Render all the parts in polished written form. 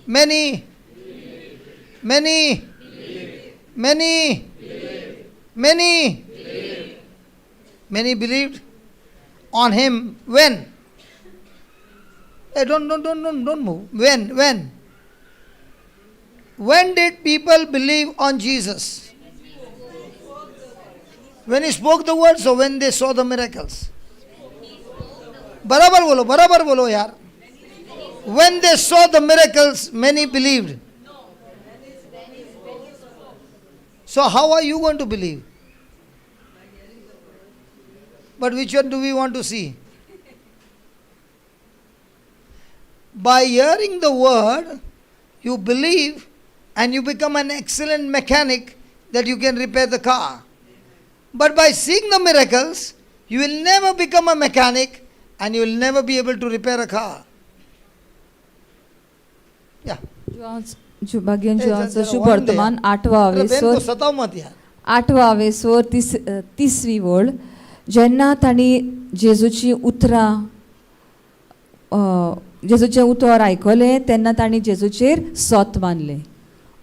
Many, many, many, many, many believed on him when? Hey, don't, don't, don't, don't, don't move. When? When? When did people believe on Jesus? When he spoke the words or when they saw the miracles? बराबर बोलो, बराबर बोलो यार. When they saw the miracles, many believed. So how are you going to believe? But which one do we want to see? By hearing the word, you believe and you become an excellent mechanic that you can repair the car. But by seeing the miracles, you will never become a mechanic and you will never be able to repair a car. Yeah. भाग्यन ए, जुआंचो जरा शुभवर्तमान आठवा अरे बहन को आवेसोर सताओ मत यार. आठवा आवेसोर तिसवी वळ जेन्ना तांणी जेजूची उतरां जेजूचें उतर आयकलें तेन्ना तांणी जेजूचेर सोत मानलें.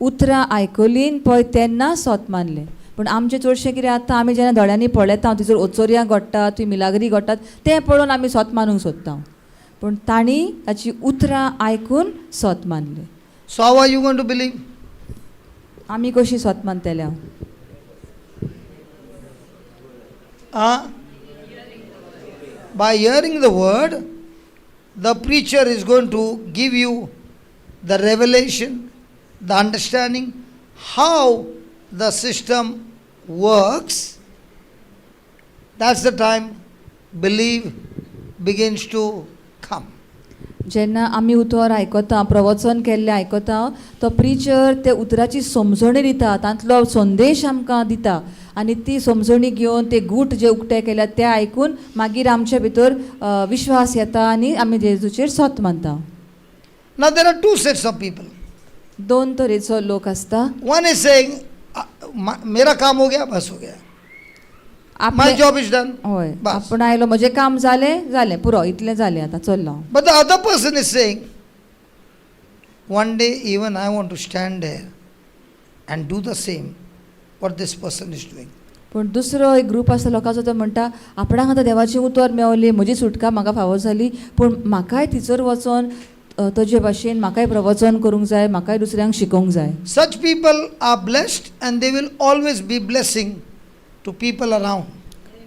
उतरां आयकलीं पळय तेन्ना सोत मानलें. पूण आमचें चडशें कितें आतां आमी जेन्ना दोळ्यांनी पळयता थंयसर ओचोरयां घडटा, थंय मिलाग्री घडटात, तें पळोवन आमी सोत मानूंक सोदता. पूण तांणी ताची उतरां आयकून सोत मानलें. So how are you going to believe? आमी कशी सोत मानतले? By hearing the word, the preacher is going to give you the revelation, the understanding, how the system works. That's the time belief begins to come. जेन्ना आमी उतर आयकता, प्रवचन केल्लें आयकता, तो प्रिचर ते उतराची समजणी दिता, तांतलो संदेश आमकां दिता आनी ती समजणी घेवन ते गूट जे उक्ते केल्यात ते आयकून मागीर आमचे भितर विश्वास येता आनी आमी जेजूचेर सोत मानता. Now there are two sets of people. दोन तरेचो लोक आसता. One is saying, मेरा काम हो गया, बस हो Gaya. My job is done. हय, बस. आपूण आयलो, म्हजें काम जालें, जालें, पुरो, इतलें जालें, आतां चल्लो हांव. But the other person is saying, one day even I want to stand there and do the same what this person is doing. पूण दुसरो एक ग्रूप आसा लोकांचो, तो म्हणटा आपणाक आतां देवाचें उतर मेवलें, म्हजी सुटका म्हाका फावो जाली, पूण म्हाकाय थंयसर वचोन ताजे भाशेन म्हाकाय प्रवचन करूंक जाय, म्हाकाय दुसऱ्यांक शिकोवंक जाय. Such people are blessed and they will always be blessing to people around.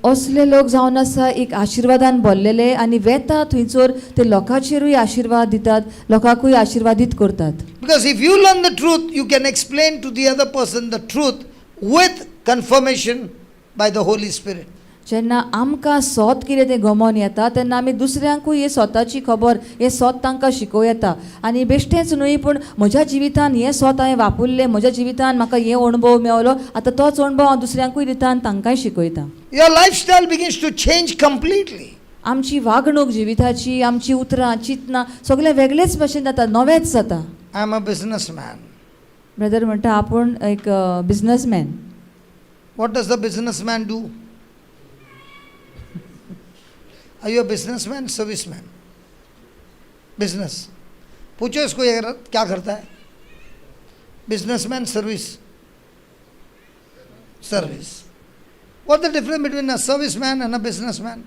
असले लोक जावन आसा एक आशिर्वादान भरलेले आनी वेता थंयसर ते लोकांचेरूय आशिर्वाद दितात, लोकांकूय आशिर्वादीत करतात. Because if you learn the truth, you can explain to the other person the truth with confirmation by the Holy Spirit. जेन्ना आमकां सोत कितें तें गमोन येता तेन्ना आमी दुसऱ्यांकूय हे सोताची खबर, हें सोत तांकां शिकोवं येता. आनी बेश्टेंच न्हय, पूण म्हज्या जिवितान हें सोत हांवें वापरलें, म्हज्या जिवितान म्हाका हें अणभव मेवलो, आतां तोच अणभव हांव दुसऱ्यांकूय दिता आनी तांकांय शिकयता. Your lifestyle begins to change completely. आमची वागणूक जिविताची, आमची उतरां चिंतनां सगळें वेगळेच भाशेन जाता, नवेंच जाता. I am a businessman. Brother म्हणटा आपूण एक businessman. What does the businessman do? Are you a businessman, serviceman? Business. पूछो इसको ये क्या करता है? Businessman, service. Service. What's the difference between a serviceman and a businessman?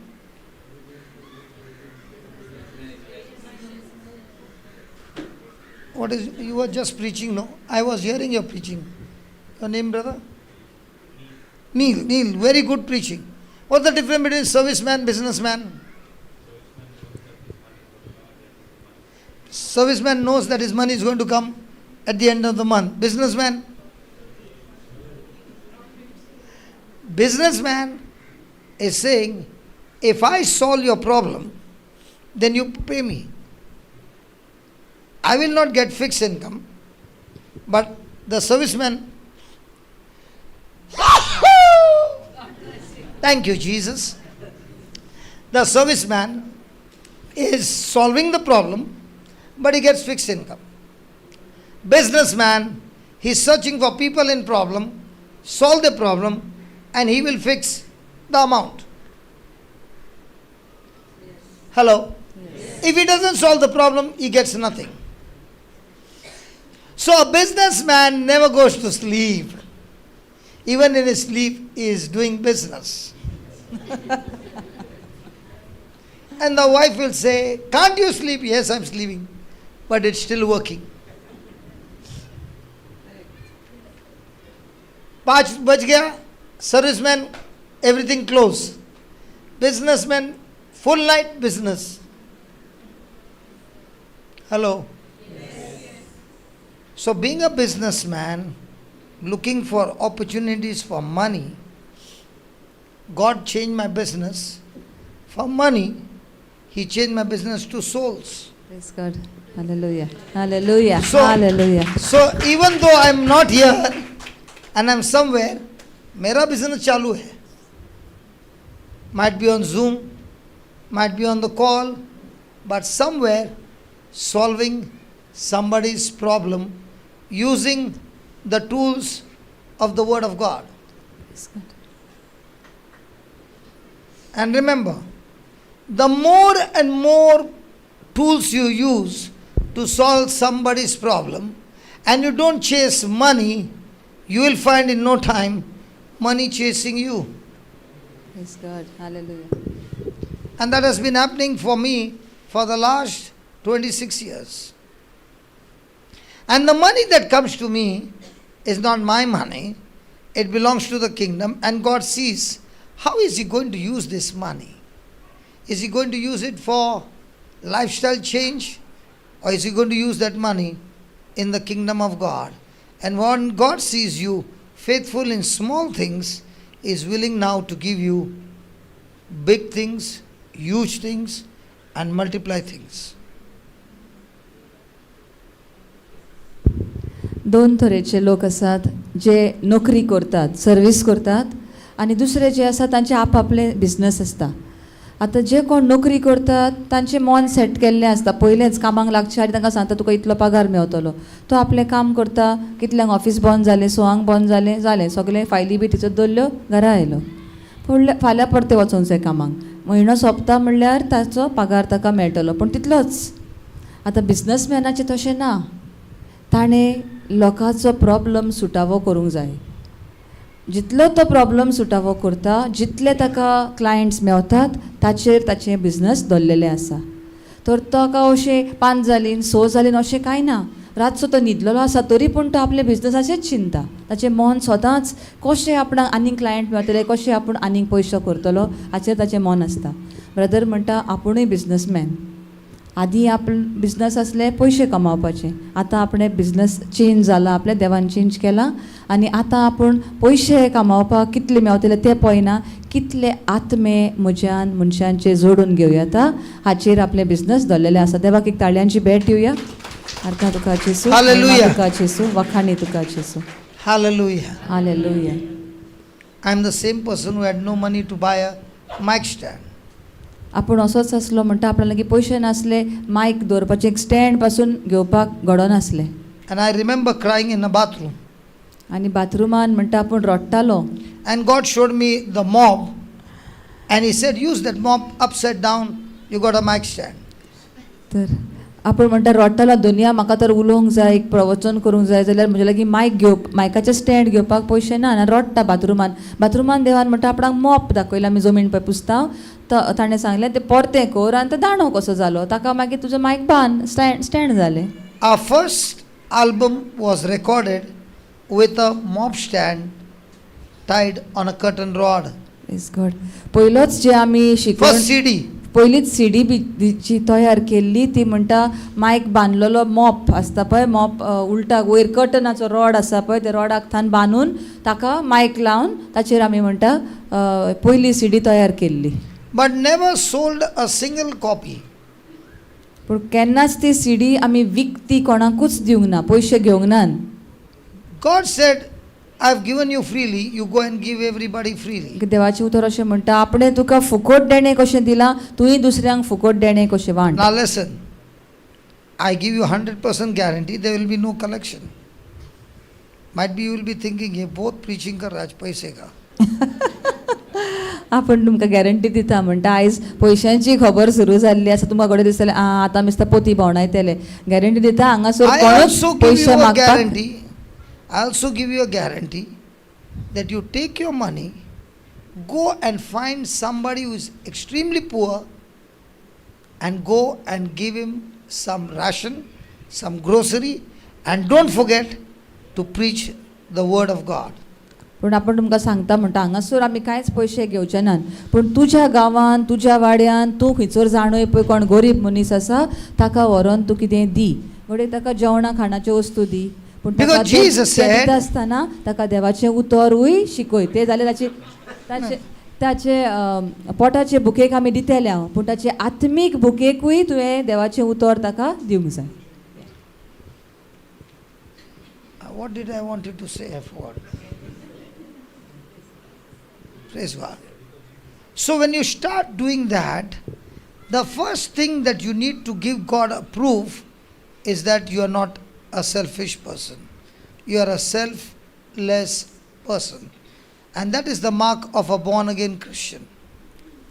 What is, you were just preaching, no? I was hearing your preaching. Your name, brother? Neil, Neil, very good preaching. What's the difference between serviceman, businessman? Serviceman knows that his money is going to come at the end of the month. Businessman? Businessman is saying, if I solve your problem, then you pay me. I will not get fixed income, but the serviceman, thank you, Jesus. The serviceman is solving the problem, but he gets fixed income. Businessman, he's searching for people in problem, solve the problem, and he will fix the amount. Hello? Yes. If he doesn't solve the problem, he gets nothing. So a businessman never goes to sleep. Even in his sleep, he is doing business. And the wife will say, "Can't you sleep?" "Yes, I'm sleeping. But it's still working." 5 बज Gaya, serviceman, everything close. Businessman, full night business. Hello? So being a businessman, looking for opportunities for money, God changed my business. For money, He changed my business to souls. Praise God. Hallelujah. Hallelujah. So Hallelujah. So even though I'm not here and I'm somewhere, मेरा business चालू है. Might be on Zoom, might be on the call, but somewhere solving somebody's problem using the tools of the Word of God. Praise God. And remember, the more and more tools you use to solve somebody's problem, and you don't chase money, you will find in no time money chasing you. Praise God. Hallelujah. And that has been happening for me for the last 26 years. And the money that comes to me is not my money, it belongs to the kingdom, and God sees how is He going to use this money? Is He going to use it for lifestyle change, or is He going to use that money in the kingdom of God? And when God sees you faithful in small things, is willing now to give you big things, huge things, and multiply things. दोन तरेचे लोक आसात जे नोकरी करतात, service करतात आनी दुसरे जे आसा तांचे आपआपले बिजनस आसता. आतां जे कोण नोकरी करतात तांचें मन सेट केल्लें आसता पयलेंच, कामाक लागचे आनी तांकां सांगता तुका इतलो पगार मेवतलो. तो आपलें काम करता, कितल्यांक ऑफीस बंद जालें, सवांक बंद जालें, जालें सगळें फायली बी थंयसर दवरल्यो, घरा आयलो. फुडल्या फाल्यां परतें वचोंक जाय कामाक. म्हयनो सोंपता म्हणल्यार ताचो पगार ताका मेळटलो, पूण तितलोच. आतां बिजनसमॅनाचें तशें ना. ताणें लोकांचो प्रॉब्लम सुटावो करूंक जाय. जितलो तो प्रॉब्लम सुटावो करता, जितले ताका क्लायंट्स मेवतात, ताचेर ताचें बिजनस दवरलेलें आसा. तर ताका अशें 5 जालीं, 6 जालीं अशें कांय ना. रातचो तो न्हिदलेलो आसा तरी पूण तो आपल्या बिजनसाचेंच चिंता. ताचें मन सदांच कशें आपणाक आनीक क्लायंट मेळटले, कशें आपूण आनीक पयशो करतलो हाचेर ताचें मन आसता. ब्रदर म्हणटा आपुणूय बिजनसमॅन. आदीं आपले बिजनस आसले पयशे कमावपाचे, आतां आपणें बिजनस चेंज जाला, आपल्या देवान चेंज केला आनी आतां आपूण पयशे कमावपाक कितले मेवतले ते पळयना, कितले आत्मे म्हज्यान मनशांचे जोडून घेवं येता हाचेर आपलें बिजनस दवरलेलें आसा. देवाक एक ताळयांची भेट दिवया. आरकां तुका जेसू. Hallelujah. तुका जेसू, वखाणी तुका जेसू. Hallelujah. Hallelujah. I am the same person who had no money to buy a mic stand. आपूण असोच आसलो म्हणटा, आपल्या लागीं पयशे नासले मायक दवरपाचें एक स्टँड पासून घेवपाक घडनासलें. And I remember crying in the bathroom. आनी बाथरुमान म्हणटा आपूण रडटालो. And God showed me the mop. And He said, "Use that mop upside down, you got a mic stand." तर आपूण म्हणटा रडटालो, दुनिया म्हाका तर उलोवंक जाय, एक प्रवचन करूंक जाय जाल्यार म्हजे लागीं मायक घेव मायकाचें स्टँड घेवपाक पयशे ना. आनी रडटा बाथरुमान. बाथरुमान देवान म्हणटा आपणाक मॉप दाखयला, आमी जमीन पळय पुसता तो, ताणें सांगलें तें परतें कर आनी तो दांडो कसो जालो ताका, मागीर तुजो मायक बांद, स्टँड स्टँड जालें. Our first album was recorded with a mop stand tied on a curtain rod. Praise God. पयलोच जे आमी शिकवण First CD. पयलीच सीडी बी जी तयार केल्ली ती म्हणटा मायक बांदलेलो मॉप आसता पळय, मॉप उलटा वयर कर्टनाचो रॉड आसा पळय, त्या रॉडाक थान बांदून ताका मायक लावन ताचेर आमी म्हणटा पयली सीडी तयार केल्ली. But never sold a single copy. पूण केन्नाच ती सीडी आमी विकती कोणाकूच दिवंक ना, पयशे घेवंक ना. God said, "I've given you freely, you go and give everybody freely." देवाचें उतर अशें म्हणटा, आपणें तुका फुकट देणें कशें दिलां, तुवें दुसऱ्यांक फुकट देणें कशें वांट. Now listen, I give you 100% guarantee there will be no collection. Might be you will be thinking, "ये बहुत preaching कर रहा है आज पैसे का." आपूण तुमकां गॅरंटी दिता म्हणटा, आयज पयशांची खबर सुरू जाल्ली आसा, तुमकां घडये दिसतलें आं आतां मिस्ता पोती भोंवडायतले. गॅरंटी दिता हांगासर I कोणूच also give पयशे you a मागपाक guarantee. I also give you a guarantee that you take your money, go and find somebody who is extremely poor, and go and give him some ration, some grocery, and don't forget to preach the word of God. पूण आपूण तुमकां सांगता म्हणटा, हांगासर आमी कांयच पयशे घेवचे नात, पूण तुज्या गांवान तुज्या वाड्यान तूं खंयसर जाणूय पळय कोण गरीब मनीस आसा ताका व्हरोन तूं कितें दी, घडये ताका जेवणा खाणाच्यो वस्तू दी, पूण ताका Because Jesus तें said- दिता आसतना ताका देवाचें उतरूय शिकय. तें जाल्यार ताचे ताचे ताचे पोटाचे भुकेक आमी दितले हांव, पूण ताचे आत्मीक भुकेकूय तुवें देवाचें उतर ताका दिवंक जाय. What did I wanted to say? I forgot. Praise God. So when you start doing that, the first thing that you need to give God a proof is that you are not a selfish person. You are a selfless person. And that is the mark of a born again Christian.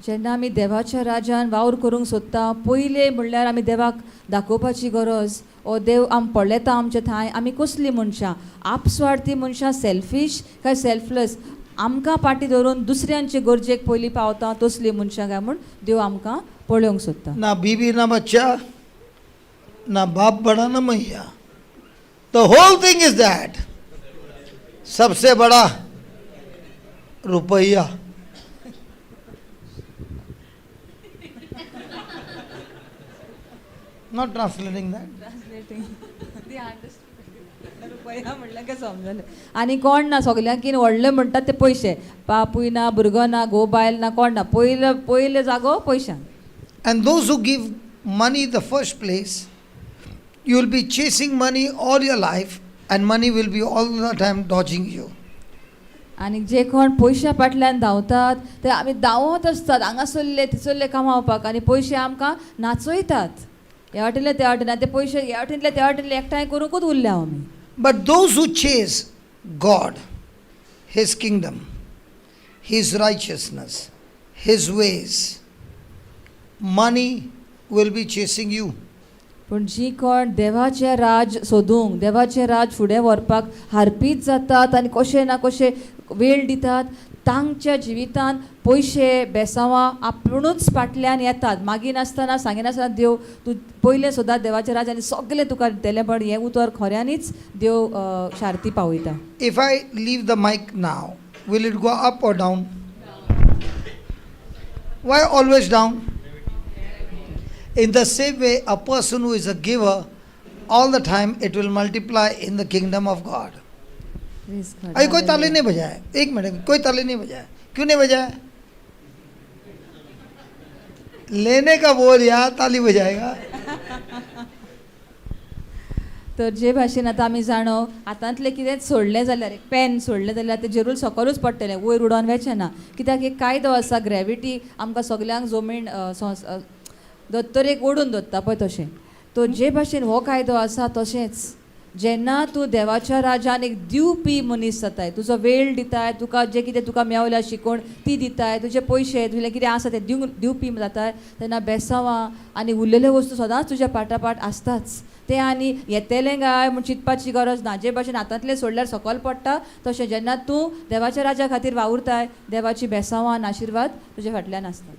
जेन्ना आमी देवाच्या राजान वावर करूंक सोदता, पयलें म्हणल्यार आमी देवाक दाखोवपाची गरज, ओ देव आम पळयता आमचे थांय आमी कसलीं मनशां, आपस्वार्थी मनशां, सेल्फीश काय सेल्फलेस, आमकां फाटी धरून दुसऱ्यांचे गरजेक पयलीं पावता तसलीं मनशां काय म्हूण देव आमकां पळोवंक सोदता. ना बीबी ना बच्चा, ना बाप बड़ा ना मैया. The whole thing is that सबसे बड़ा रुपया. Not translating that. म्हणल्यार काय समजलें आनी कोण ना, सगल्यांकीन व्हडले म्हणटात ते पयशे, बापूय ना, भुरगो ना, घोव बायल ना, कोण ना, पयले पयले जागो पयशांक. And those who give money the first place, you will be chasing money all your life, and money will be all the time dodging you. आनी जे कोण पयशां फाटल्यान धांवतात ते आमी धांवत आसतात हांगासरले थंयसरले कमावपाक, आनी पयशे आमकां नाचयतात ह्या वाटेंतले त्या वाटेन, आनी ते पयशे ह्या वाटेंतले त्या वाटेंतले एकठांय करूंकूच उरल्या आमी. But those who chase God, His kingdom, His righteousness, His ways, money will be chasing you. पूण जी कोण देवाचें राज सोदूंक, देवाचें राज फुडें व्हरपाक हारपीत जातात आनी कशें ना कशें वेळ दितात, तांच्या जिवितांत पयशे बेसांवां आपुणूच फाटल्यान येतात. मागिनासतना सांगिनासतना देव तूं पयलें सोदात देवाचें राज आनी सगलें तुका दितलें, पण हें उतर खऱ्यांनीच देव शार्ती पावयता. If I leave the mic now, will it go up or down? Why always down? In the same way, a person who is a giver, all the time it will multiply in the kingdom of God. Praise God. अरे कोई ताली नहीं बजाए, एक minute, कोई ताली नहीं बजाए. क्यों नहीं बजाए? लेने का बोल यार, ताली बजाएगा. तर जे भाशेन आतां आमी जाणो, हातांतलें कितेंच सोडलें जाल्यार, एक पेन सोडलें जाल्यार तें जरूर सकलूच पडटलें, वयर उडोवन वचें ना. कित्याक एक कायदो आसा, ग्रॅविटी आमकां सगल्यांक जमीन धर्तरेक ओडून दवरता पळय तशें. तो जे भाशेन हो कायदो आसा तशेंच जेन्ना तूं देवाच्या राजान एक दिवपी मनीस जाताय, तुजो वेळ दिताय, तुका जें कितें तुका मेवल्या शिकोवन ती दिताय, तुजे पयशे तुजें कितें आसा तें दिवपी जाताय, तेन्ना बेसांवां आनी उरलेल्यो वस्तू सदांच तुज्या पाटापाट आसताच. तें आनी येतलें काय म्हूण चिंतपाची गरज ना. जे भाशेन हातांतलें सोडल्यार सकयल पडटा तशें जेन्ना तूं देवाच्या राजा खातीर वावुरताय, देवाची बेसांवां आनी आशिर्वाद तुज्या फाटल्यान आसतात.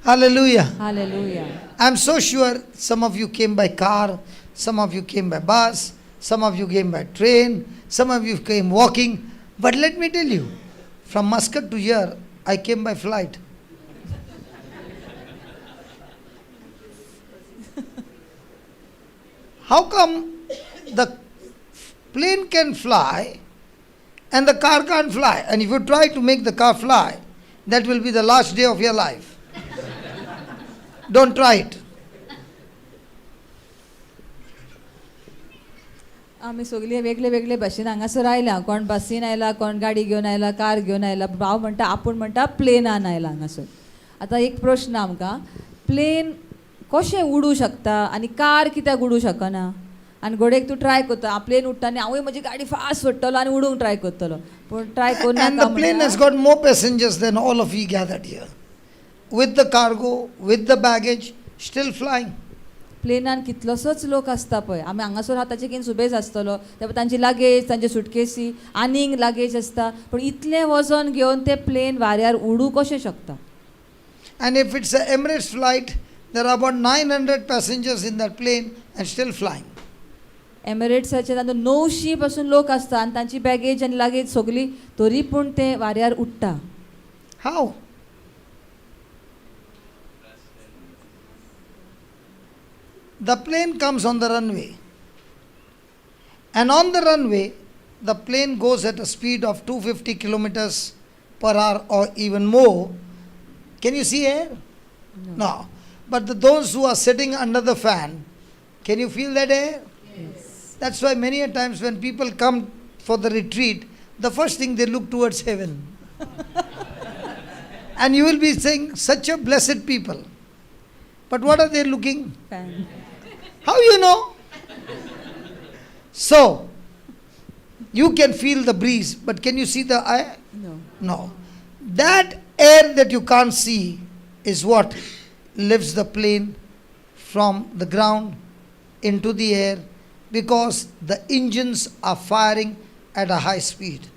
Hallelujah. Hallelujah. I'm so sure some of you came by car, some of you came by bus, some of you came by train, some of you came walking. But let me tell you, from Muscat to here, I came by flight. How come the plane can fly and the car can't fly? And if you try to make the car fly, that will be the last day of your life. Don't try it. आमी सगळीं वेगळे वेगळे भाशेन हांगासर आयल्या. कोण बसीन आयला, कोण गाडी घेवन आयला, कार घेवन आयला, भाव म्हणटा आपूण म्हणटा प्लेनान आयला हांगासर. आतां एक प्रश्न आमकां, प्लेन कशें उडूं शकता आनी कार कित्याक उडूं शकना? आनी घडयेक तूं ट्राय करता प्लेन उडटा आनी हांवूय म्हजी गाडी फास्ट सोडटलो आनी उडूंक ट्राय करतलो पूण try And the plane has करुनाका. Got more passengers than all of you gathered here. With the cargo, with the baggage, still flying. प्लेनान कितलोसोच लोक आसता पळय आमी हांगासर आहा ताचे कितें सुबेज आसतलो ते तांची लागेज तांचे सुटकेसी आनीक लागेज आसता पूण इतलें वजन घेवन ते प्लेन वाऱ्यार उडूं कशें शकता? And if it's an Emirates flight, there are about 900 passengers in that plane and still flying. एमिरेट्साचे तातूंत 900 पासून लोक आसता आनी तांची बॅगेज आनी लागेज सगली तरी पूण ते वाऱ्यार उडटा. How? The plane comes on the runway. And on the runway, the plane goes at a speed of 250 kilometers per hour or even more. Can you see air? No. But those who are sitting under the fan, can you feel that air? Yes. That's why many a times when people come for the retreat, the first thing they look towards heaven. And you will be saying, such a blessed people. But what are they looking? Fan. How you know? So, you can feel the breeze, but can you see the air? No. No. That air that you can't see is what lifts the plane from the ground into the air because the engines are firing at a high speed.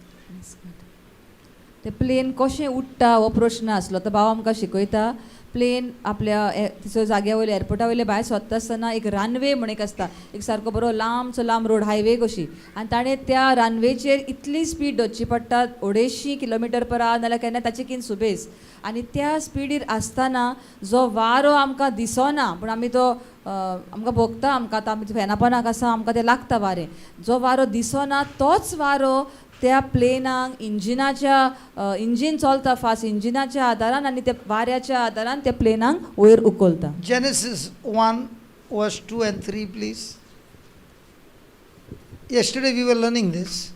ते plan कशें उडटा हो प्रश्न आसलो तो भाव आमकां शिकयता. प्लेन आपल्या थंयसर जाग्या वयले एअरपोर्टा वयले भायर सोदता आसतना एक रनवे म्हण एक आसता एक सारको बरो लांबचो लांब रोड हायवे कशी आनी ताणें त्या रनवेचेर इतली स्पीड दवरची पडटा 250 किलोमिटर पर आवर नाल्यार केन्ना ताचे किन सुबेज आनी त्या स्पिडीर आसतना जो वारो आमकां दिसना पूण आमी तो आमकां भोगता आमकां आतां आमी फेना पोनाक आसा आमकां तें लागता वारें जो वारो दिसना तोच वारो त्या प्लेनाक इंजिनाच्या इंजीन चलता फास्ट इंजिनाच्या आदारान आनी त्या वाऱ्याच्या आदारान त्या प्लेनाक वयर उखलता. Genesis 1, verse 2 and 3, please. Yesterday we were learning this.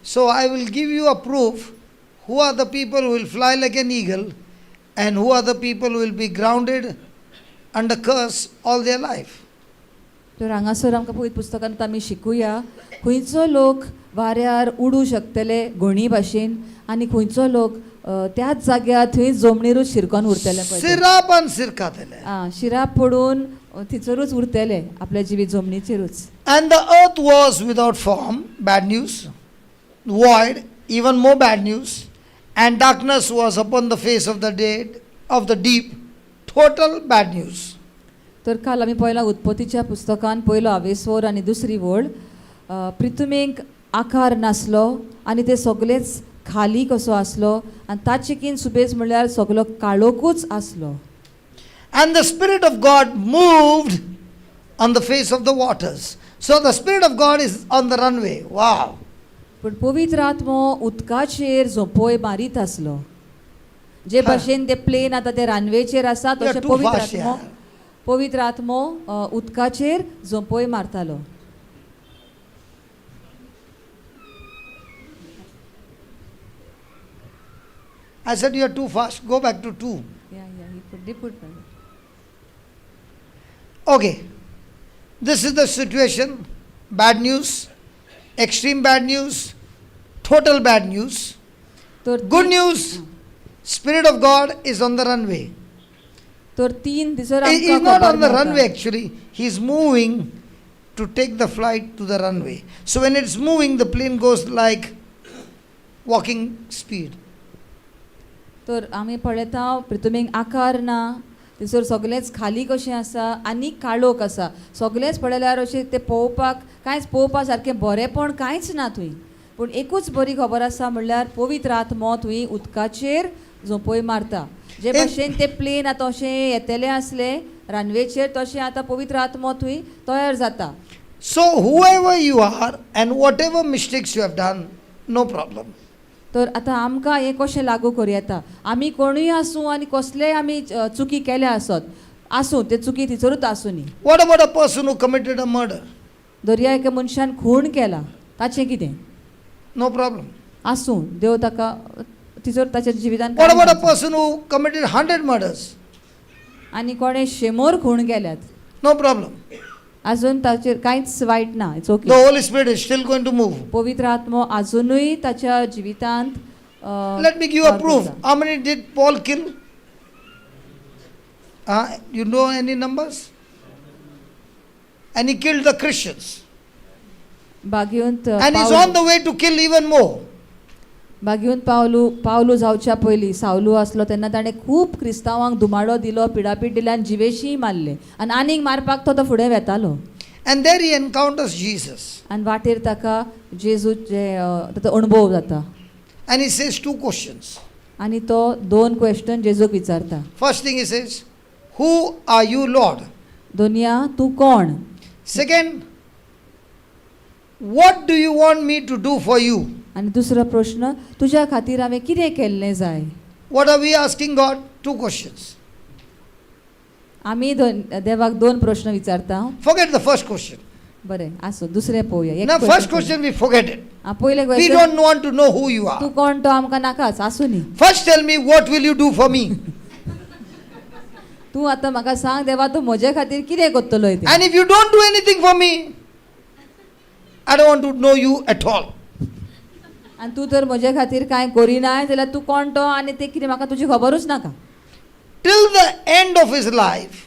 So I will give you a proof who are the people who will fly like an eagle and who are the people who will be grounded under curse all their life. तर हांगासर आमकां पवित्र पुस्तकांत आमी शिकुया खंयचो लोक वाऱ्यार उडूं शकतले घोणी भाशेन आनी खंयचो लोक त्याच जाग्यार थंय जमनीरूच शिरकोन उरतले पळय ते. सिरापान सिरकातले. आं शिराप पडून थंयसरूच उरतले आपल्या जिवीत जमनीचेरूच. And the earth was without form, bad news, void, even more bad news, and darkness was upon the face of the dead, of the deep, total bad news. तर काल आमी पळयलां उत्पत्तीच्या पुस्तकान पयलो आवेस्वर आनी दुसरी वळ प्रिथुमेक आकार नासलो आनी ते सगलेच खाली कसो आसलो आनी ताचे किन सुबेज म्हणल्यार सगलो काळोखूच आसलो. And the Spirit of God moved on the face of the waters. So the Spirit of God is on the runway. Wow. पूण पवित्र आत्मो उदकाचेर झोंपय मारीत आसलो. जे भाशेन ते प्लेन आतां ते रानवेचेर आसा You are तशें too पवित्र fast, आत्मो yaar. पवित्र आत्मो उदकाचेर झोंपय मारतालो. I said, You are too fast. Go back to 2. Yeah, he put, they put. Okay. This is the situation. Bad news, extreme bad news, total bad news. तर Good news, Spirit of God is on the runway. तर तीन थंयसर He आमकां is not खबर on the मेळटा. Runway actually. He is moving to take the flight to the runway. So when it's moving, the plane goes like walking speed. तर आमी पळयता प्रिथुमेक आकार ना थंयसर सगलेंच खाली कशें आसा आनी काळोख आसा सगलेंच पळयल्यार अशें तें पळोवपाक कांयच पळोवपा सारकें बरेंपण कांयच ना थंय पूण एकूच बरी खबर आसा म्हणल्यार पवित्र आत्मो थंय उदकाचेर झोंपय मारता जे भाशेन ते प्लेन आतां अशें येतलें आसलें रानवेचेर तशें आतां पवित्र आत्मो थंय तयार जाता. So whoever you are and whatever mistakes you have done, no problem. तर आतां आमकां हें कशें लागू करूं येता आमी कोणूय आसूं आनी कसलेय आमी चुकी केल्या आसत आसूं ते चुकी थंयसरूच आसूं न्ही. What about a person who committed a murder? दर्या एका मनशान खून केला ताचें कितें? No problem. आसूं देव ताका थंयसर ताच्या जिवितान What कांय about a जावचें. Person who committed 100 murders? आनी कोणें 100 खून केल्यात? No problem. अजून ताचेर कांयच वायट ना, it's okay. The Holy Spirit is still going to move. पवित्र आत्मो आजुनूय ताच्या जिवितांत Let me give you a वावर proof. करता. How many did Paul kill? You know any numbers? And he killed the Christians. बागेवंत And he's on the way to kill even more. बागेवन Pavlu Pavlu जावच्या पयलीं सावलू आसलो तेन्ना ताणें खूब क्रिस्तांवांक धुमाडो दिलो, पिडापीड दिली आनी जिवेशीय मारले आनी आनीक मारपाक तो तो फुडें वेतालो. And there he encounters Jesus. आनी वाटेर ताका जेजूचे ताचो अणभव जाता. And he says two questions. आनी तो दोन क्वेश्चन जेजूक विचारता. First thing he says, "Who are you, Lord?" दोनया तूं कोण? Second, "What do you want me to do for you?" आनी दुसरो प्रश्न तुज्या खातीर हांवें कितें केल्लें जाय? What are we asking God? Two questions. आमी दोन देवाक दोन प्रश्न विचारता. Forget the first question. बरें आसूं, दुसरें पळोवया. एक Now, first question question, we forget it. पळोवया. आं, पयलें We question don't want to know who you तूं are. कोण तो आमकां नाकाच, आसूं न्ही. First, tell me, what will you do for me? तूं आतां म्हाका सांग देवा, तूं म्हजे खातीर कितें करतलो तें. And if you don't do anything for me, I don't want to know you at all. आनी तूं तर म्हजे खातीर कांय करिनाय जाल्यार तूं कोण तो आनी तें कितें म्हाका तुजी खबरूच नाका. Till the end of his life,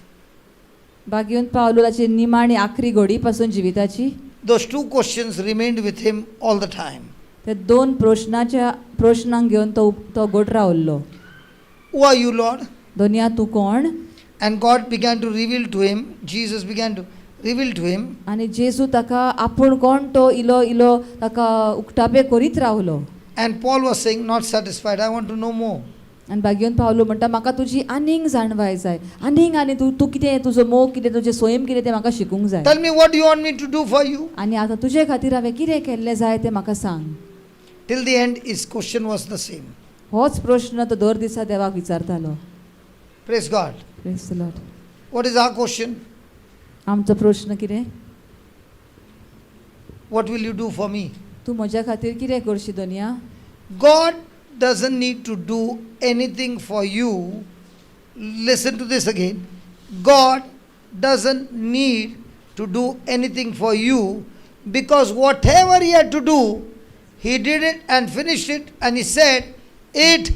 बागेवन पावलो ताची निमाणी आखरी घडी पासून जिविताची those two questions remained with him all the time. ते दोन प्रश्नाच्या प्रश्नांक घेवन तो तो गोट रावल्लो. Who are you, Lord? दोनया तूं कोण? And God began to reveal to him, Jesus began to reveal to him, आनी जेजू ताका आपूण कोण तो इलो इलो ताका उक्तापे करीत रावलो. And Paul was saying, "Not satisfied, I want to know more." आनी बागेवन पावलो म्हणटा म्हाका तुजी आनीक जाणवाय जाय, आनीक आनी तूं तूं कितें, तुजो मोग कितें, तुजें स्वयं कितें तें म्हाका शिकूंक जाय. Tell me, what do you want me to do for you? आनी आतां तुजे खातीर हांवें कितें केल्लें जाय तें म्हाका सांग. Till the end, his question was the same. होच प्रश्न तो दर दिसा देवाक विचारतालो. Praise God. Praise the Lord. What is our question? आमचो प्रश्न कितें? What will you do for me? तूं म्हज्या खातीर कितें करशी दोनया? God doesn't need to do anything for you. Listen to this again. God doesn't need to do anything for you because whatever He had to do, He did it and finished it, and He said, "It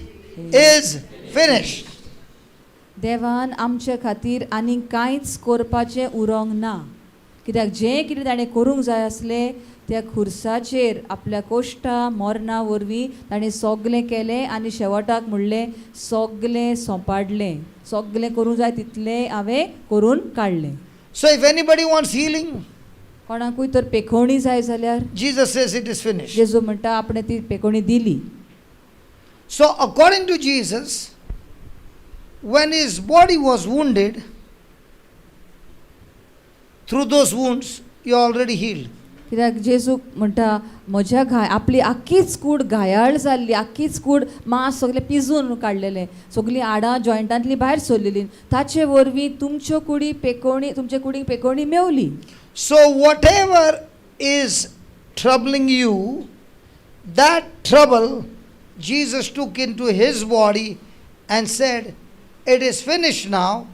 is finished." देवान आमचे खातीर आनीक कांयच करपाचें उरोंक ना, कित्याक जें कितें ताणें करूंक जाय आसलें त्या खुर्साचेर आपल्या कोश्टा मरणा वरवीं ताणें सगलें केलें आनी शेवटाक म्हणलें सगलें सोंपाडलें, सगलें करूंक जाय तितलें हांवें करून काडलें. So if anybody wants healing, कोणाकूय तर पेखोवणी जाय जाल्यार Jesus says it is finished. जेजू म्हणटा आपणें ती पेखोवणी दिली. So, according to Jesus, when his body was wounded, through those wounds, you are already healed. कित्याक जेजू म्हणटा म्हज्या घाय आपली आख्खीच कूड घायाळ जाल्ली, आख्खीच कूड मांस सगळें पिजून काडलेलें, सगळीं हाडां जॉयंटांतलीं भायर सरलेलीं, ताचे वरवीं तुमच्यो कुडी पेकोवणी तुमचे कुडीक पेकोवणी मेवली. So, whatever is troubling you, that trouble Jesus took into his body and said, "It is finished now.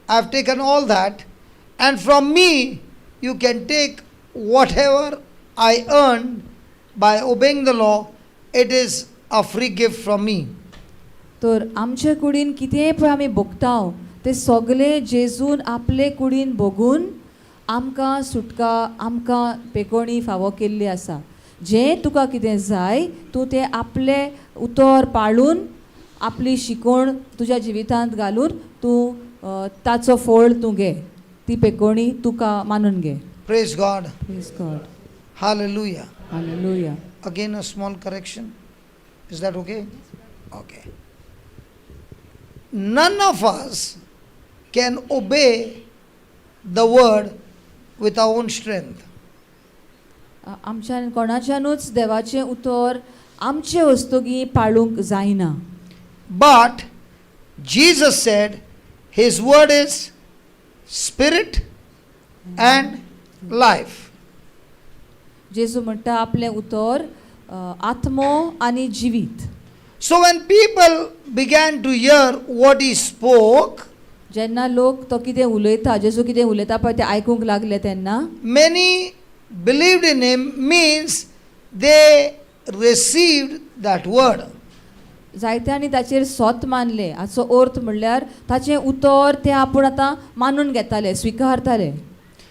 I've taken all that, and from me you can take whatever I earned by obeying the law. It is a free gift from me." तर आमचे कुडीन कितेंय पळय आमी भोगता तें सगलें जेजून आपले कुडीन भोगून आमकां सुटका आमकां पेकोवणी फावो केल्ली आसा. जें तुका कितें जाय तूं तें आपलें उतर पाळून आपली शिकवण तुज्या जिवितांत घालून तूं ताचो फळ तूं घे, ती पेकोवणी तुका मानून घे. Praise God. Praise God. Hallelujah. Hallelujah. Again, a small correction. Is that okay? Okay. None of us can obey the word with our own strength. आमच्यान कोणाच्यानूच देवाचें उतर आमचे वस्तुगी पाळूंक जायना. But Jesus said, His word is spirit and life. जेजू म्हणटा आपलें उतर आत्मो आनी जिवीत. So when people began to hear what he spoke, जेन्ना लोक तो कितें उलयता, जेजू कितें उलयता पळय तें आयकूंक लागले तेन्ना many believed in him means they received that word. जायत्यांनी ताचेर सोत मानलें. हाचो अर्थ म्हणल्यार ताचें उतर तें आपूण आतां मानून घेताले, स्विकारताले.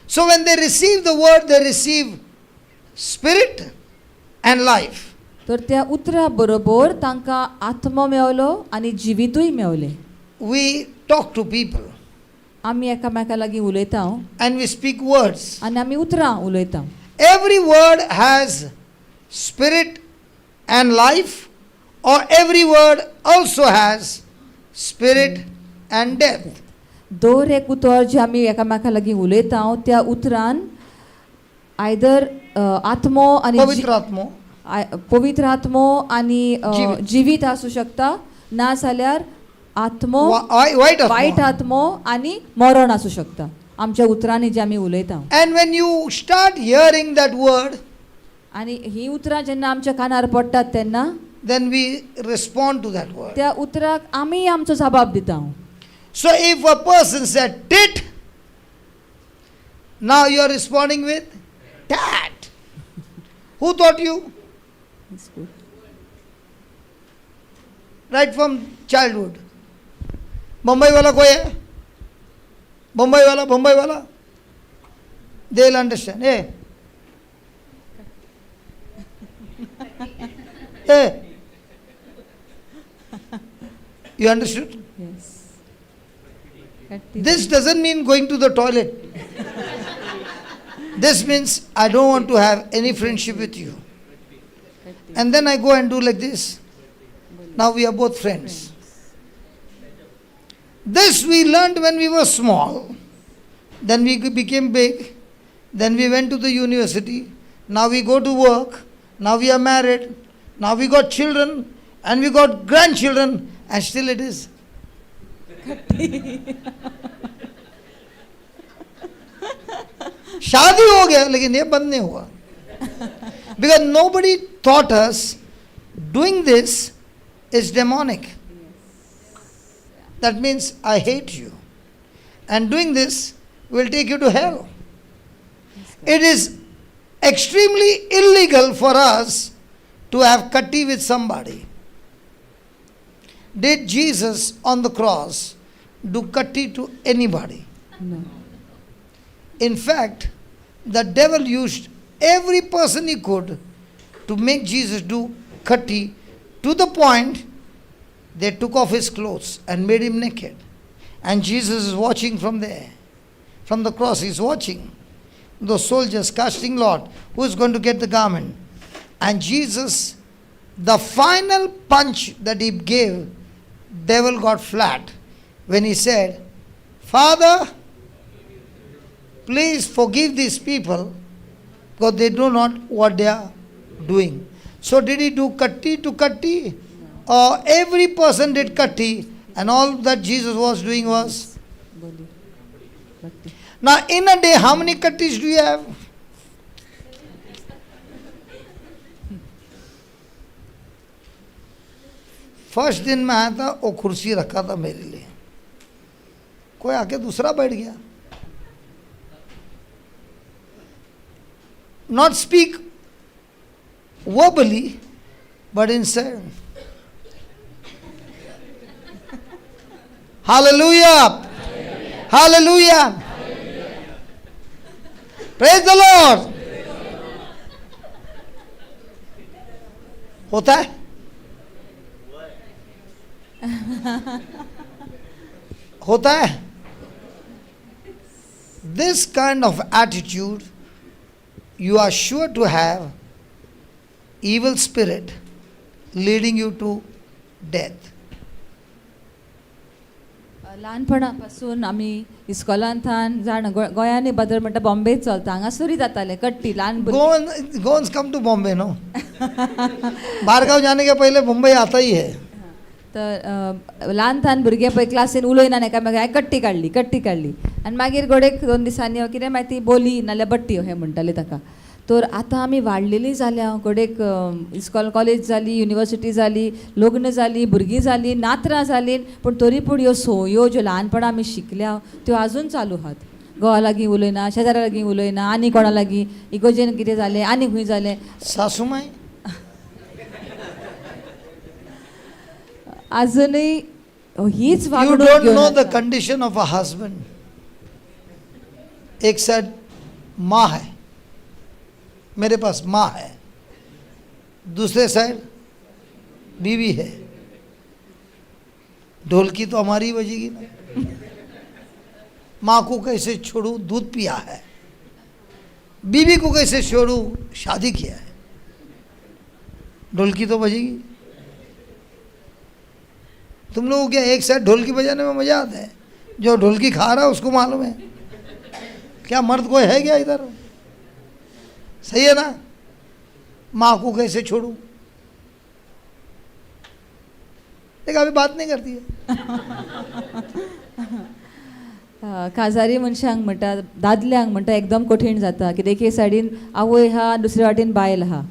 So when they receive the word, they receive spirit and life. तर त्या उतरा बरोबर तांकां आत्मो मेवलो आनी जिवितूय मेवलें. We talk to people आमी एकामेका लागीं उलयता and we speak words. आनी आमी उतरां उलयता. Every word has spirit and life, or every word also has spirit and death. दर एक उतर जें आमी एकामेका लागीं उलयता त्या उतरान आयदर आत्मो आनी पवित्र आत्मो. पवित्र आत्मो आनी जिवीत. जिवीत आसूं शकता, ना जाल्यार आत्मो वायट वायट आत्मो. आत्मो आनी मरण आसूं शकता आमच्या उतरांनी जे आमी उलयता. And when you start hearing that word, आनी ही उतरां जेन्ना आमच्या कानार पडटात तेन्ना then we respond to that word. त्या उतराक आमी आमचो जबाब दिता. So if a person said tit, now you are responding with tat. Who taught you? Right from childhood. Bombay वाला कोई है? बम्बई वाला, बम्बई वाला, they will understand. Hey, hey, you understood? Yes. This doesn't mean going to the toilet. This means I don't want to have any friendship with you. And then I go and do like this. Now we are both friends. This we learned when we were small. Then we became big. Then we went to the university. Now we go to work. Now we are married. Now we got children and we got grandchildren, and still it is. शादी हो गया लेकिन ये बंद नहीं हुआ, because nobody taught us doing this is demonic. That means I hate you, and doing this will take you to hell. It is extremely illegal for us to have katti with somebody. Did Jesus on the cross do katti to anybody? No. In fact, the devil used every person he could to make Jesus do katti, to the point they took off his clothes and made him naked. And Jesus is watching from there. From the cross, he's watching those soldiers casting lot, who is going to get the garment. And Jesus, the final punch that he gave, devil got flat when he said, "Father, please forgive these people, because they do not what they are doing." So did he do katti to katti? Or every person did katti, and all that Jesus was doing was... Now in a day, how many kattis do you have? First दिन मैं आया था, वो कुर्सी रखा था मेरे लिए, कोई आके दूसरा बैठ Gaya. Not speak verbally, but inside. Hallelujah. Hallelujah. Praise the Lord. होता है? होता है? This kind of attitude, you are sure to have evil spirit leading you to death. ल्हानपणापासून आमी इस्कॉलांतल्यान जाण गोंयांनी बदल म्हणटा बॉम्बे चलता, हांगासरूय जाताले कट्टी ल्हान भुरगीं. Goans come to Bombay, no? Bargaon जाने के पहले मुंबई आता ही है. तर ल्हान ल्हान भुरगे पळय क्लासीन उलयना एकामेकाक, हांवें कट्टी काडली, कट्टी काडली, आनी मागीर गोडेक 2 दिसांनी कितें मागीर ती बोली नाल्यार बट्टी अशें म्हणटाले ताका. तर आतां आमी वाडलेलीं जाल्या घडयेक इस्कॉल कॉलेज जाली, युनिवर्सिटी जाली, लग्न जालीं, भुरगीं जालीं, नातरां जालीं, पूण तरी पूण ह्यो संवयो ज्यो ल्हानपणा आमी शिकल्या त्यो आजून चालू आहात. घोवा लागीं उलयना, शेजाऱ्या लागीं उलयना, आनी कोणा लागीं इगोजेन कितें जालें आनी खंय जालें. सासुमाई. आजुनूय हीच You वागणूक don't घेवन know the आसा. Condition of a husband. एक साइड माँ है, मेरे पास माँ है, दूसरे साइड बीवी है. ढोलकी तो हमारी ही बजेगी ना. माँ को कैसे छोड़ूं, दूध पिया है. बीवी को कैसे छोड़ूं, शादी किया है. ढोलकी तो बजेगी. तुम लोगों को क्या एक साइड ढोलकी बजाने में मजा आता है? जो ढोलकी खा रहा है उसको मालूम है. क्या मर्द कोई है क्या इधर? सही है ना? माँ को कैसे छोड़ूं? देख, अभी बात नहीं करती है. काजारी मनशांक म्हणटा, दादल्यांक म्हणटा, एकदम कठीण जाता कित्याक एके सायडीन आवय आहा, दुसरे वाटेन बायल आहा.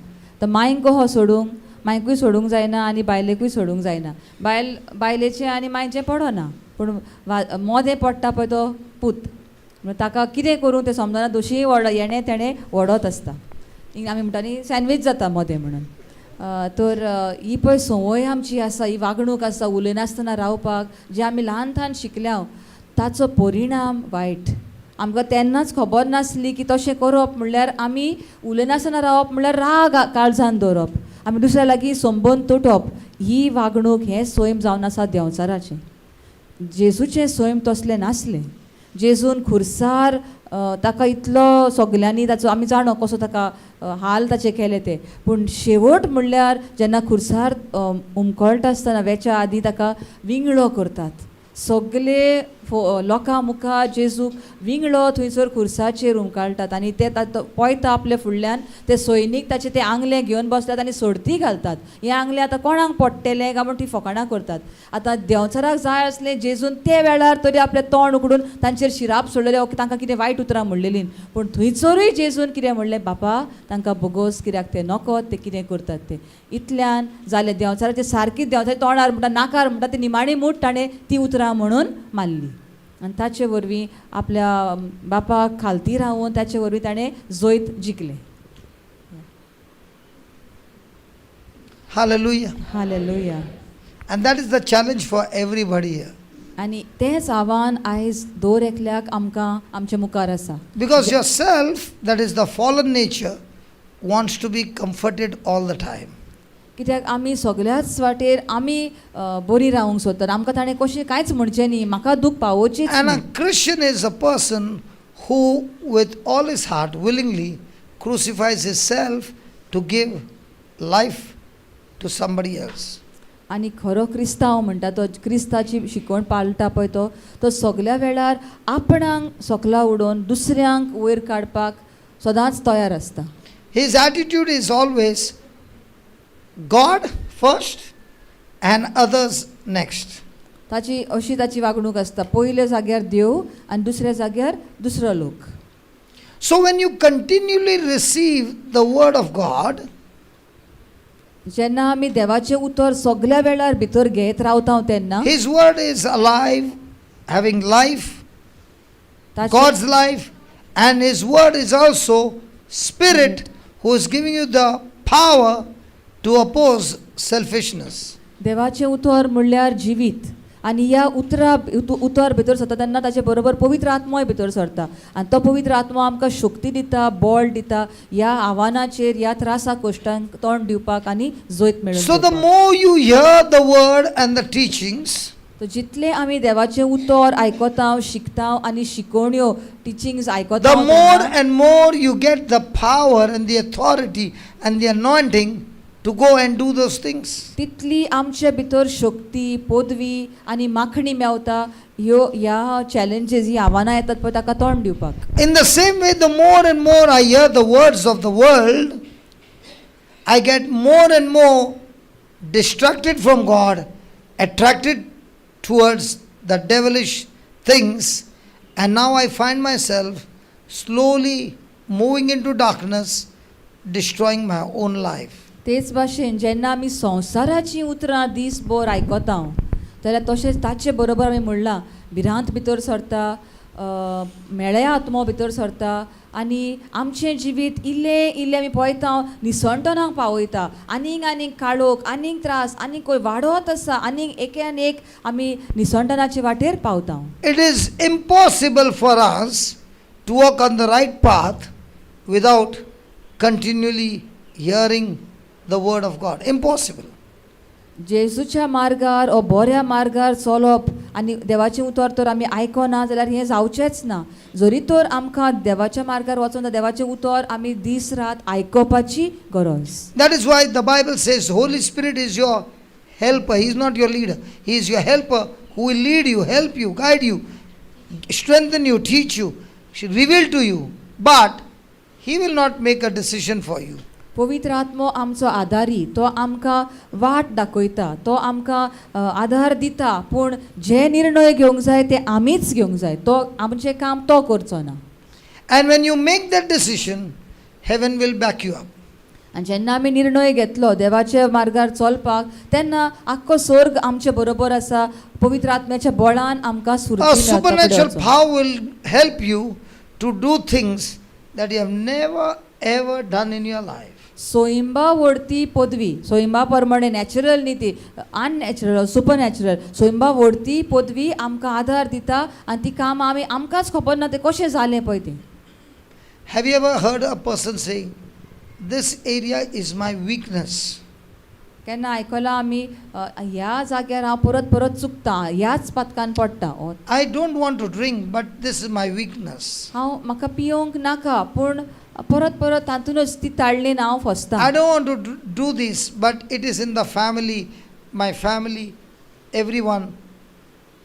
तर मांयक कहो सोडूंक, मांयकूय सोडूंक जायना आनी बायलेकूय सोडूंक जायना. बायल बायलेचें आनी मांयचें पडना, पूण मोदें पडटा पळय तो पूत. म्हणून ताका कितें करूं तें समजना. दोशीय वड येणें तेणें वडत आसता. आमी म्हणटा न्ही, सँडवीच जाता मोदें म्हणून. तर ही पळय संवय आमची आसा, ही वागणूक आसा उलयनासतना रावपाक, जे आमी ल्हान ल्हान शिकल्या ताचो परिणाम वायट. आमकां तेन्नाच खबर नासली की तशें करप म्हणल्यार, आमी उलयनासतना रावप म्हणल्यार राग काळजान दवरप, आमी दुसऱ्या लागीं संबंद तुटप. ही वागणूक, हें सैम जावन आसा देंवचाराचें. जेजूचें सैम तसलें नासलें. जेजून खुर्सार ताका इतलो सगल्यांनी ताचो आमी जाणो कसो ताका हाल ताचे केले ते, पूण शेवट म्हणल्यार जेन्ना खुर्सार हुमकळटा आसतना वेच्या आदीं ताका विंगळो करतात. सगले लोकां मुखार जेजूक विंगळो थंयसर खुर्साचेर हुमकाळटात आनी ते पळयता आपल्या फुडल्यान ते सैनीक ताचे ते आंगले घेवन बसल्यात आनी सोडती घालतात. हें आंगलें आतां कोणाक पडटेलें काय म्हूण ती फकाणां करतात. आतां देंवचाराक जाय आसलें जेजून ते वेळार तरी आपलें तोंड उगडून तांचेर शिराप सोडलेले, ओके तांकां कितें वायट उतरां म्हणलेलीं, पूण थंयसरूय जेजून कितें म्हणलें, बापा तांकां बोगोस कित्याक ते नकोत ते कितें करतात ते. इतल्यान जालें देंवचाराचें सारकी देंवचाराच्या तोंडार म्हणटा नाकार म्हणटा ती निमाणी मूठ ताणें ती उतरां म्हणून मारली आनी ताचे वरवीं आपल्या बापाक खालती रावून ताचे वरवीं ताणें जैत जिखलें. Hallelujah. Hallelujah. And that is the challenge for everybody here. आनी तेंच आव्हान आयज दर एकल्याक आमकां आमच्या मुखार आसा. Because yourself, that is the fallen nature, wants to be comforted all the time. कित्याक आमी सगल्याच वाटेर आमी बरी रावंक सोदतात. आमकां ताणें कशें कांयच म्हणचें न्ही, म्हाका दूख पावोवचीच And a न्ही. Christian is a person who, with all his heart, willingly crucifies himself to give life to somebody else. आनी खरो क्रिस्तांव म्हणटा तो क्रिस्ताची शिकवण पाळटा पळय तो तो सगल्या वेळार आपणाक सकला उडोवन दुसऱ्यांक वयर काडपाक सदांच तयार आसता. His attitude is always God first and others next. ताची अशी ताची वागणूक आसता, पयल्या जाग्यार देव आनी दुसऱ्या जाग्यार दुसरो लोक. So when you continually receive the word of God, जेन्ना आमी देवाचें उतर सगल्या वेळार भितर घेत रावता तेन्ना His word is alive, having life, God's life, and His word is also Spirit who is giving you the power to oppose selfishness. देवाचें उतर म्हणल्यार जिवीत आनी ह्या उतरा उतर भितर सरता तेन्ना ताचे बरोबर पवित्र आत्मोय भितर सरता आनी तो पवित्र आत्मो आमकां शक्ती दिता, बळ दिता ह्या आव्हानाचेर, ह्या त्रासा कश्टांक तोंड दिवपाक आनी जैत मेळोवन So the दिवपाक. More you hear the word and the teachings, तर जितलें आमी देवाचें उतर आयकता, शिकता आनी शिकोवण्यो टिचींग्स आयकता, the more and more you get the power and the authority and the anointing to go and do those things. तितली आमचे भितर शक्ती, पदवी आनी माखणी मेवता ह्यो ह्या चॅलेंजीस, ही आव्हानां येतात पळय ताका तोंड दिवपाक. In the same way, the more and more I hear the words of the world, I get more and more distracted from God, attracted towards the devilish things, and now I find myself slowly moving into darkness. destroying my own life. तेच भाशेन जेन्ना आमी संवसाराचीं उतरां दीसभर आयकता जाल्यार तशेंच ताचे बरोबर आमी म्हणलां भिरांत भितर सरता, मेळ्या आत्मो भितर सरता आनी आमचें जिवीत इल्लें इल्लें आमी पळयता निसणटनाक पावयता. आनीक आनीक काळोख, आनीक त्रास, आनीक खंय वाडत आसा, आनीक एकान एक आमी निसणटनाचे वाटेर पावता. It is impossible for us to walk on the right path without continually hearing the word of God. Impossible. जेजूच्या मार्गार ओ बऱ्या मार्गार चलप आनी देवाचें उतर तर आमी आयकना जाल्यार हें जावचेंच ना. जरी तर आमकां देवाच्या मार्गार वचोन देवाचें उतर आमी दीस रात आयकपाची गरज. That is why the Bible says Holy Spirit is your helper. He is not your leader. He is your helper who will lead you, help you, guide you, strengthen you, teach you, reveal to you. But he will not make a decision for you. पवित्र आत्मो आमचो आदारी, तो आमकां वाट दाखयता, तो आमकां आधार दिता, पूण जे निर्णय घेवंक जाय ते आमीच घेवंक जाय. तो आमचें काम तो करचो ना. And when you make that decision, heaven will back you up. आनी जेन्ना आमी निर्णय घेतलो देवाच्या मार्गार चलपाक तेन्ना आख्खो स्वर्ग आमचे बरोबर आसा. पवित्र आत्म्याच्या बळान आमकां A सुरती मेळटा फुडें supernatural वचूंक. Power will help you to do things that you have never ever done in your life. सोयंबा Wadti पदवी, सोयंबा प्रमाणे नॅचरल न्ही, ती अननॅचरल, सुपरनॅचरल सोयंबा वडती पदवी आमकां आधार दिता आनी ती कामां आमी आमकांच खबर ना तें कशें जालें पळय तें. Have you ever heard a person saying, "This area is my weakness"? केन्ना आयकलां आमी ह्या जाग्यार हांव परत परत चुकता, ह्याच पातकान पडटा ओ, I don't want to drink, but this is my weakness. हांव म्हाका पियोंक नाका पूण परत परत तातूंतच ती ताळणेन हांव फसता. I don't want to do this, but it is in the family. My family, everyone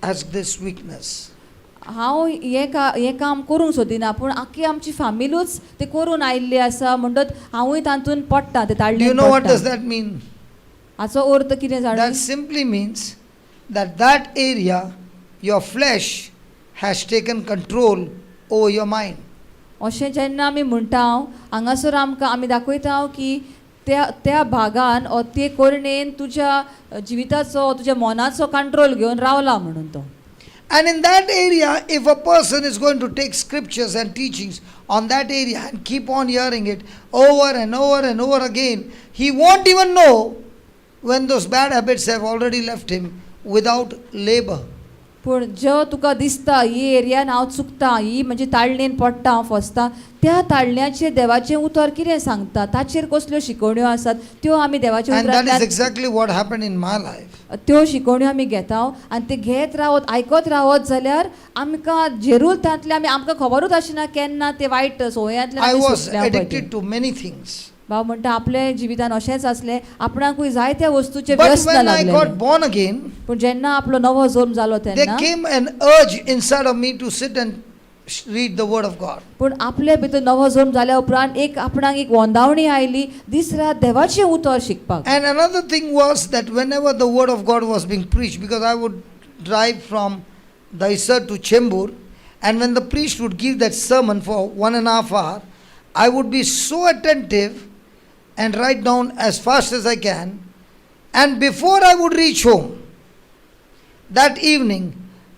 has this weakness. हांव हें का हें काम करूंक सोदिना पूण आख्खी आमची फामिलूच ते करून आयिल्ली आसा म्हणटच हांवूय तातूंत पडटा ते Do you ताळणेन know what does पडटा. That mean? हाचो अर्थ कितें जाणा? That simply means that that area, your flesh has taken control over your mind. अशें जेन्ना आमी म्हणटा हांगासर आमकां आमी दाखयता की त्या त्या भागान ओ ते करणेन तुज्या जिविताचो तुज्या मनाचो कंट्रोल घेवन रावला म्हणून तो. And in that area, if a person is going to take scriptures and teachings on that area and keep on hearing it over and over and over again, he won't even know when those bad habits have already left him without labor. पूण जो तुका दिसता ही एरियान हांव चुकता, ही म्हणजे ताळणेन पडटा, हांव फसता, त्या ताळण्याचेर देवाचें उतर कितें सांगता, ताचेर कसल्यो शिकोवण्यो आसात त्यो आमी देवाच्या And that is उतरांतल्यान exactly what happened in my life. त्यो शिकोवण्यो आमी घेता आनी ते घेत रावत आयकत रावत जाल्यार आमकां जेरुलतांतलें आमी आमकां खबरूच आसना केन्ना ते वायट संवयांतल्यान I आमी was सुटल्या पळय तें. addicted to many things. भाव म्हणटा आपल्या जिवितान अशेंच आसलें, आपणाकूय जायत्या वस्तूचें But व्यसन when I got लागलें. Born again, पूण जेन्ना आपलो नवो जल्म जालो there तेन्ना came an urge inside of me to sit and read the Word of God. पूण आपले भितर नवो जल्म जाल्या उपरांत एक आपणाक एक वंदावणी आयली दीस रात देवाचें उतर शिकपाक. And another thing was that whenever the Word of God was being preached, because I would drive from Dahisar to Chembur, and when the priest would give that sermon for 1.5 hour, I would be so attentive and write down as fast as I can. And before I would reach home that evening,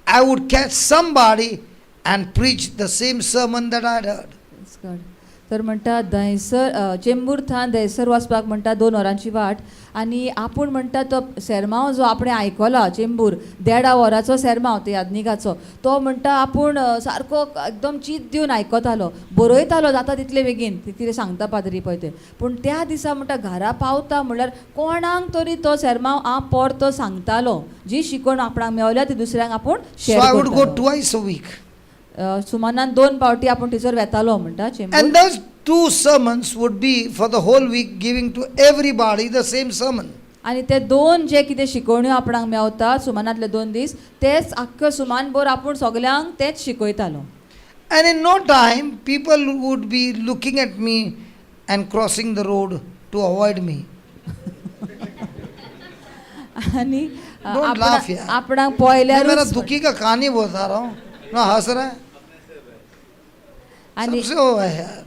I would catch somebody and preach the same sermon that I had heard. That's good. तर म्हणटा दहसर चेंबूर थान दहसर वचपाक म्हणटा 2 वरांची वाट आनी आपूण म्हणटा तो सेरमांव जो आपणें आयकला चेंबूर देडा वराचो सेरमांव ते यादनिकाचो तो म्हणटा आपूण सारको एकदम चीत दिवन आयकतालो, बरयतालो जाता तितले बेगीन ते कितें सांगता पाद्री पळय तें. पूण त्या दिसा म्हणटा घरा पावता म्हणल्यार कोणाक तरी तो सेरमांव आप परतो सांगतालो, जी शिकवण आपणाक मेवल्या ती दुसऱ्यांक आपूण So share I would go करतालो. twice a week. सुमानान दोन पावटी आपूण थंयसर वेतालो म्हणटा Chembur. And those two sermons would be for the whole week, giving to everybody the same sermon. आनी ते दोन जे कितें शिकवण्यो आपणाक मेवता सुमानांतले 2 दीस तेच आख्खो सुमानभर आपूण सगल्यांक तेच शिकयतालो. And in no time, people would be looking at me and crossing the road to avoid me. आनी Don't laugh, यार. आपणाक मैं मेरा पळयल्यारूच दुखी का कहानी बता रहा हूँ ना, हंस रहा है. आनी सबसे वो है यार.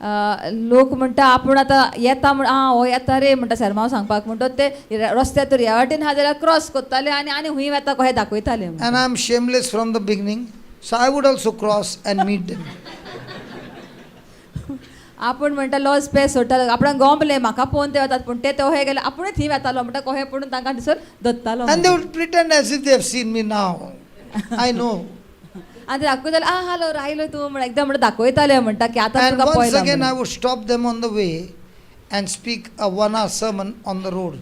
लोक म्हणटा आपूण आतां येता म्हण आं हो येता रे म्हणटा सेरमांव सांगपाक, म्हणटा ते रस्त्यार तर ह्या वाटेन आहा जाल्यार क्रॉस करताले आनी आनी हुंय वेता कशें दाखयताले म्हणटा. And I am shameless from the beginning, so I would also cross and meet them. आपूण म्हणटा लॉज पेस सोडटालो, आपणाक गोंबले म्हाका पळोवन ते वतात, पूण ते तोहे गेले आपुणूच थंय वेतालो म्हणटा कहे पडून तांकां थंयसर धरतालो. And they would pretend as if they have seen me now. I know. आनी ते दाखयताले, आं हालो रायलो तूं म्हण एकदम म्हणटा दाखयताले म्हणटा की आतां And तुका once पळयला again, I म्हणून. Would stop them on the way and speak a 1 hour sermon on the road.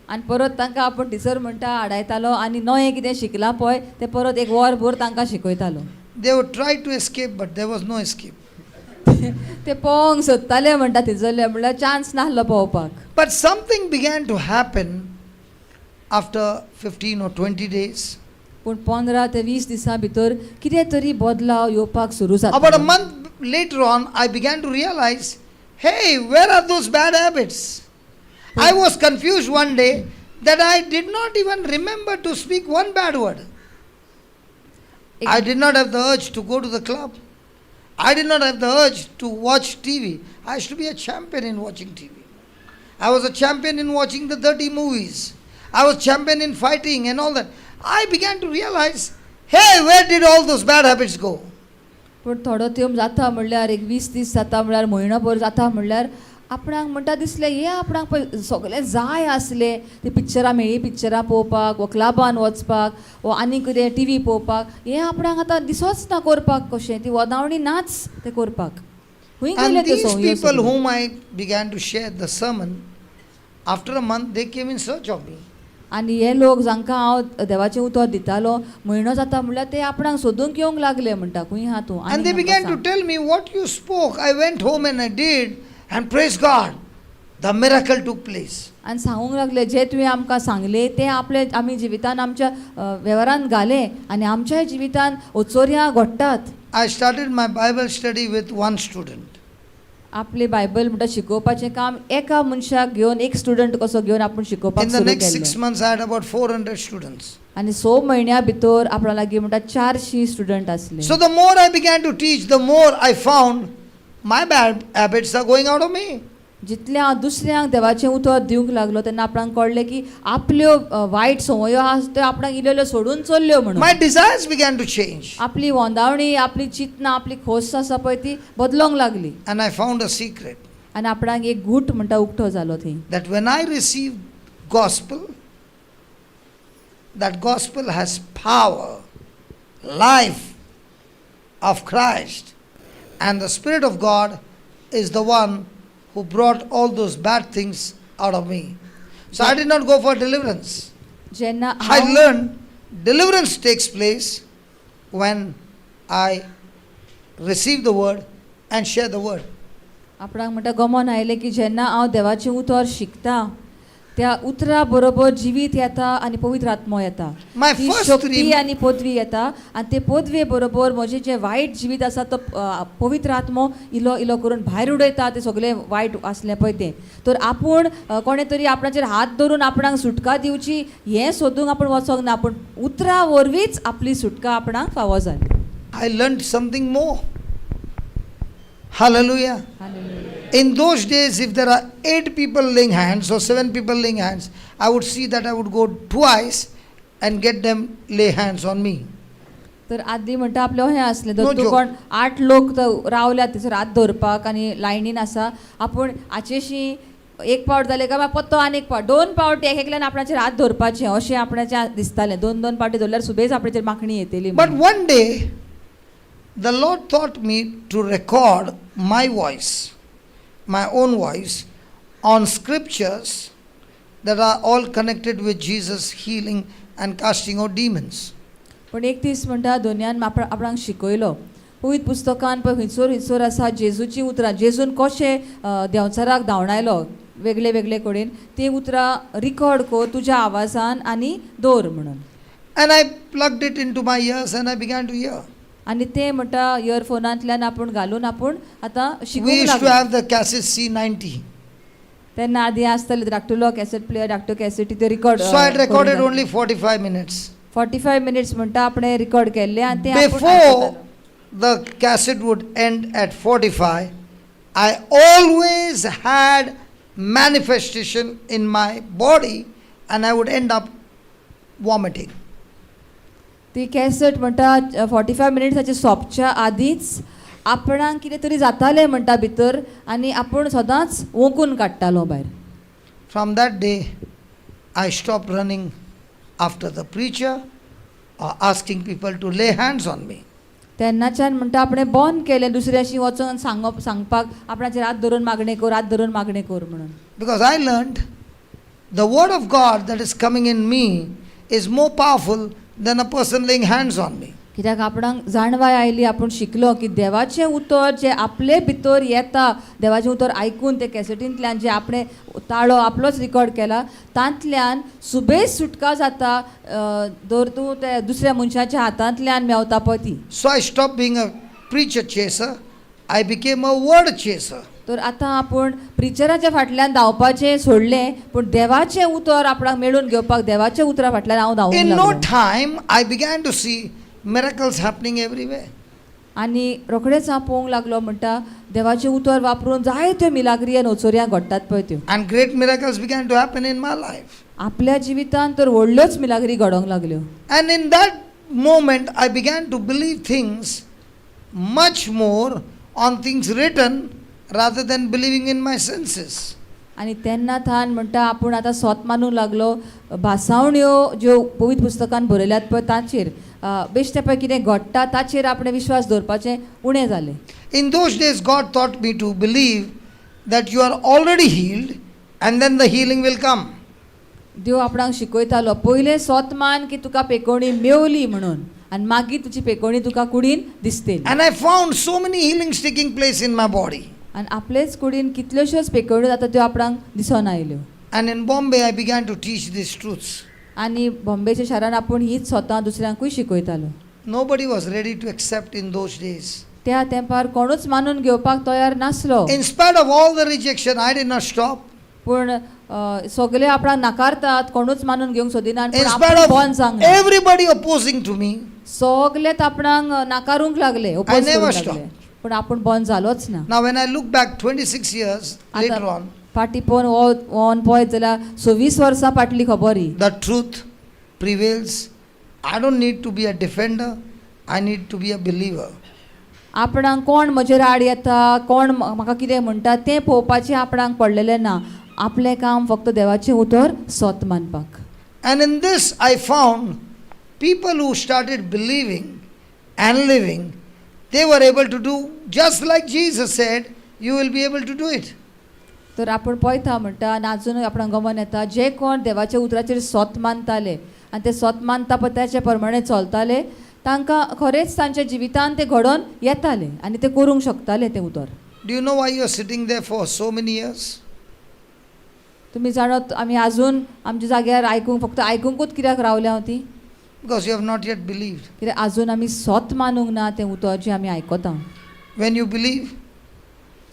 आनी परत तांकां आपूण टिचर म्हणटा आडायतालो आनी नवें कितें शिकलां पळय तें परत एक वर भर तांकां शिकयतालो. They would try to escape, but there was no escape. ते पोवंक सोदताले म्हणटा थंयसरले, म्हणल्यार चान्स नासलो पोवपाक. But something began to happen after 15 or 20 days. पूण 15 ते 20 दिसां भितर कितें तरी बदलाव येवपाक सुरू About a जाता. Month later on, I began to realize, hey, where are those bad habits? I was confused one day that I did not even remember to speak one bad word. I did not have the urge to go to the club. I did not have the urge to watch TV. I used to be a champion in watching TV. I was a champion in watching the dirty movies. I was champion in fighting and all that. I began to realize, hey, where did all those bad habits go? पूण थोडो तेंप जाता म्हणल्यार एक 20 दीस जाता म्हणल्यार म्हयनो भर जाता म्हणल्यार आपणाक म्हणटा दिसलें हें आपणाक पळय सगळें जाय आसलें, ती पिक्चरां मेळ्ळी पिक्चरां पळोवपाक वा क्लबान वचपाक वा आनी कितें टिवी पळोवपाक, हें आपणाक आतां दिसोच ना करपाक कशें, ती वदावणी नाच तें करपाक. खूंय And गेले त्यो these संवयो people सगळ्यो? Whom I began to share the sermon, after a month they came in search of me. आनी हे लोक जांकां हांव देवाचें उतर दितालो म्हयनो जाता म्हणल्यार ते आपणाक सोदूंक येवंक लागले म्हणटा खूंय आहा तूं And they आनी began to tell me what you spoke. I went home and I did, and praise God, the miracle took place. आनी सांगूंक लागले जे तुवें आमकां सांगलें तें आपले आमी जिवितान आमच्या वेव्हारान घालें आनी आमच्याय जिवितान ओचोरयां घडटात. I started my Bible study with one student. आपले बायबल म्हणटा शिकोवपाचें काम एका मनशाक घेवन, एक स्टुडंट कसो घेवन आपूण शिकोवपाक In the सुरू next 6 केलें. Months, I had about 400 students. आनी स म्हयन्या भितर आपणा लागीं म्हणटा 400 स्टुडंट आसले. So the more I began to teach, the more I found my bad habits are going out of me. जितलें हांव दुसऱ्यांक देवाचें उतर दिवंक लागलो तेन्ना आपणाक कळ्ळें की आपल्यो वायट संवयो आसा त्यो आपणाक इल्ल्यो इल्ल्यो सोडून चल्ल्यो म्हणून. My desires began to change. आपली वोंदावणी, आपली चिंतना, आपली खोस आसा पळय ती बदलोंक लागली. And I found a secret आनी आपणाक एक गूट म्हणटा उक्तो जालो थंय that when I receive gospel, that gospel has power, life of Christ, and the Spirit of God is the one who brought all those bad things out of me. So I did not go for deliverance. जेन्ना I हांव learned deliverance takes place when I receive the word and share the word. आपणाक म्हणटा गमन आयलें की जेन्ना हांव देवाचें उतर शिकता त्या उतरा बरोबर जिवीत येता आनी पवित्र आत्मो येता. My ती first शक्ती three आनी पदवी येता आनी ते पदवे बरोबर म्हजें जें वायट जिवीत आसा तो पवित्र आत्मो इलो इलो करून भायर उडयता तें सगळें वायट आसलें पळय तें. तर आपूण कोणें तरी आपणाचेर हात धरून आपणाक सुटका दिवची हें सोदूंक आपूण वचोंक ना, पूण उतरा वरवींच आपली सुटका आपणाक फावो जाली. I learned something more. Hallelujah. In those days, if there are eight people laying hands or seven people laying hands, I would see that I would go twice and get them lay hands on me. तर आदी म्हणटा आपलें हें आसलें No तर तूं joke. कोण आठ लोक तर रावल्यात थंयसर हात धरपाक आनी लायनीन आसा, आपूण हाचेशी एक पावट जालें काय मागीर पत्तो आनी एक पावट, दोन पावट एक एकल्यान आपणाचेर हात धरपाचें अशें आपणाचें दिसतालें. दोन दोन पावटी धरल्यार सुबेज आपणाचेर माखणी येतली But म्हणून. One day, the Lord taught me to record my voice, my own voice, on scriptures that are all connected with Jesus healing and casting out demons. पण एक दीस म्हणटा दोनयान आपणाक शिकयलो पवित्र पुस्तकान पळय खंयसर खंयसर आसा जेजूचीं उतरां, जेजून कशें देंवचाराक धांवडायलो वेगळे वेगळे कडेन, तीं उतरां रिकॉर्ड कर तुज्या आवाजान आनी दवर म्हणून. And I plugged it into my ears and I began to hear. आनी ते म्हणटा इयरफोनांतल्यान आपूण घालून आपूण आतां We शिकूंक used to लागलो. Have the cassette C90. तेन्ना आदी आसताले धाकटुलो कॅसेट प्लेयर, धाकट्यो कॅसेटी ते record. So I had recorded only 45 minutes. 45 minutes म्हणटा आपणें रिकॉर्ड केल्लें आनी तें आपूण Before आयकतालो. The cassette would end at 45, I always had manifestation in my body and I would end up vomiting. ती कॅसेट म्हणटा 45 मिनिट्साचे सोंपच्या आदींच आपणाक कितें तरी जातालें म्हणटा भितर आनी आपूण सदांच ओंकून काडटालो भायर. From that day, I stopped running after the preacher or asking people to lay hands on me. तेन्नाच्यान म्हणटा आपणें बंद केलें दुसऱ्याशी वचोन सांगप सांगपाक आपणाचेर हात धरून मागणें कर, हात धरून मागणें कर म्हणून. Because I learned the word of God that is coming in me is more powerful than a person laying hands on me. कित्याक आपणाक जाणवाय आयली, आपूण शिकलो की देवाचें उतर जें आपले भितर येता, देवाचें उतर आयकून ते कॅसेटींतल्यान जें आपणें ताळो आपलोच रिकॉर्ड केला तांतल्यान सुबेज सुटका जाता, दर तूं ते दुसऱ्या मनशाच्या हातांतल्यान मेवता पळय ती. So I stopped being a preacher chaser. I became a word chaser. तर आतां आपूण प्रिचराच्या फाटल्यान धांवपाचें सोडलें, पूण देवाचें उतर आपणाक मेळून घेवपाक देवाच्या उतरा फाटल्यान हांव धांवूंक In no लागलो. time, I began to see miracles happening everywhere. आनी रोखडेंच हांव पळोवंक लागलो म्हणटा देवाचें उतर वापरून जायत्यो मिलाग्री आनी ओचोऱ्यां घडटात पळय त्यो. And great miracles began to happen in my life. आपल्या जिवितांत तर व्हडल्योच मिलाग्री घडोवंक लागल्यो. And in that moment, I began to believe things much more on things written rather than believing in my senses. आनी तेन्ना थान म्हणटा आपूण आतां सोत मानूंक लागलो भासावण्यो ज्यो पवित्र पुस्तकान बरयल्यात पळय ताचेर, बेश्टें पळय कितें घडटा ताचेर आपणें विश्वास दवरपाचें उणें जालें. In those days, God taught me to believe that you are already healed and then the healing will come. देव आपणाक शिकयतालो पयलें सोत मान की तुका पेकोवणी मेवली म्हणून आनी मागीर तुजी पेकोवणी तुका कुडीन दिसतली. And I found so many healings taking place in my body. आनी आपलेच कुडीन कितल्योश्योच पेकोवण्यो जाता त्यो आपणाक दिसून आयल्यो. And in Bombay, I began to teach these truths. आनी बॉम्बेच्या शारान आपूण हीच स्वता दुसऱ्यांकूय शिकयतालो. Nobody was ready to accept in those days. त्या तेंपार कोणूच मानून घेवपाक तयार नासलो. In spite of all the rejection, I did not stop. पूण सगळे आपणाक नाकारतात, कोणूच मानून घेवंक सोदिना In पूण spite आपूण बंद of जावंक ना. everybody opposing to me, सगळेच आपणाक नाकारूंक लागले, I oppose never करूंक लागले, stopped. पूण आपूण बंद जालोच ना. Now, when I look back 26 years later आतां on, फाटीं पळोवन हो ऑन पळयत जाल्यार 26 वर्सां फाटली खबर ही. the truth prevails. I don't need to be a defender, I need to be a believer. आपणाक कोण म्हजेर आड येता, कोण म्हाका कितें म्हणटा तें पळोवपाचें आपणाक पडलेलें ना. आपलें काम फक्त देवाचें उतर सोत मानपाक. And in this, I found people who started believing and living, they were able to do just like Jesus said, you will be able to do it. तर आपूण पळयता म्हणटा आनी आजुनूय आपणाक गमन येता जे कोण देवाच्या उतराचेर सोत मानताले आनी ते सोत मानता पळय त्याचे प्रमाणे चलताले तांकां खरेंच तांच्या जिवितांत तें घडोवन येतालें आनी ते करूंक शकताले तें उतर. Do you know why you are sitting there for so many years? तुमी जाणात आमी आजून आमच्या जाग्यार आयकूंक फक्त आयकुंकूच कित्याक रावल्या हांव ती? Because you have not yet believed. कित्याक आजून आमी सोत मानूंक ना तें उतर जें आमी आयकता. When you believe,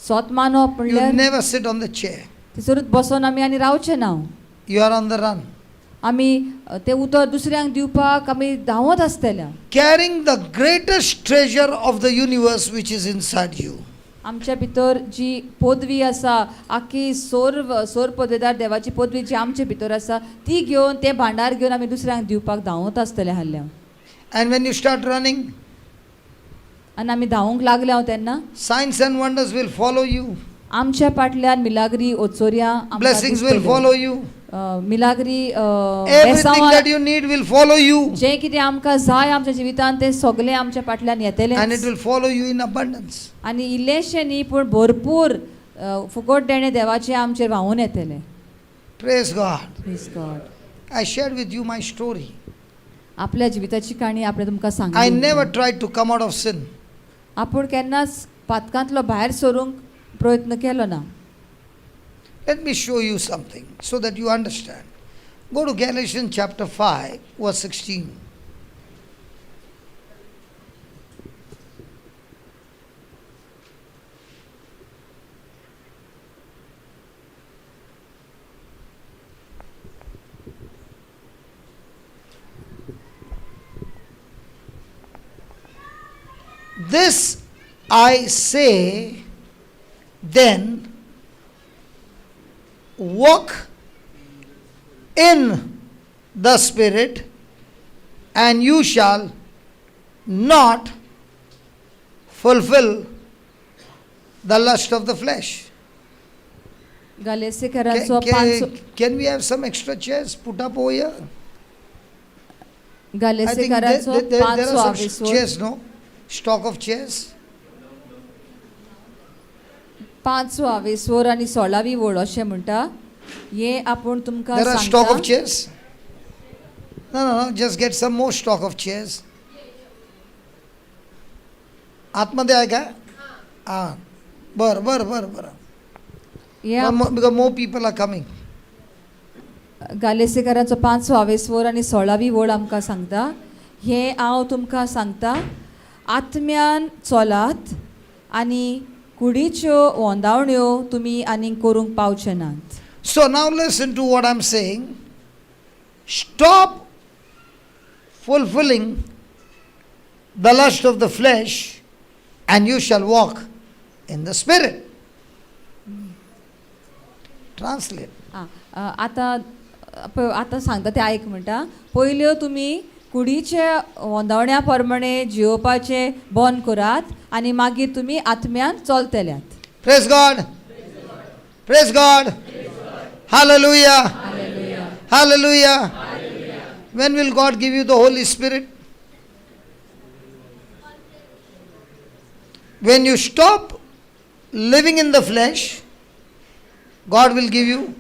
सोत मानप you म्हणल्यार never sit on the chair. थंयसरूच बसोन आमी आनी रावचें ना. You are on the run, आमी तें उतर दुसऱ्यांक दिवपाक आमी धांवत आसतले, carrying the greatest treasure of the universe which is inside you. आमच्या भितर जी पदवी आसा, आख्खी सोर पदवेदार देवाची पदवी जी आमचे भितर आसा ती घेवन तें भांडार घेवन आमी दुसऱ्यांक दिवपाक धांवत आसतले आहल्या. And when you start running, आनी आमी धांवूंक लागले हांव तेन्ना signs and wonders will follow you, आमच्या फाटल्यान मिलाग्री ओचोऱ्यां आमकां blessings will दिसतल्यो. follow you, Milagre everything बेसांवां that you need will follow you, जें कितें आमकां जाय आमच्या जिवितांत तें सगळें आमच्या फाटल्यान येतलें. and it will follow you in abundance. आनी इल्लेंशें न्ही पूण भरपूर फुकट देणें देवाचें आमचेर व्हांवून येतलें. Praise God. Praise God. I shared with you my story. आपल्या जिविताची काणी आपणें तुमकां I Sangli. never tried to come out of sin. आपूण केन्नाच पातकांतलो भायर सरूंक प्रयत्न केलो ना. Let me show you something so that you understand. Go to Galatians chapter 5, verse 16. This I say, Then walk in the Spirit, and you shall not fulfill the lust of the flesh. गालेसेकरांचो Can, पांच can we have some extra chairs put up over here? I think there, गालेसेकरांचो there are पांचवो some आवेसोर chairs, no? Stock of chairs. पांचवो आवेसोर आनी सोळावी वळ अशें म्हणटा हें आपूण तुमकां There are stock of सांगता. Chairs? No, just get some more stock of chairs. आतमध्ये आहे का? हां, बरं बरं बरं बरं. हें Because more people are coming. गालेसेकरांचो पांचवो आवेसवोर आनी सोळावी वळ आमकां सांगता, हें हांव तुमकां सांगता, आत्म्यान चलात आनी कुडीच्यो वोंदावण्यो तुमी आनीक करूंक पावचे नात. So now listen to what I'm saying. Stop fulfilling the lust of the flesh, and you shall walk in the Spirit. Translate. आं, आतां पळय, आतां सांगता तें आयक. म्हणटा, पयल्यो तुमी कुडीच्या वोंदावण्या प्रमाणे जियोवपाचें बंद करात आनी मागीर तुमी आत्म्यान चलतल्यात. Praise God. Praise God. Hallelujah. Hallelujah. When will God give you the Holy Spirit? When you stop living in the flesh, God will give you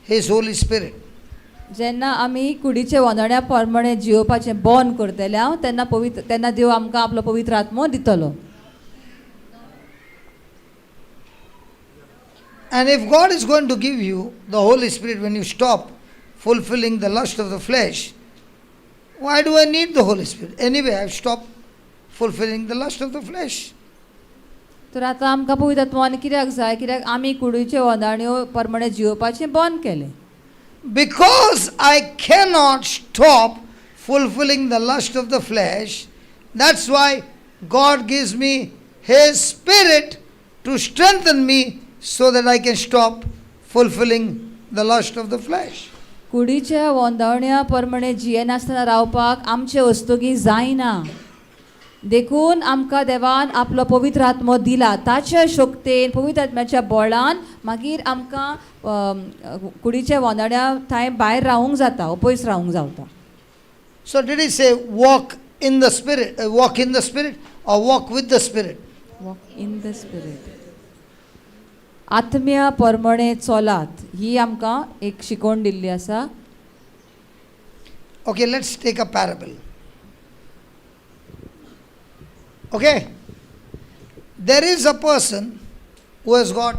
His Holy Spirit. जेन्ना आमी कुडीचे वोंदावण्या प्रमाणे जियोवपाचें बंद करतले हांव तेन्ना पवित्र तेन्ना देव आमकां आपलो पवित्र आत्मो दितलो. And if God is going to give you the Holy Spirit when you stop fulfilling the lust of the flesh, why do I need the Holy Spirit? Anyway, I've stopped fulfilling the lust of the flesh. तर आतां आमकां पवित्र आत्मो आनी कित्याक जाय? कित्याक आमी कुडीचे वोंदाण्यो प्रमाणे जियोवपाचें बंद केलें. Because I cannot stop fulfilling the lust of the flesh, that's why God gives me His Spirit to strengthen me so that I can stop fulfilling the lust of the flesh. कुडीच्या वोंदावण्या प्रमाणे जियेनासतना रावपाक आमचे वस्तुगी जायना, देखून आमकां देवान आपलो पवित्र आत्मो दिला. ताच्या शक्तेन, पवित्र आत्म्याच्या बळान मागीर आमकां कुडीच्या वोंदाण्या थंय भायर रावूंक जाता, पयस रावूंक जाता. So, did he say walk in the Spirit, walk in the Spirit, or walk with the Spirit? Walk in the Spirit. आत्म्या प्रमाणे चलात ही आमकां एक शिकवण दिल्ली आसा. Okay, let's take a parable. Okay? There is a person who has got,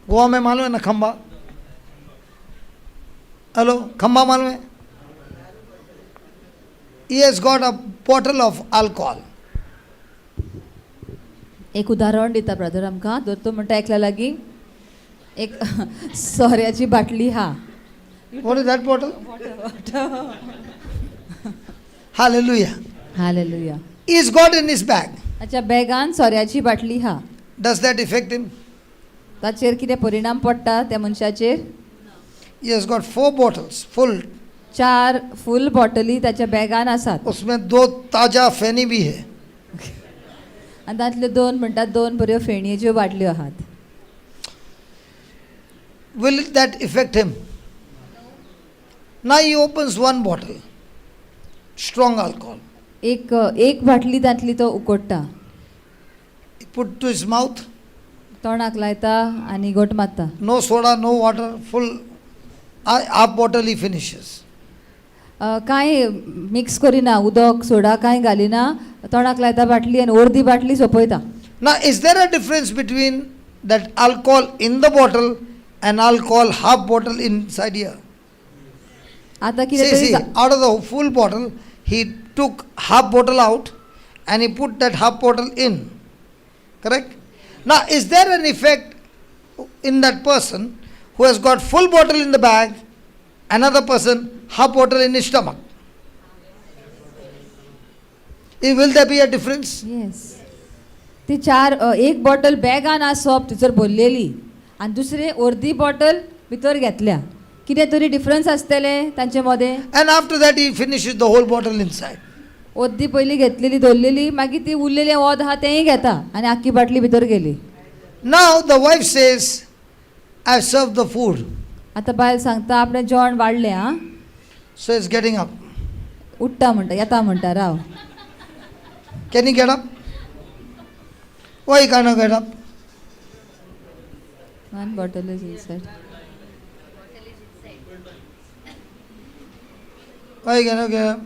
Goa में मालूम है ना खंबा? हेलो, खंबा मालूम है? He has got a bottle of alcohol. एक उदाहरण दिता ब्रदर आमकां. दोतोर म्हणटा, एकल्या लागीं एक सोऱ्याची बाटली हा. What is that bottle? Hallelujah. Hallelujah. He has got in his bag. ताच्या बॅगान सोऱ्याची बाटली हा. Does that affect him? ताचेर कितें परिणाम पडटा त्या मनशाचेर? He has got four bottles full. चार फूल बॉटली ताच्या बॅगान आसात. उसमें दो ताजा फेनी भी है. आनी तांतल्यो दोन म्हणटात दोन बऱ्यो फेणयेच्यो बाटल्यो आहात. Will that affect him? Now he opens one bottle, strong alcohol. एक एक बाटली तांतली तो उकोडटा. He put to his mouth, तोंडाक लायता आनी घोट मारता. No soda, no water, full half bottle he finishes. कांय मिक्स करिना, उदक सोडा कांय घालिना, तोंडाक लायता बाटली आनी अर्दी बाटली सोंपयता. Now, is there a difference between that alcohol in the bottle and alcohol half bottle inside here? आतां कितें See, तरी see, out of the full bottle, he took half bottle out and he put that half bottle in. Correct? Now, is there an effect in that person who has got full bottle in the bag, another person half bottle in his stomach? Will there be a difference? Yes, ती चार एक bottle बॅगान आसप थंयसर भरलेली आनी दुसरे अर्दी bottle भितर घेतल्या, कितें तरी डिफरन्स आसतलें तांचे मदें. And after that, he finishes the whole bottle inside. अर्दी पयली घेतलेली दवरलेली, मागीर ती उरलेलें वत आहा तेंय घेता आनी आख्खी बाटली भितर गेली. Now the wife says, "I've served the food." आतां बायल सांगता आपणें जेवण वाडलें आं. So he's getting up. उठ्ठा म्हणटा, येता म्हणटा, राव. Can he get up? Why he cannot get up? One bottle is inside. Why he cannot get up?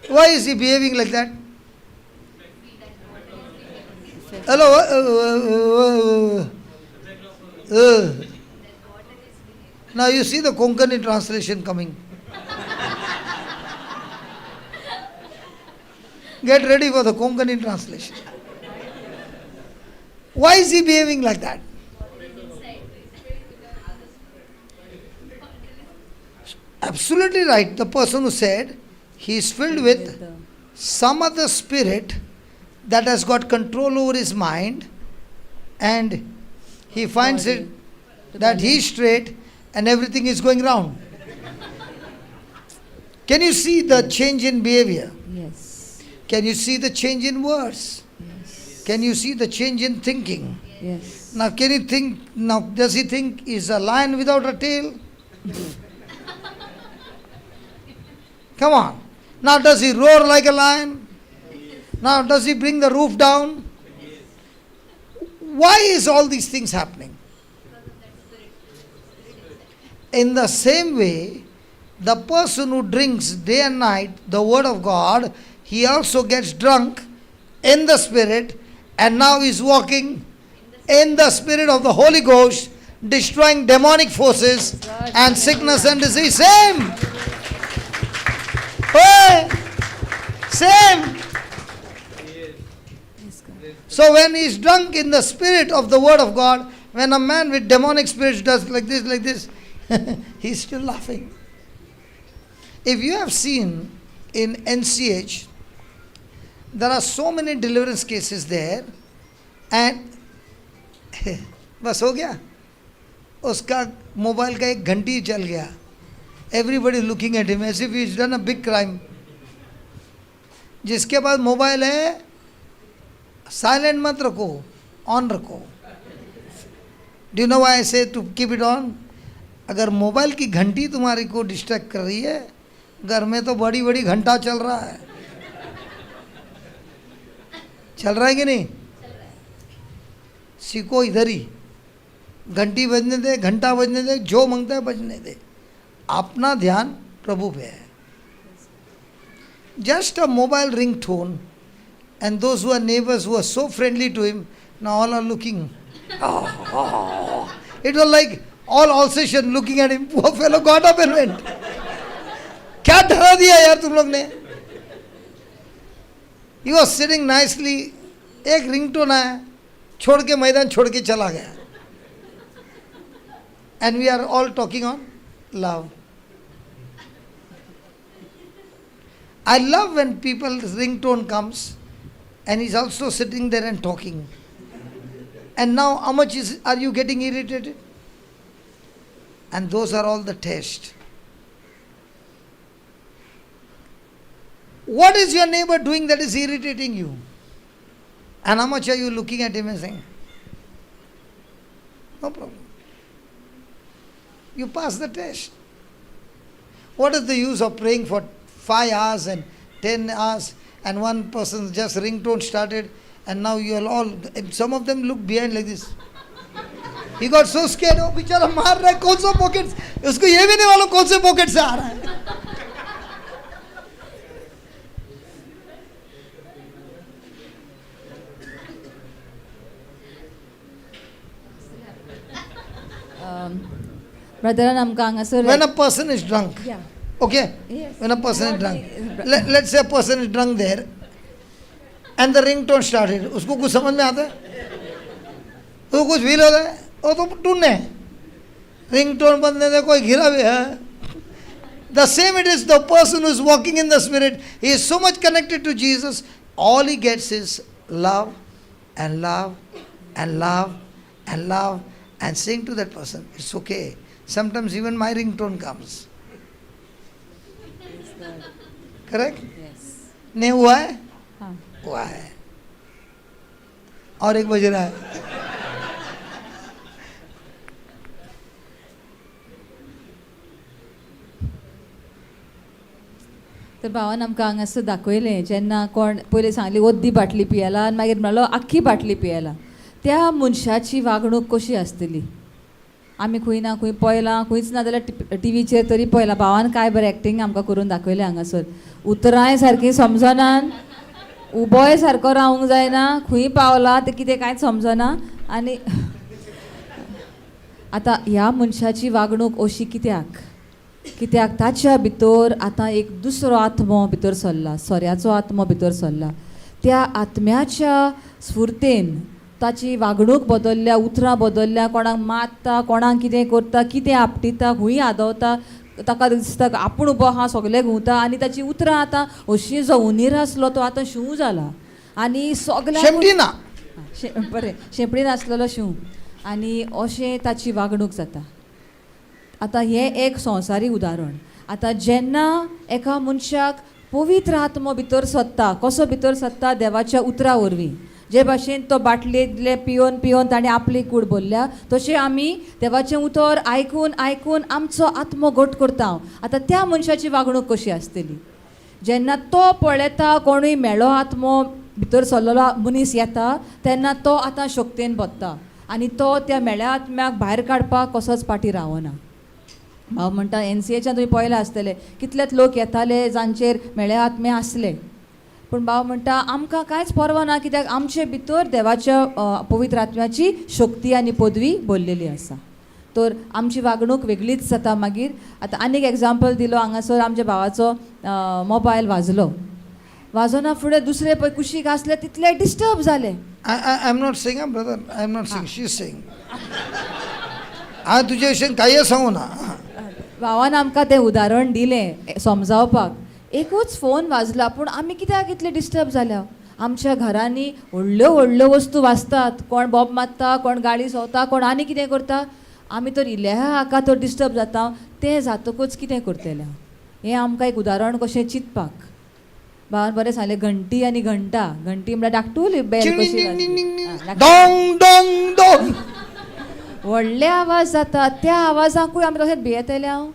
Why is he behaving like that? Hello? Now you see the Konkani translation coming. Get ready for the Konkani translation. Why is he behaving like that? Absolutely right. The person who said he is filled with some other spirit that has got control over his mind, and he finds it that he is straight and everything is going round. Can you see the change in behavior? Yes. Can you see the change in words? Yes. Can you see the change in thinking? Yes. Now, can you think? Now, does he think he's a lion without a tail? Come on. Now, does he roar like a lion? Now, does he bring the roof down? Why is all these things happening? In the same way, the person who drinks day and night the word of God, he also gets drunk in the spirit, and now is walking in the spirit of the Holy Ghost, destroying demonic forces and sickness and disease. Same. Hey, same. So when he is drunk in the spirit of the word of God, when a man with demonic spirits does like this, he's still laughing. If you have seen in NCH, there are so many deliverance cases there, and बस हो गया, उसका mobile का एक घंटी चल Gaya. Everybody looking at him as if he's done a big crime. जिसके pass mobile है, silent मत रखो, on रखो. Do you know why I say to keep it on? अगर मोबाइल की घंटी तुम्हारी को डिस्ट्रैक्ट कर रही है, घर में तो बड़ी बड़ी घंटा चल रहा है. चल रहा है कि नहीं? सीखो इधर ही, घंटी बजने दे, घंटा बजने दे, जो मांगता है बजने दे. अपना ध्यान प्रभु पे है. Just a mobile ringtone, and those who are neighbors who are so friendly to him, now all are looking. Oh, oh. It was like all Alsatian looking at him. Poor fellow got up and went. क्या डरा दिया यार तुम लोग ने. He was sitting nicely. एक ringtone आया, छोड़ K मैदान छोड़ के चला Gaya. And we are all talking on love. I love when people's ringtone comes and he's also sitting there and talking. And now how much are you getting irritated? And those are all the tests. What is your neighbor doing that is irritating you? And how much are you looking at him and saying, no problem. You pass the test. What is the use of praying for 5 hours and 10 hours and one person's just ringtone started and now you are all, some of them look behind like this. He got so scared, oh बेचारा मार रहा है, कौन सा pocket, उसको ये भी नहीं मालूम कौन से पॉकेट से आ रहा है. ब्रदरान आमकां हांगासर When a person is drunk, Yeah. okay? Yes. When a person is drunk, let's say a person is drunk there, and the ringtone started. उसको कुछ समझ में आता है? उसको कुछ फील होता है? वो तो टून है. रिंगटोन बंदने दे, कोई घिरा भी है. The same it is the person who is walking in the Spirit. He is so much connected to Jesus. All he gets is love and love and love and love and saying to that person, it's okay. Sometimes even my ringtone comes. Correct? नहीं हुआ है? हाँ. हुआ है. और एक बज रहा है. तर भावान आमकां हांगासर दाखयलें जेन्ना कोण पयलीं सांगली ओद्दी बाटली पियेला आनी मागीर म्हणलो आख्खी बाटली पियेला, त्या मनशाची वागणूक कशी आसतली? आमी खंय ना खंय पळयलां, खंयच ना जाल्यार टिवीचेर तरी पळयलां. भावान काय बरें एक्टींग आमकां करून दाखयलें हांगासर. उतरांय सारकीं समजनात, उबोय सारको रावंक जायना, खंय पावला तें कितें कांयच समजना. आनी आतां ह्या मनशाची वागणूक अशी कित्याक? कित्याक ताच्या भितर आतां एक दुसरो आत्मो भितर सरला, सोऱ्याचो आत्मो भितर सरला. त्या आत्म्याच्या स्फुर्तेन ताची वागणूक बदलल्या, उतरां बदलल्या, कोणाक मारता, कोणाक कितें करता, कितें आपटिता, खंय आदवता, ताका दिसता आपूण उबो आहा सगलें घुंवता. आनी ताची उतरां आतां अशीं जो उनीर आसलो तो आतां शिंव जाला आनी सगळ्यांक शेंपटी ना, बरें शेंपडी नासलेलो शिंव. आनी अशें ताची वागणूक जाता. आतां हें एक संवसारीक उदाहरण. आतां जेन्ना एका मनशाक पवित्र आत्मो भितर सरता, कसो भितर सरता? देवाच्या उतरा वरवीं. जे भाशेन तो बाटलेंतले पियोन पियोन ताणें आपली कूड भरल्या, तशें आमी देवाचें उतर आयकून आयकून आमचो आत्मो घट करता. आतां त्या मनशाची वागणूक कशी आसतली? जेन्ना तो पळयता कोणूय मेळो आत्मो भितर सरलेलो मनीस येता तेन्ना तो आतां शक्तेन बदता आनी तो त्या मेळ्या आत्म्याक भायर काडपाक कसोच फाटीं रावना. भाव म्हणटा एनसीएच्यान तुमी पळयलां आसतलें कितलेच लोक येताले जांचेर मेळे आत्मे आसले, पूण भाव म्हणटा आमकां कांयच पर्वा ना, कित्याक आमचे भितर देवाच्या पवित्र आत्म्याची शक्ती आनी पदवी भरलेली आसा. तर आमची वागणूक वेगळीच जाता. मागीर आतां आनीक एग्जाम्पल दिलो हांगासर आमच्या भावाचो मोबायल वाजलो, वाजोना फुडें दुसरे पळय कुशीक आसले तितले डिस्टर्ब जाले. I am not saying, brother, I am not saying, she is saying. हांवें तुजे विशीं कांय सांगू ना. भावान आमकां तें उदाहरण दिलें समजावपाक. एकूच फोन वाजला पूण आमी कित्याक इतले डिस्टर्ब जाल्या? आमच्या घरांनी व्हडल्यो व्हडल्यो वस्तू वाजतात, कोण बोब मारता, कोण गाळी सोंवता, कोण आनी कितें करता. आमी तर इल्ल्या हाका तर डिस्टर्ब जाता. तें जातकूच कितें करतलें? हें आमकां एक उदाहरण कशें चिंतपाक. भावान बरें सांगलें, घंटी आनी घंटा. घंटी म्हळ्यार धाकटुली बेल कशी, डोंग डोंग डोंग व्हडले आवाज जाता. त्या आवाजाकूय आमी तशेंच भियेतले. हांव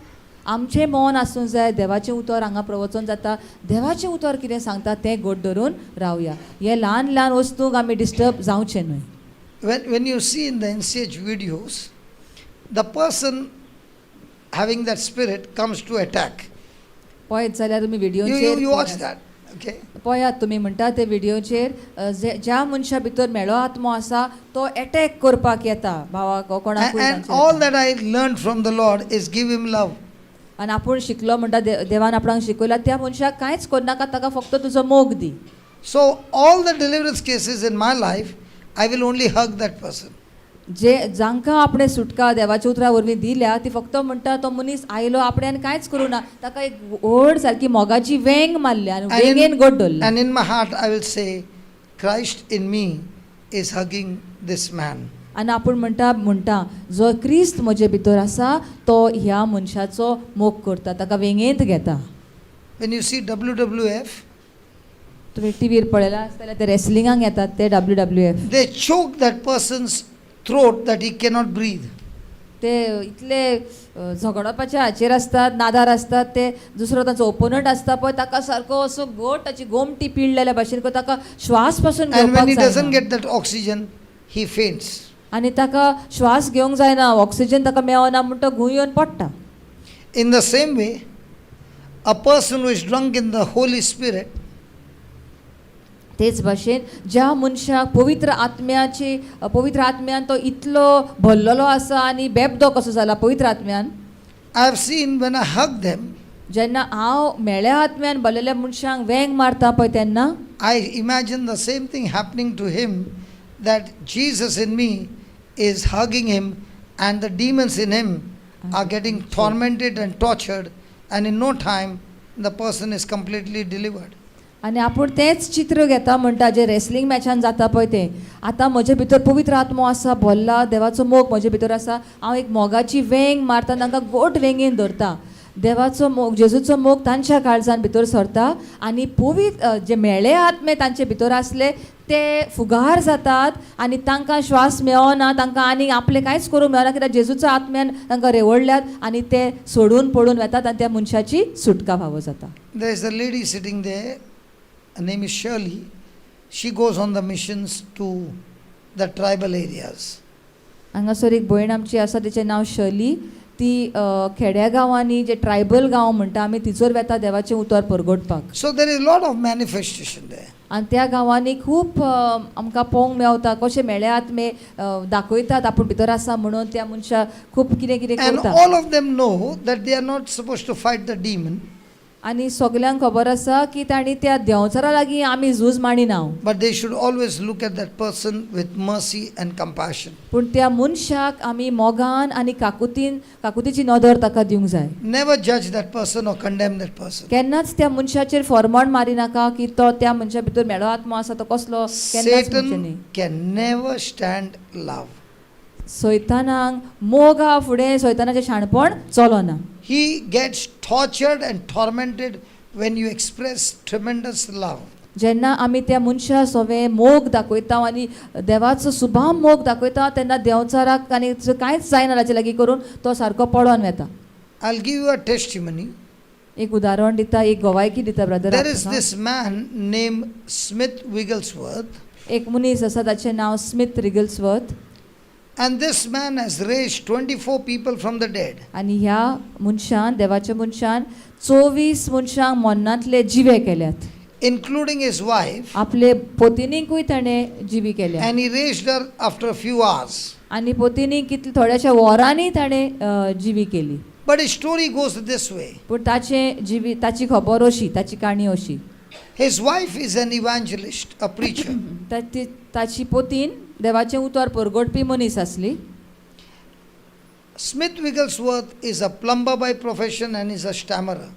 आमचें मौन आसूंक जाय. देवाचें उतर हांगा प्रवचन जाता, देवाचें उतर कितें सांगता तें गोड धरून रावया. हे ल्हान ल्हान वस्तूंक आमी डिस्टर्ब जावचें न्हय. When you see in the NCH videos, the person having that spirit comes to attack. पळयत जाल्यार तुमी व्हिडियोचेर You watch that, okay? पळयात तुमी म्हणटा ते व्हिडियोचेर ज्या मनशा भितर मेळो आत्मो आसा तो एटॅक करपाक येता भावाक कोणाकूय. And all that I learned from the Lord is give him love. आनी आपूण शिकलो म्हणटा देवान आपणाक शिकयला त्या मनशाक कांयच करनाका, ताका फक्त तुजो मोग दी. So all the deliverance cases in my life, I will only hug that person. जे जांकां आपणें सुटका देवाच्या उतरा वरवीं दिल्या ती फक्त म्हणटा तो मनीस आयलो आपणें कांयच करूं ना, ताका एक व्हड सारकी मोगाची वेंग मारली आनी वेंगेन गोड दवरला. And in my heart I will say, Christ in me is hugging this man. आनी आपूण म्हणटा म्हणटा जो क्रिस्त म्हजे भितर आसा तो ह्या मनशाचो मोग करता, ताका वेंगेंत घेता. When you see WWF, तुमी टिवीर पळयलां आसतलें ते रेसलिंगाक येतात ते WWF. They choke that person's throat that he cannot breathe. ते इतले झगडपाच्या हाचेर आसतात, नादार आसतात. ते दुसरो तांचो ओपोनंट आसता पळय ताका सारको असो घट ताची गोमटी पिळलेल्या भाशेन ताका श्वास पासून And when he घेवपाक doesn't जायना. get that oxygen, he faints. आनी ताका श्वास घेवंक जायना, ऑक्सिजन ताका मेळना म्हूण तो घुंव येवन पडटा. In the same way, a person who is drunk in the Holy Spirit, तेच भाशेन ज्या मनशाक पवित्र आत्म्याची पवित्र आत्म्यान तो इतलो भरलेलो आसा आनी बेबदो कसो जाला पवित्र आत्म्यान. I have seen when I hug them, जेन्ना हांव मेळ्या आत्म्यान भरलेल्या मनशांक वेंग मारता पळय तेन्ना I imagine the same thing happening to him, that Jesus in me is hugging him and the demons in him are getting tormented and tortured And in no time, the person is completely delivered. आनी आपूण तेंच चित्र घेता म्हणटा जें wrestling मॅचान जाता पळय तें. आतां म्हजे भितर पवित्र आत्मो आसा, भरला देवाचो मोग म्हजे भितर आसा, हांव एक मोगाची वेंग मारता, तांकां गोट वेंगेन धरता. देवाचो मोग, जेजूचो मोग तांच्या काळजान भितर सरता आनी पवित्र जे मेळे आत्मे तांचे भितर आसले ते फुगार जातात आनी तांकां श्वास मेळना, तांकां आनीक आपलें कांयच करूंक मेळना कित्याक जेजूचो आत्म्यान तांकां रेवडल्यात आनी ते सोडून पडून वेतात आनी त्या मनशाची सुटका फावो जाता. There is a lady sitting there, her name is Shirley. She goes on the missions to the tribal areas. हांगासर एक भयण आमची आसा, तिचें नांव शर्ली. ती खेड्या गांवांनी जे ट्रायबल गांव म्हणटा आमी तिचोर वेता देवाचें उतर परगटपाक. So there is a lot of manifestation there. आनी त्या गांवांनी खूब आमकां पळोवंक मेवता कशें मेळे आत्मे दाखयतात आपूण भितर आसा म्हणून त्या मनशाक खूब कितें कितें And करता. all of them know that they are not supposed to fight the demon, आनी सगल्यांक खबर आसा की तांणी त्या देंवचारा लागीं आमी झूज मांडिना, but they should always look at that person with mercy and compassion. पूण त्या मनशाक आमी मोगान आनी काकुतीन, काकुतीची नदर ताका दिवंक जाय. Never judge that person or condemn that person. केन्नाच त्या मनशाचेर फॉर्माण मारिनाका की तो त्या मनशा भितर मेळो आत्मो आसा तो कसलो, केन्नाच म्हणचें न्ही. Satan can never stand love. सैतानाक मोगा फुडें सैतानाचें शाणपण चलना. He gets tortured and tormented when you express tremendous love. जेन्ना आमी त्या मनशा सोवें मोग दाखयता आनी देवाचो सुभाव मोग दाखयता तेन्ना देंवचाराक आनी कांयच जायना ताचे लागीं करून, तो सारको पळोन वता. I'll give you a testimony. एक उदाहरण दिता, एक गवायकी दिता brother. There is this man named Smith Wigglesworth, एक मनीस आसा, ताचें नांव Smith रिगल्सवर्थ. And this man has raised 24 people from the dead. आनी ह्या मनशान, देवाच्या मनशान 24 मनशांक मरणांतले जिवे केल्यात, including his wife, आपले पोतिनीकूय ताणें जिवी केल्या, and he raised her after a few hours. आनी पोतिनी कितले थोड्याशा वरांनी ताणें जिवी केली. But his story goes this way. पूण ताचें जिवी, ताची खबर अशी, ताची काणी अशी. His wife is an evangelist, a preacher. ताची पोतीन देवाचें उतर परगटपी मनीस आसली. Smith Wigglesworth is a plumber by profession and is a stammerer.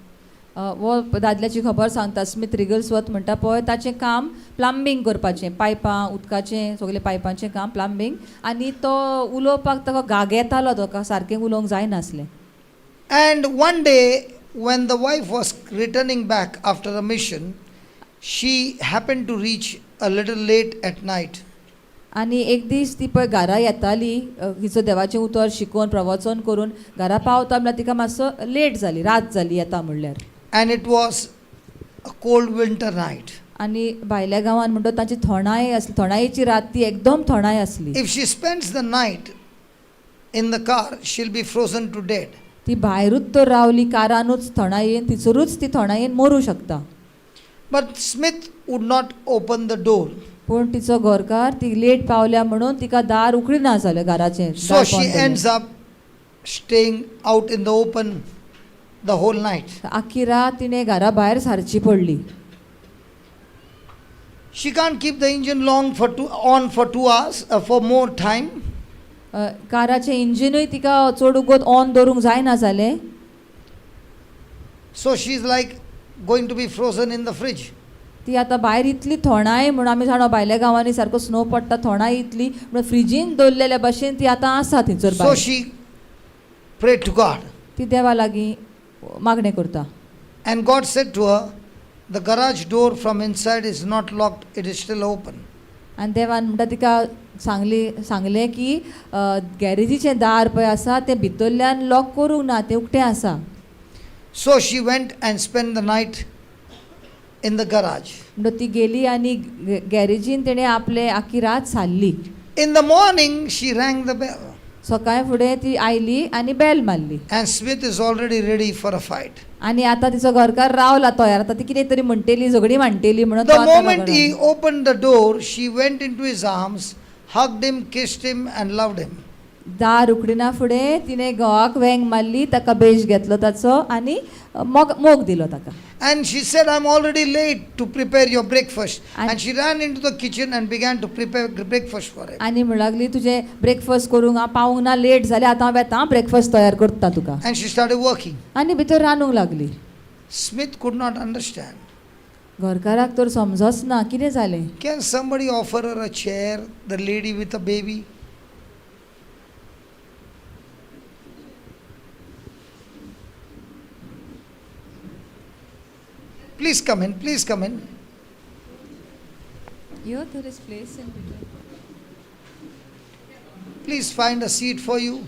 हो दादल्याची खबर सांगता, स्मिथ रिगल्सवर्थ म्हणटा पळय, ताचें काम प्लंबींग करपाचें, पायपां उदकाचें सगळें पायपांचें काम प्लंबींग, आनी तो उलोवपाक ताका गागेतालो, ताका सारकें उलोवंक जायनासलें. And one day, when the wife was returning back after a mission, she happened to reach a little late at night. आनी एक दीस ती पळय घरा येताली, हिचो देवाचें उतर शिकोवन प्रवचन करून घरा पावता म्हणल्यार तिका मातसो लेट जाली, रात जाली येता म्हणल्यार. And it was a cold winter night. आनी भायल्या गांवान म्हणटा तांची थोंडाय आसली, थोंडायेची रात ती एकदम थोंडाय आसली. If she spends the night in the car, she'll be frozen to death. ती भायरूच तर रावली कारानूच थोंडायेन, तिचरूच ती थोंडायेन मरूं शकता. But Smith would not open the door. पूण तिचो घरकार ती लेट पावल्या म्हणून तिका दार उगडिना जालें घराचें. So दार she बंद जालें. Ends up staying out in the open the whole night. आख्खी रात तिणें घरा भायर सारची पडली. She can't keep the engine long for two, on for 2 hours, for more time. काराचें इंजिनूय तिका चड उगत ऑन दवरूंक जायना जालें. So she's like going to be frozen in the fridge. ती आतां भायर इतली थोंडाय म्हणून आमी जाणा भायल्या गांवांनी सारको स्नो पडटा, थोंडाय इतली म्हणून फ्रिजीन दवरलेल्या भशेन ती आतां आसा थंयसर So भायर. She prayed to God. ती देवा लागीं मागणें करता. And God said to her, "The garage door from inside is not locked, it is still open." आनी देवान म्हणटा तिका सांगली, सांगलें की गॅरेजीचें दार पळय आसा तें भितरल्यान लॉक करूंक ना, तें उक्तें आसा. So she went and spent the night in the garage. म्हणटा ती गेली आनी गॅरेजीन तिणें आपले आख्खी रात सारली. In the morning, she rang the bell, सकाळी फुडें ती आयली आनी बेल मारली. And Smith is already ready for a fight. आनी आतां तिचो घरकार रावला तयार, आतां ती कितें तरी म्हणटेली, झगडी मांडटेली म्हणून तो The आतां moment he घरान. Opened the door, she went into his arms, hugged him, kissed him, and loved him. दार उगडिना फुडें तिणें घोवाक वेंग मारली, ताका बेज घेतलो ताचो आनी मोग मोग दिलो ताका. And she said, "I'm already late to prepare your breakfast." And- And she ran into the kitchen and began to prepare breakfast for him. आनी म्हणू लागली तुजें ब्रेकफास्ट करूंक हांव पावूंक ना, लेट जालें, आतां हांव वेता ब्रेकफास्ट तयार करता तुका. And she started working. आनी भितर रांदूंक लागली. Smith could not understand. घरकाराक तर समजच ना कितें जालें. Can somebody offer her a chair, the lady with a baby? Please come in, please come in. Yo there is place in between. Please find a seat for you.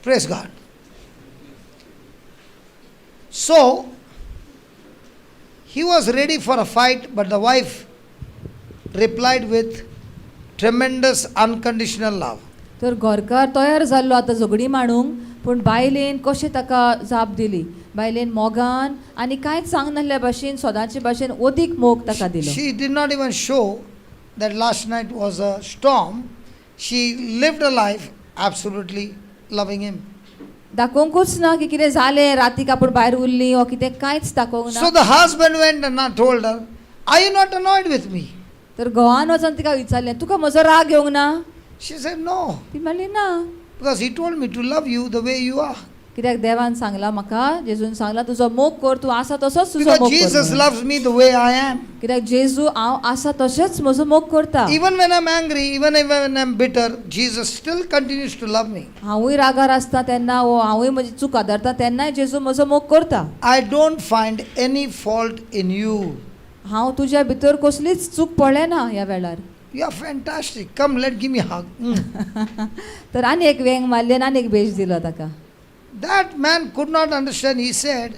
Praise God. So, he was ready for a fight, but the wife replied with tremendous unconditional love. तर घरकार तयार जाल्लो आतां झगडीं मांडूंक, पूण बायलेन कशें ताका जाप दिली, बायलेन मोगान आनी कांयच सांगनासल्या भाशेन सदांचे भाशेन अदीक मोग ताका दिलो. She did not even show that last night was a storm. She lived a life absolutely loving him. दाखोवंकूच ना की कितें जालें रातीक आपूण भायर उरली वो कितें, कांयच दाखोवंक So ना. The husband went and not told her, "Are you not annoyed with me?" तर घोवान वचोन तिका विचारलें, तुका म्हजो राग येवंक ना? She said, "No," ती म्हणली ना. because he told me to love you the way you are. कित्याक देवान सांगलां म्हाका, जेजून सांगलां तुजो मोग कर, तूं आसा तसोच तुजो Because मोग कर Jesus म्हणून. Loves me the way I am. कित्याक जेजू हांव आसा तशेंच म्हजो मोग करता. Even when I'm angry, even when I'm bitter, Jesus still continues to love me. हांवूय रागार आसता तेन्ना वो हांवूय म्हजी चूक आदारता तेन्नाय जेजू म्हजो मोग करता. I don't find any fault in you. हांव तुज्या भितर कसलीच चूक पळयना ह्या वेळार. You are fantastic. Come, let give me a hug. तर आनी एक वेंग मारली आनी आनी एक भेज दिलो ताका. That man could not understand. He said,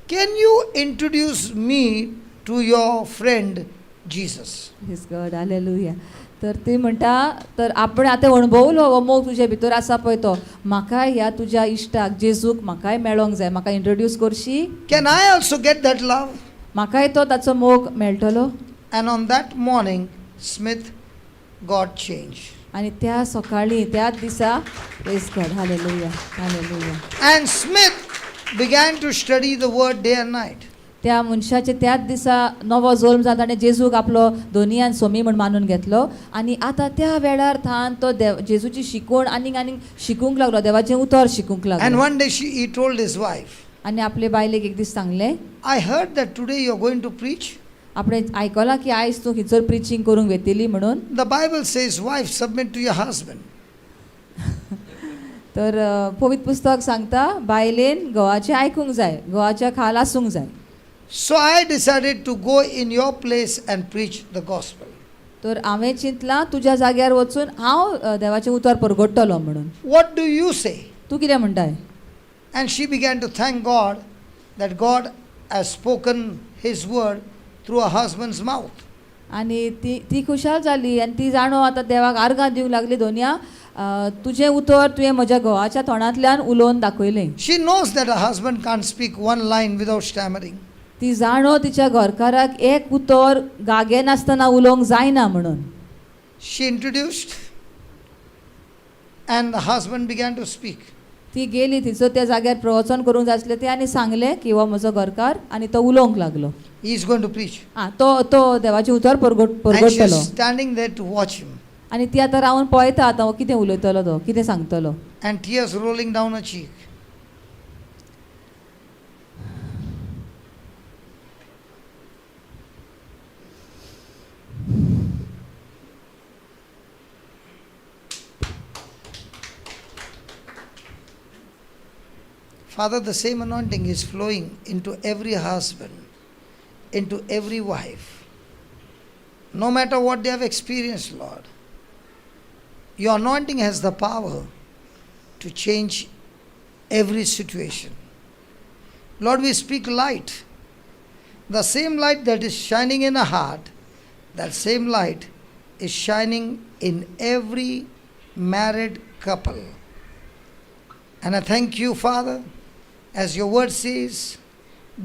"Can you introduce me to your friend Jesus?" Praise God, hallelujah. तर ती म्हणटा तर आपण आतां अणभवलो हो मोग तुजे भितर आसा पळय तो म्हाकाय ह्या तुज्या इश्टाक जेजूक म्हाकाय मेळोंक जाय, म्हाका introduce करशी? Can I also get that love? म्हाकाय तो ताचो मोग मेळटलो? And on that morning, Smith got changed. आनी त्या सकाळीं त्याच दिसा, praise God, hallelujah, hallelujah. And Smith began to study the word day and night. त्या मनशाचे त्याच दिसा नवो जल्म जाता, ताणें जेजूक आपलो धनी आनी सोमी म्हूण मानून घेतलो आनी आतां त्या वेळार थावन तो देव जेजूची शिकवण आनीक आनीक शिकूंक लागलो, देवाचें उतर शिकूंक And लागलो. One day he told his wife, आनी आपले बायलेक एक दीस सांगलें, "I heard that today you're going to preach." आपणें आयकलां की आयज तूं खंयसर प्रिचींग करूंक वेतली म्हणून. The Bible says, "Wife, submit to your husband." तर पवित्र पुस्तक सांगता बायलेन घोवाचें आयकूंक जाय, घोवाच्या खाल आसूंक जाय. So I decided to go in your place and preach the gospel. तर हांवें चिंतलां तुज्या जाग्यार वचून हांव देवाचें उतर परगट्टलो म्हणून. What do you say? तूं कितें म्हणटाय? And she began to thank God that God has spoken his word through her husband's mouth. आनी ती ती खुशाल जाली आनी ती जाणो आतां देवाक आर्गां दिवंक लागली, दोनया तुजें उतर तुवें म्हज्या घोवाच्या तोंडांतल्यान उलोवन दाखयलें. She knows that her husband can't speak one line without stammering. ती जाणो तिच्या घरकाराक एक उतर गागेनासतना उलोवंक जायना म्हणून. She introduced, and the husband began to speak. ती गेली थंयसर त्या जाग्यार प्रवचन करूंक जाय आसलें तें आनी सांगलें की हो म्हजो घरकार आनी तो उलोवंक लागलो. He is going to preach. आं तो तो देवाचें उतर परगट And परगट्टलो. she's standing there to watch him, आनी ती आतां रावन पळयता आतां हो कितें उलयतलो, तो कितें सांगतलो. and tears rolling down her cheek. Father, the same anointing is flowing into every husband, into every wife. No matter what they have experienced, Lord, your anointing has the power to change every situation. Lord, we speak light. The same light that is shining in a heart, that same light is shining in every married couple. And I thank you, Father, as your word says,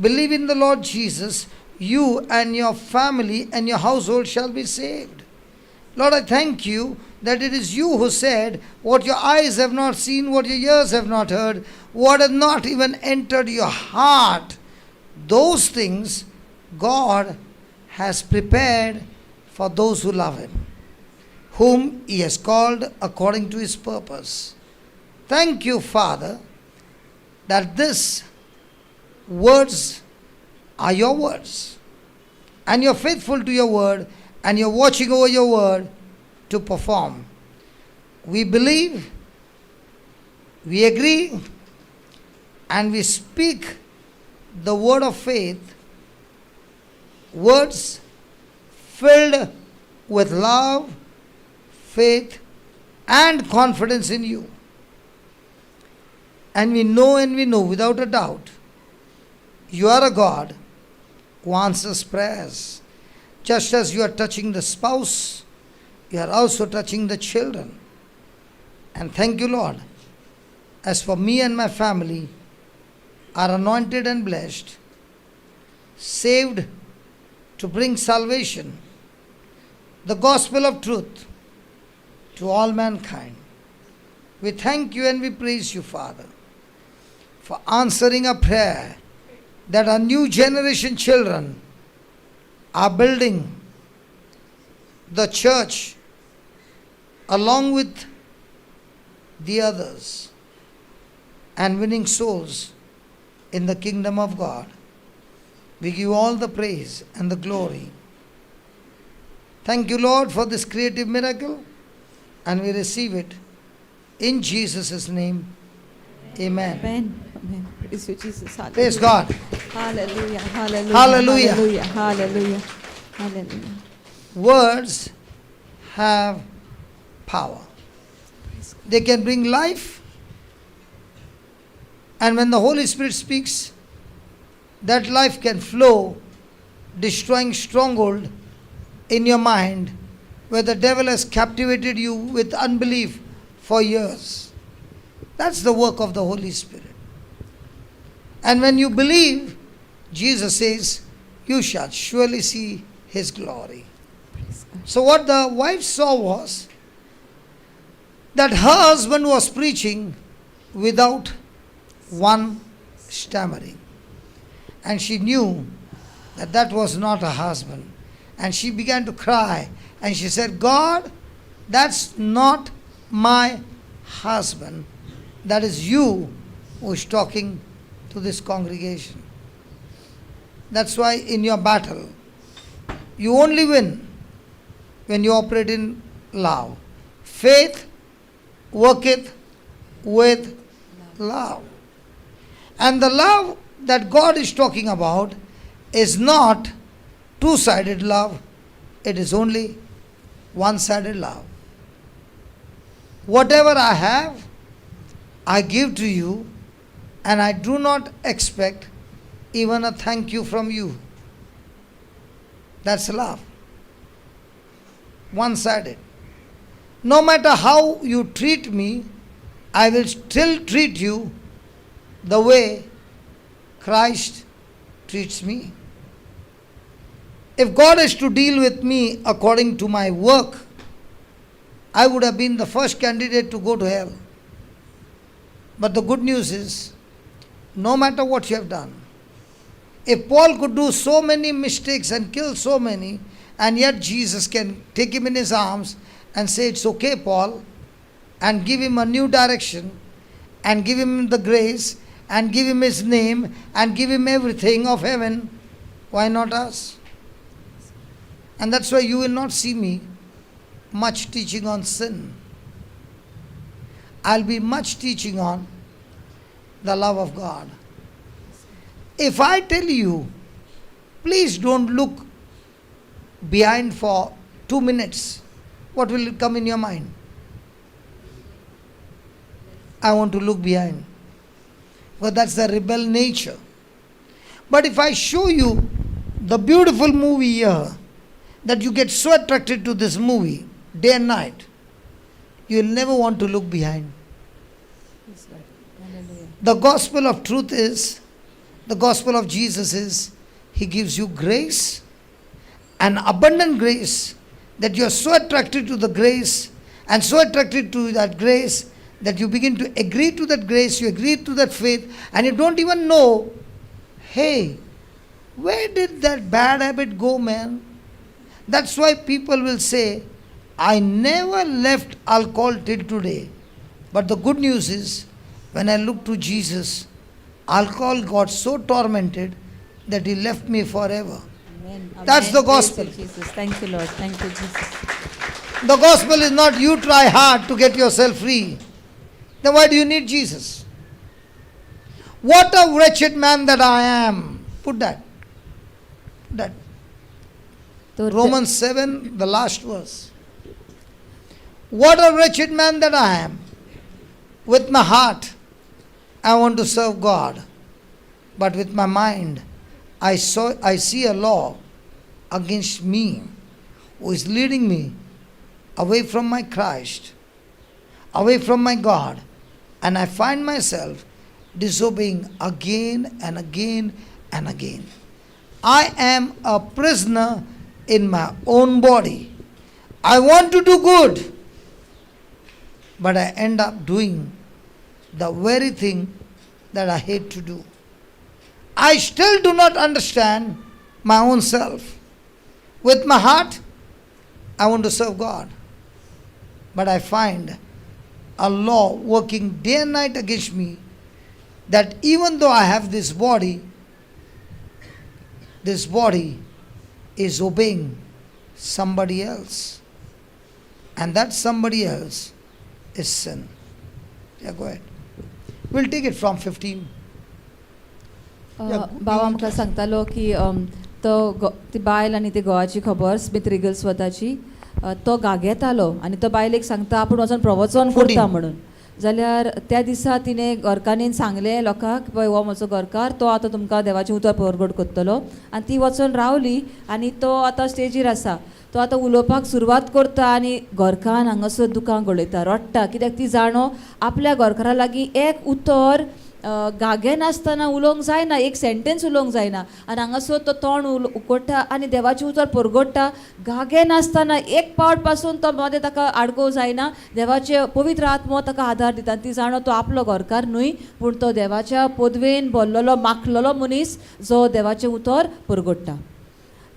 believe in the Lord Jesus, you and your family and your household shall be saved. Lord, I thank you that it is you who said, what your eyes have not seen, what your ears have not heard, what has not even entered your heart, those things God has prepared for those who love Him, whom He has called according to His purpose. Thank you, Father, that these words are your words, and you're faithful to your word, and you're watching over your word to perform. We believe, we agree, and we speak the word of faith, words filled with love, faith, and confidence in you. And we know without a doubt, you are a God who answers prayers. Just as you are touching the spouse, you are also touching the children. And thank you, Lord. As for me and my family, are anointed and blessed, saved to bring salvation, the gospel of truth to all mankind. We thank you and we praise you, Father, for answering our prayer that our new generation children are building the church along with the others and winning souls in the kingdom of God. We give all the praise and the glory. Thank you, Lord, for this creative miracle, and we receive it in Jesus' name. Amen. Amen. Amen. Praise you, Jesus. Hallelujah. Praise God. Hallelujah. Hallelujah. Hallelujah. Hallelujah. Hallelujah. Hallelujah. Words have power. Praise God. They can bring life. And when the Holy Spirit speaks, that life can flow, destroying stronghold in your mind where the devil has captivated you with unbelief for years. That's the work of the Holy Spirit. And when you believe, Jesus says, you shall surely see His glory. Praise God. So what the wife saw was that her husband was preaching without one stammering. And she knew that that was not her husband. And she began to cry. And she said, God, that's not my husband. That is you who is talking to this congregation. That's why in your battle, you only win when you operate in love. Faith worketh with love. And the love that God is talking about is not two-sided love. It is only one-sided love. Whatever I have, I give to you, and I do not expect even a thank you from you. That's love. One-sided. No matter how you treat me, I will still treat you the way Christ treats me. If God is to deal with me according to my work, I would have been the first candidate to go to hell. But the good news is, no matter what you have done, if Paul could do so many mistakes and kill so many, and yet Jesus can take him in his arms and say, it's okay, Paul, and give him a new direction, and give him the grace, and give him his name, and give him everything of heaven, why not us? And that's why you will not see me much teaching on sin. I'll be much teaching on the love of God. If I tell you, please don't look behind for 2 minutes, what will come in your mind? I want to look behind. Because that's the rebel nature. But if I show you the beautiful movie here, that you get so attracted to this movie, day and night, you will never want to look behind. The gospel of truth is, the gospel of Jesus is, He gives you grace and abundant grace that you are so attracted to the grace and so attracted to that grace that you begin to agree to that grace, you agree to that faith, and you don't even know, hey, where did that bad habit go, man? That's why people will say, I never left alcohol till today. But the good news is, when I look to Jesus, alcohol got so tormented that he left me forever. Amen. That's the Amen. Praise gospel. you, Jesus. Thank you, Lord. Thank you, Jesus. The gospel is not you try hard to get yourself free. Then why do you need Jesus? What a wretched man that I am. Put that. Put that. तर Romans 7, the last verse. What a wretched man that I am. With my heart, I want to serve God. But with my mind, I see a law against me who is leading me away from my Christ, away from my God, and I find myself disobeying again and again and again. I am a prisoner in my own body. I want to do good, but I end up doing the very thing that I hate to do. I still do not understand my own self. With my heart, I want to serve God. But I find a law working day and night against me that even though I have this body is obeying somebody else. And that somebody else is sin. Yeah, go ahead. We'll take it from 15. Yeah, बाबा आमकां सांगतालो की तो ती बायल आनी ती घोवाची खबर स्मिथ रिगल स्वताची तो गागेतालो आनी तो बायलेक सांगता आपूण वचोन प्रवचन करता 14. म्हणून जाल्यार त्या दिसा तिणें घरकान्नीन सांगलें लोकांक पळय हो म्हजो घरकार तो आतां तुमकां देवाचें उतर परगट करतलो आनी ती वचोन रावली आनी तो आतां स्टेजीर आसा तो आतां उलोवपाक सुरवात करता आनी घरकान्न हांगासर दुकां गळयता रडटा कित्याक ती जाणो आपल्या घरकारा लागीं एक उतर गागे नासतना उलोवंक जायना एक सेंटेन्स उलोवंक जायना आनी हांगासर तो तोंड उकोडटा आनी देवाचें उतर परगडटा गागे नासतना एक पावट पासून तो मदें ताका आडकोवंक जायना देवाचें पवित्र आत्मो ताका आदार दिता आनी ती जाणो तो आपलो घरकार न्हय पूण तो देवाच्या पदवेन भरलेलो माखलेलो मनीस जो देवाचें उतर परगडटा.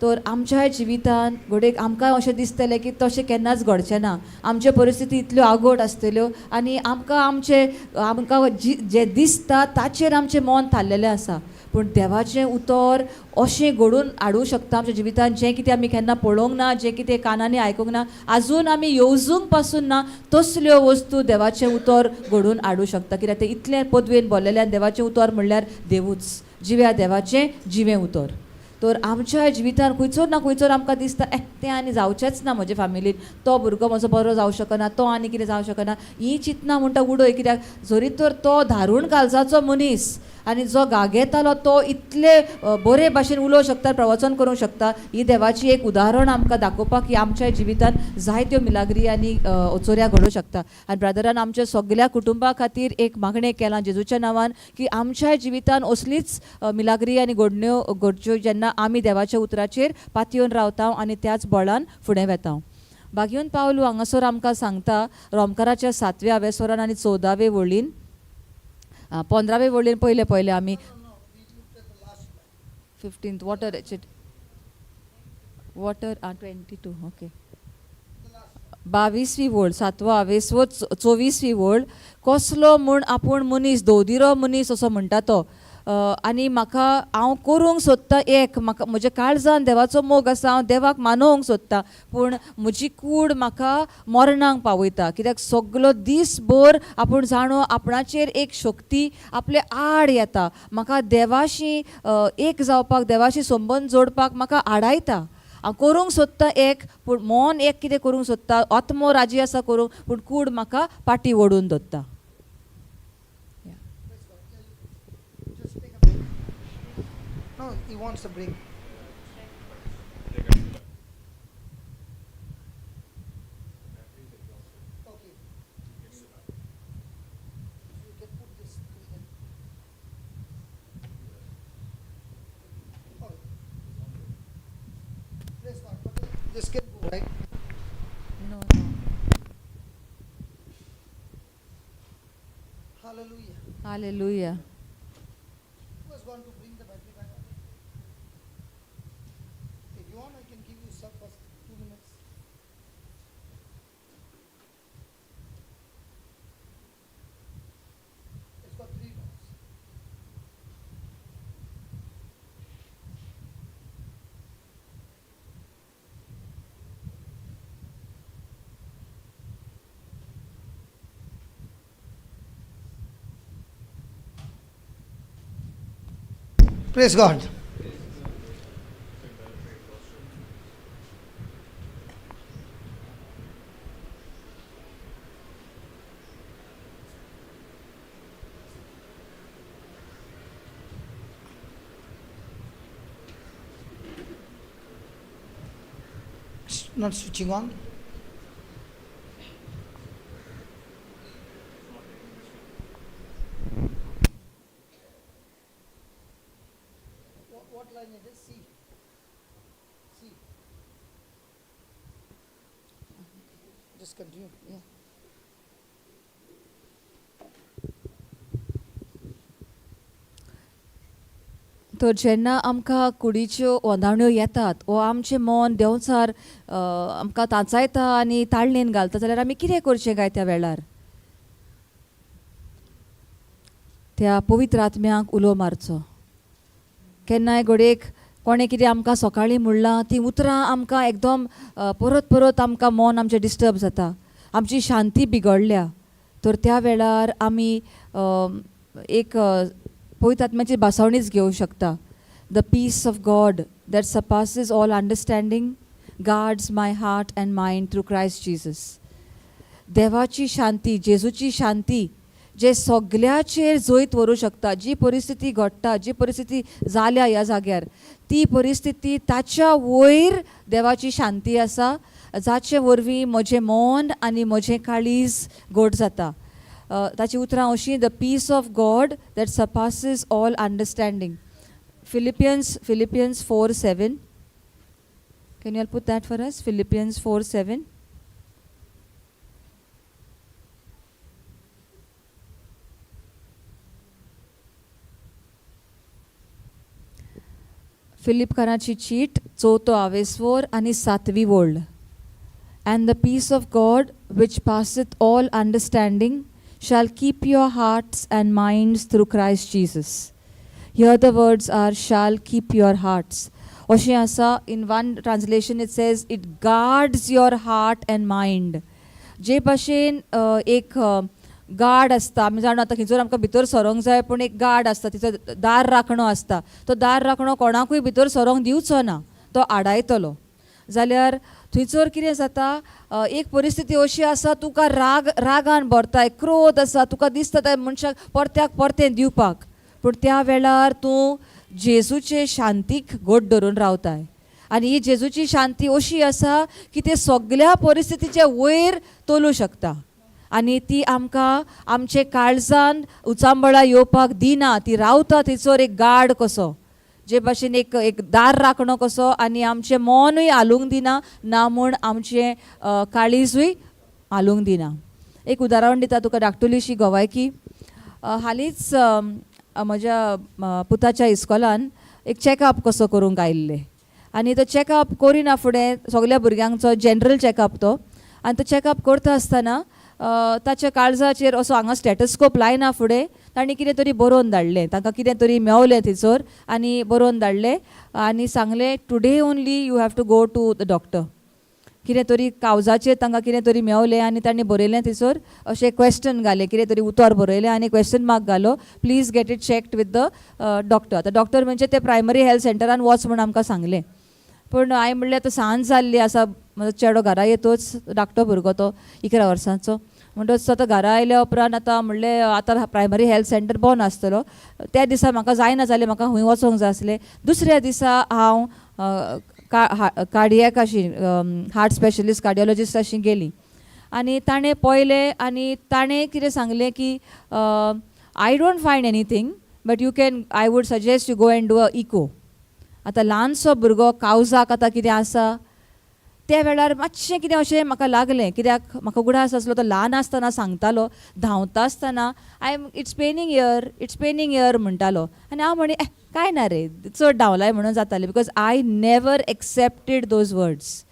तर आमच्या जिवितान घडयेक आमकां अशें दिसतलें की तशें केन्नाच घडचें ना आमच्यो परिस्थिती इतल्यो आगोट आसतल्यो आनी आमकां आमचें आमकां जें दिसता ताचेर आमचें मन थारलेलें आसा पूण देवाचें उतर अशें घडोवन हाडूंक शकता आमच्या जिवितान जें कितें आमी केन्ना पळोवंक ना जें कितें कानांनी आयकूंक ना आजून आमी येवजूंक पासून ना तसल्यो वस्तू देवाचें उतर घडोवन हाडूंक शकता कित्याक तें इतलें पदवेन भरलेलें देवाचें उतर म्हणल्यार देवूच जिव्या देवाचें जिवें उतर. तर आमच्या जिवितान खंयचो ना खंयचो आमकां दिसता ए तें आनी जावचेंच ना म्हजे फामिलीन तो भुरगो म्हजो बरो जावं शकना तो आनी कितें जावं शकना ही चिंतना म्हणटा उडय कित्याक जरी तर तो धारूण काळजाचो मनीस आनी जो गागेतालो तो इतले बरे भाशेन उलोवंक शकता प्रवचन करूंक शकता ही देवाची एक उदाहरण आमकां दाखोवपाक की आमच्या जिवितान जायत्यो मिलाग्री आनी ओचोऱ्या घडोवंक शकता. आनी ब्रदरान आमच्या सगल्या कुटुंबा खातीर एक मागणें केलां जेजूच्या नांवान की आमच्या जिवितान असलीच मिलाग्री आनी घडण्यो घडच्यो जेन्ना आमी देवाच्या उतराचेर पातयेवन रावता आनी त्याच बळान फुडें वेता. बागयोन पावलू हांगासर आमकां सांगता रोमकाराच्या 7व्या आवेसोरान आनी 14वे वळीन 15वे वळीन पयले पयले आमी 15th water water 22 okay 22वी वळ 7वो आवेसवो 24वी वळ कसलो म्हूण आपूण मनीस दोदिरो मनीस असो म्हणटा तो आनी म्हाका हांव करूंक सोदता एक म्हाका म्हज्या काळजान देवाचो मोग आसा हांव देवाक मानोवंक सोदता पूण म्हजी कूड म्हाका मरणाक पावयता कित्याक सगलो दीसभर आपूण जाणो आपणाचेर एक शक्ती आपले आड येता म्हाका देवाशी एक जावपाक देवाशी संबंद जोडपाक म्हाका आडायता. हांव करूंक सोदता एक पूण मन एक कितें करूंक सोदता आत्मो राजी आसा करूंक पूण कूड म्हाका पाटी ओडून दवरता. No, he wants a break. Okay. So you can put this thing in. Okay. This can go, right? Hallelujah. Hallelujah. Who has gone to bring the battery back up? If you want, I can give you some first 2 minutes. It's got three dots. Praise God. It's not switching on. What line it is? C. C. Just continue. Yeah. तर जेन्ना आमकां कुडीच्यो ओंदावण्यो येतात वो आमचें मन देंवचार आमकां तांचायता आनी ताळणेन घालता जाल्यार आमी कितें करचें काय त्या वेळार त्या पवित्र आत्म्याक उलो मारचो. केन्नाय घडयेक कोणें कितें आमकां सकाळीं म्हणलां तीं उतरां आमकां एकदम परत परत आमकां मन आमचें डिस्टर्ब जाता, आमची शांती बिगडल्या, तर त्या वेळार आमी एक पवित्र आत्म्याची भासावणीच घेवंक शकता. The peace of God that surpasses all understanding guards my heart and mind through Christ Jesus. देवाची शांती, जेजूची शांती जे सगळ्याचेर जैत व्हरूं शकता. जी परिस्थिती घडटा, जी परिस्थिती जाल्या ह्या जाग्यार, ती परिस्थिती ताच्या वयर देवाची शांती आसा, जाचे वरवीं म्हजें मन आनी म्हजें काळीज घट जाता. ताची उतरां अशीं, the peace of God that surpasses all understanding. Philippians 4:7. Can you put that for us? Philippians 4:7. फिलिपकाराची चीट, चवथो आवेस्वोर आनी सातवी वोल्ड. And the peace of God which passeth all understanding shall keep your hearts and minds through Christ Jesus. Here the words are shall keep your hearts. अशें आसा. In one translation it says it guards your heart and mind. जे भाशेन एक guard आसता, आमी जाणा आतां खंयसर आमकां भितर सरोंक जाय पूण एक गार्ड आसता, तिचो दार राखणो आसता, तो दार राखणो कोणाकूय भितर सरोंक दिवचो ना, तो आडायतलो. जाल्यार थंयसर कितें जाता, एक परिस्थिती अशी आसा, तुका रागान भरता, एक क्रोध आसा, तुका दिसता त्या मनशाक परत्याक परतें दिवपाक, पूण त्या वेळार तूं जेजूचे शांतीक घट धरून रावताय. आनी ही जेजूची शांती अशी आसा की ते सगळ्या परिस्थितीचे वयर तोलूं शकता आनी ती आमकां आमचे काळजान उचांबळा येवपाक दिना. ती रावता थंयसर एक गार्ड कसो, जे भाशेन एक एक दार राखणो कसो, आनी आमचें मनूय हालूंक दिना ना म्हूण आमचें काळीजूय हालूंक दिना. एक उदाहरण दिता तुका धाकटुलीशी गोवायकी. हालींच म्हज्या पुताच्या इस्कॉलान एक चॅकअप कसो करूंक आयिल्ले आनी तो चॅकअप करिना फुडें सगल्या भुरग्यांचो जनरल चॅकअप तो, आनी तो चॅकअप करता आसतना ताच्या काळजाचेर असो हांगा स्टेटस्कोप लायना फुडें तांणी कितें तरी बरोवन धाडलें, तांकां कितें तरी मेवलें थंयसर आनी बरोवन धाडलें आनी सांगलें today only you have to go to the doctor. कितें तरी कावजाचेर तांकां कितें तरी मेवलें आनी तांणी बरयलें थंयसर, अशें क्वेश्चन घालें, कितें तरी उतर बरयलें आनी क्वेश्चन मार्क घालो, please get it checked with the doctor. आतां डॉक्टर म्हणजे ते प्रायमरी हेल्थ सेंटरान वच म्हूण आमकां सांगलें, पूण हांवें म्हणलें आतां सांज जाल्ली आसा, म्हजो चेडो घरा येतोच, धाकटो भुरगो तो 11 वर्सांचो, म्हणटच आतां घरा आयल्या उपरांत आतां म्हणलें आतां प्रायमरी हेल्थ सेंटर बंद आसतलो. त्या दिसा म्हाका जायना जालें, म्हाका खंय वचोंक जाय आसलें. दुसऱ्या दिसा हांव कार्डियकाशी हार्ट स्पेशलिस्ट कार्डियोलॉजिस्ट अशी गेली आनी ताणें पळयलें आनी ताणें कितें सांगलें की I don't find anything but you can, I would suggest you go and do a echo. आतां ल्हानसो भुरगो कावजाक आतां कितें आसा त्या वेळार मातशें कितें अशें म्हाका लागलें, कित्याक म्हाका उगडास आसलो तो ल्हान आसतना सांगतालो, धांवता आसतना I am it's paining here, it's paining here म्हणटालो. आनी हांव म्हणी कांय ना रे, चड धांवलाय म्हणून जातालें, because I never accepted those words.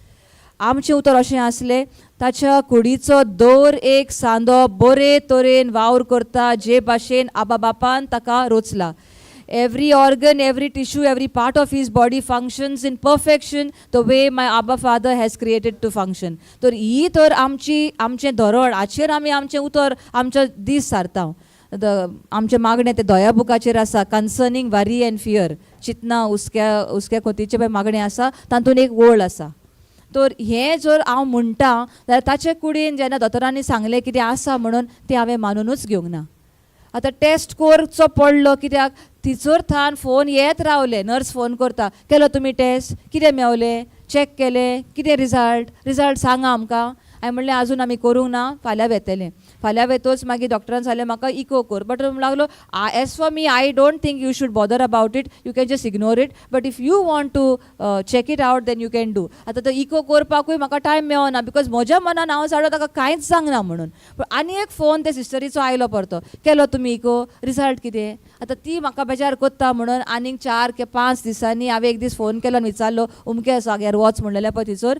आमचें उतर अशें आसलें, ताच्या कुडीचो दर एक सांदो बरे तरेन वावर करता जे भाशेन आबा बापान ताका रोचला. Every organ, every tissue, every part of his body functions in perfection the way my Abba Father has created to function. तर ही तर आमची आमचें धोरण, हाचेर आमी आमचें उतर आमचो दीस सारता. आमचें मागणें तें दया बुकाचेर आसा, कन्सर्नींग वरी एंड फियर, चिंतना हुस्क्या हुस्क्या खोतीचें पळय मागणें आसा, तातूंत एक ओळ आसा. तर हें जर हांव म्हणटा जाल्यार ताचे कुडीन जेन्ना दोतोरांनी सांगलें कितें आसा म्हणून, तें हांवें मानुनूच घेवंक ना. आतां टेस्ट करचो पडलो, कित्याक थिचर थान फोन येत रावले, नर्स फोन करता, केलो तुमी टेस्ट, कितें मेवलें, चॅक केलें, कितें रिजल्ट, रिजल्ट सांगा आमकां. हांवें म्हणलें आजून आमी करूंक ना, फाल्यां वेतलें. फाल्यां वेतोच मागीर डॉक्टरान सांगलें म्हाका इको कर, बट लागलो as for me I don't think you should bother about it, you can just ignore it, but if you want to check it out then you can do. आतां तो इको करपाकूय म्हाका time मेळना, because म्हज्या मनान हांव साडो ताका कांयच सांगना म्हणून. पूण आनी एक फोन ते सिस्टरीचो आयलो परतो, केलो तुमी इको, रिजल्ट कितें. आतां ती म्हाका बेजार कोत्ता म्हणून आनीक 4 के 5 दिसांनी हांवें एक दीस फोन केलो आनी विचारलो उमके जाग्यार वच म्हणलेलें पळय थंयसर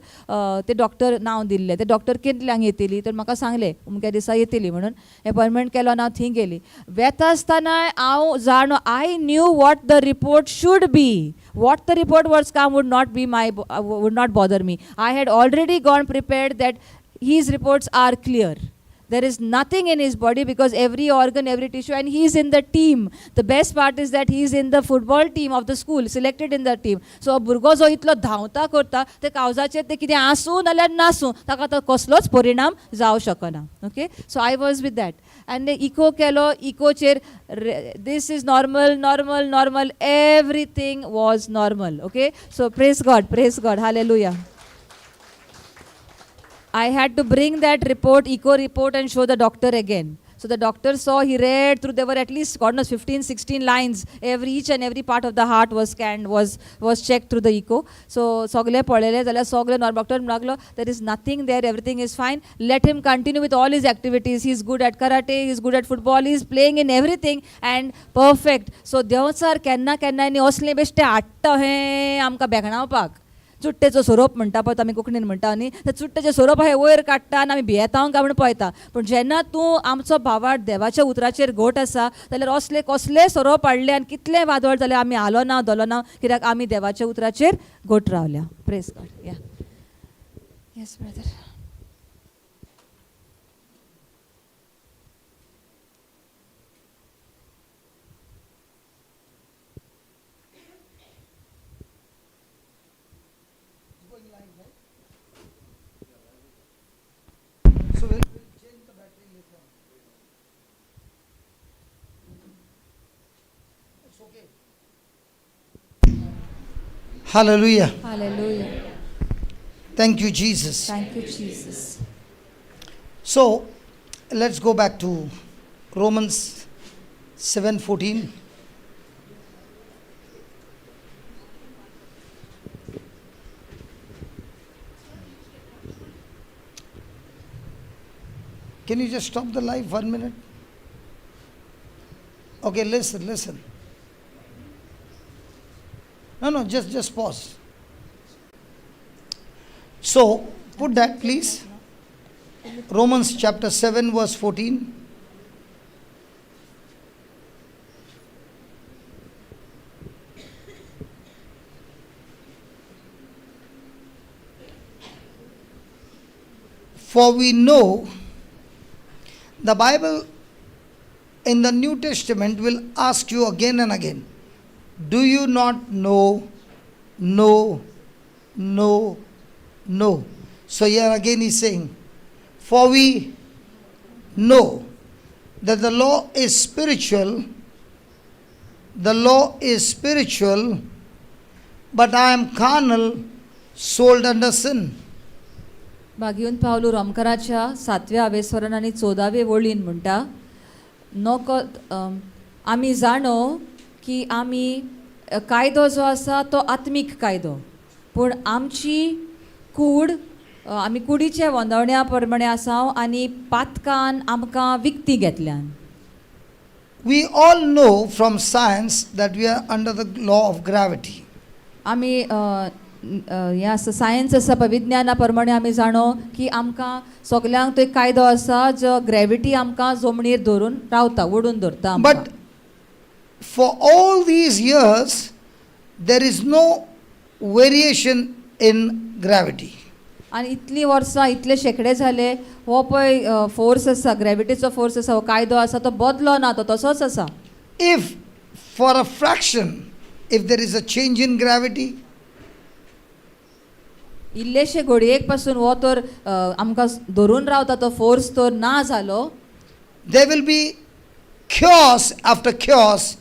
ते डॉक्टर नांव दिल्लें, ते डॉक्टर कितल्यांक येतली, तर म्हाका सांगलें उमक्या दिसा येतली म्हणून. एपॉयंटमेंट केलो आनी हांव थंय गेली. वेता आसतना हांव जाणो, I knew what the report should be, what the report was come would not be my, would not bother me. I had already gone prepared that his reports are clear. There is nothing in his body because every organ, every tissue, and he is in the team. The best part is that he is in the football team of the school, selected in the team. So भुरगो जो इतलो धांवता करता, ते कावजाचेर ते कितें आसूं नाल्यार नासूं, ताका तो कसलोच परिणाम जावं शकना. Okay, so I was with that. And echo केलो, इकोचेर this is normal, normal, normal, everything was normal. Okay, so praise God, praise God, hallelujah. I had to bring that report, echo report, and show the doctor again. So the doctor saw, he read through, there were at least, God knows, 15, 16 lines. Each and every part of the heart was scanned, was checked through the echo. So sogle पळयलें जाल्यार सगळे doctor लागलो, there is nothing there, everything is fine. Let him continue with all his activities. He is good at karate, he is good at football, he is playing in everything and perfect. So देंवचार केन्ना केन्ना न्ही असलें बेश्टें हाडटा हें आमकां बेगणावपाक. चुट्टेचो सोरोप म्हणटा पळय आमी कोंकणीन म्हणटा न्ही, ते चुट्टेचे सोरोप हे वयर काडटा आनी आमी भियेता काय म्हूण पळयता. पूण जेन्ना तूं आमचो भावार्थ देवाच्या उतराचेर घोट आसा जाल्यार असले कसले सोरोप हाडले आनी कितले वादळ जाल्यार आमी हालो ना धोलो ना, कित्याक आमी देवाच्या उतराचेर घोट रावल्या. Praise God. Yeah yes brother. So we'll change the battery later. It's okay. Hallelujah. Hallelujah. Thank you, Jesus. Thank you, Jesus. So let's go back to Romans 7:14. Can you just stop the live 1 minute? Okay, listen, listen. No, just pause. So, put that please. Romans chapter 7 verse 14. For we know, the Bible in the New Testament will ask you again and again, do you not know, no, no, no. So here again he's saying, for we know that the law is spiritual, the law is spiritual, but I am carnal, sold under sin. भागीवन Pavlu रोमकाराच्या 7व्या आवेस्वरान आनी 14वे वळीन म्हणटा, नको आमी जाणो की आमी कायदो जो आसा तो आत्मीक कायदो, पूण आमची कूड आमी कुडीच्या वंदवण्या प्रमाणे आसा आनी पातकान आमकां विकती घेतल्यान. We all know from science that we are under the law of gravity. आमी अ, अ, हें आसा, सायन्स आसा पळय, विज्ञाना प्रमाणे आमी जाणो की आमकां सगल्यांक तो एक कायदो आसा जो ग्रॅविटी आमकां जमनीर धरून रावता, ओडून धरता आमकां. But for all these years, there is no variation in gravity. आनी इतलीं वर्सां, इतले शेंकडे जाले, हो पळय फोर्स आसा, ग्रॅविटीचो फोर्स आसा, हो कायदो आसा, तो बदलो ना, तो तसोच आसा. If for a fraction, if there is a change in gravity, इल्लेशे घडयेक पासून हो तर आमकां धरून रावता तो फोर्स तर ना जालो, there will be chaos after chaos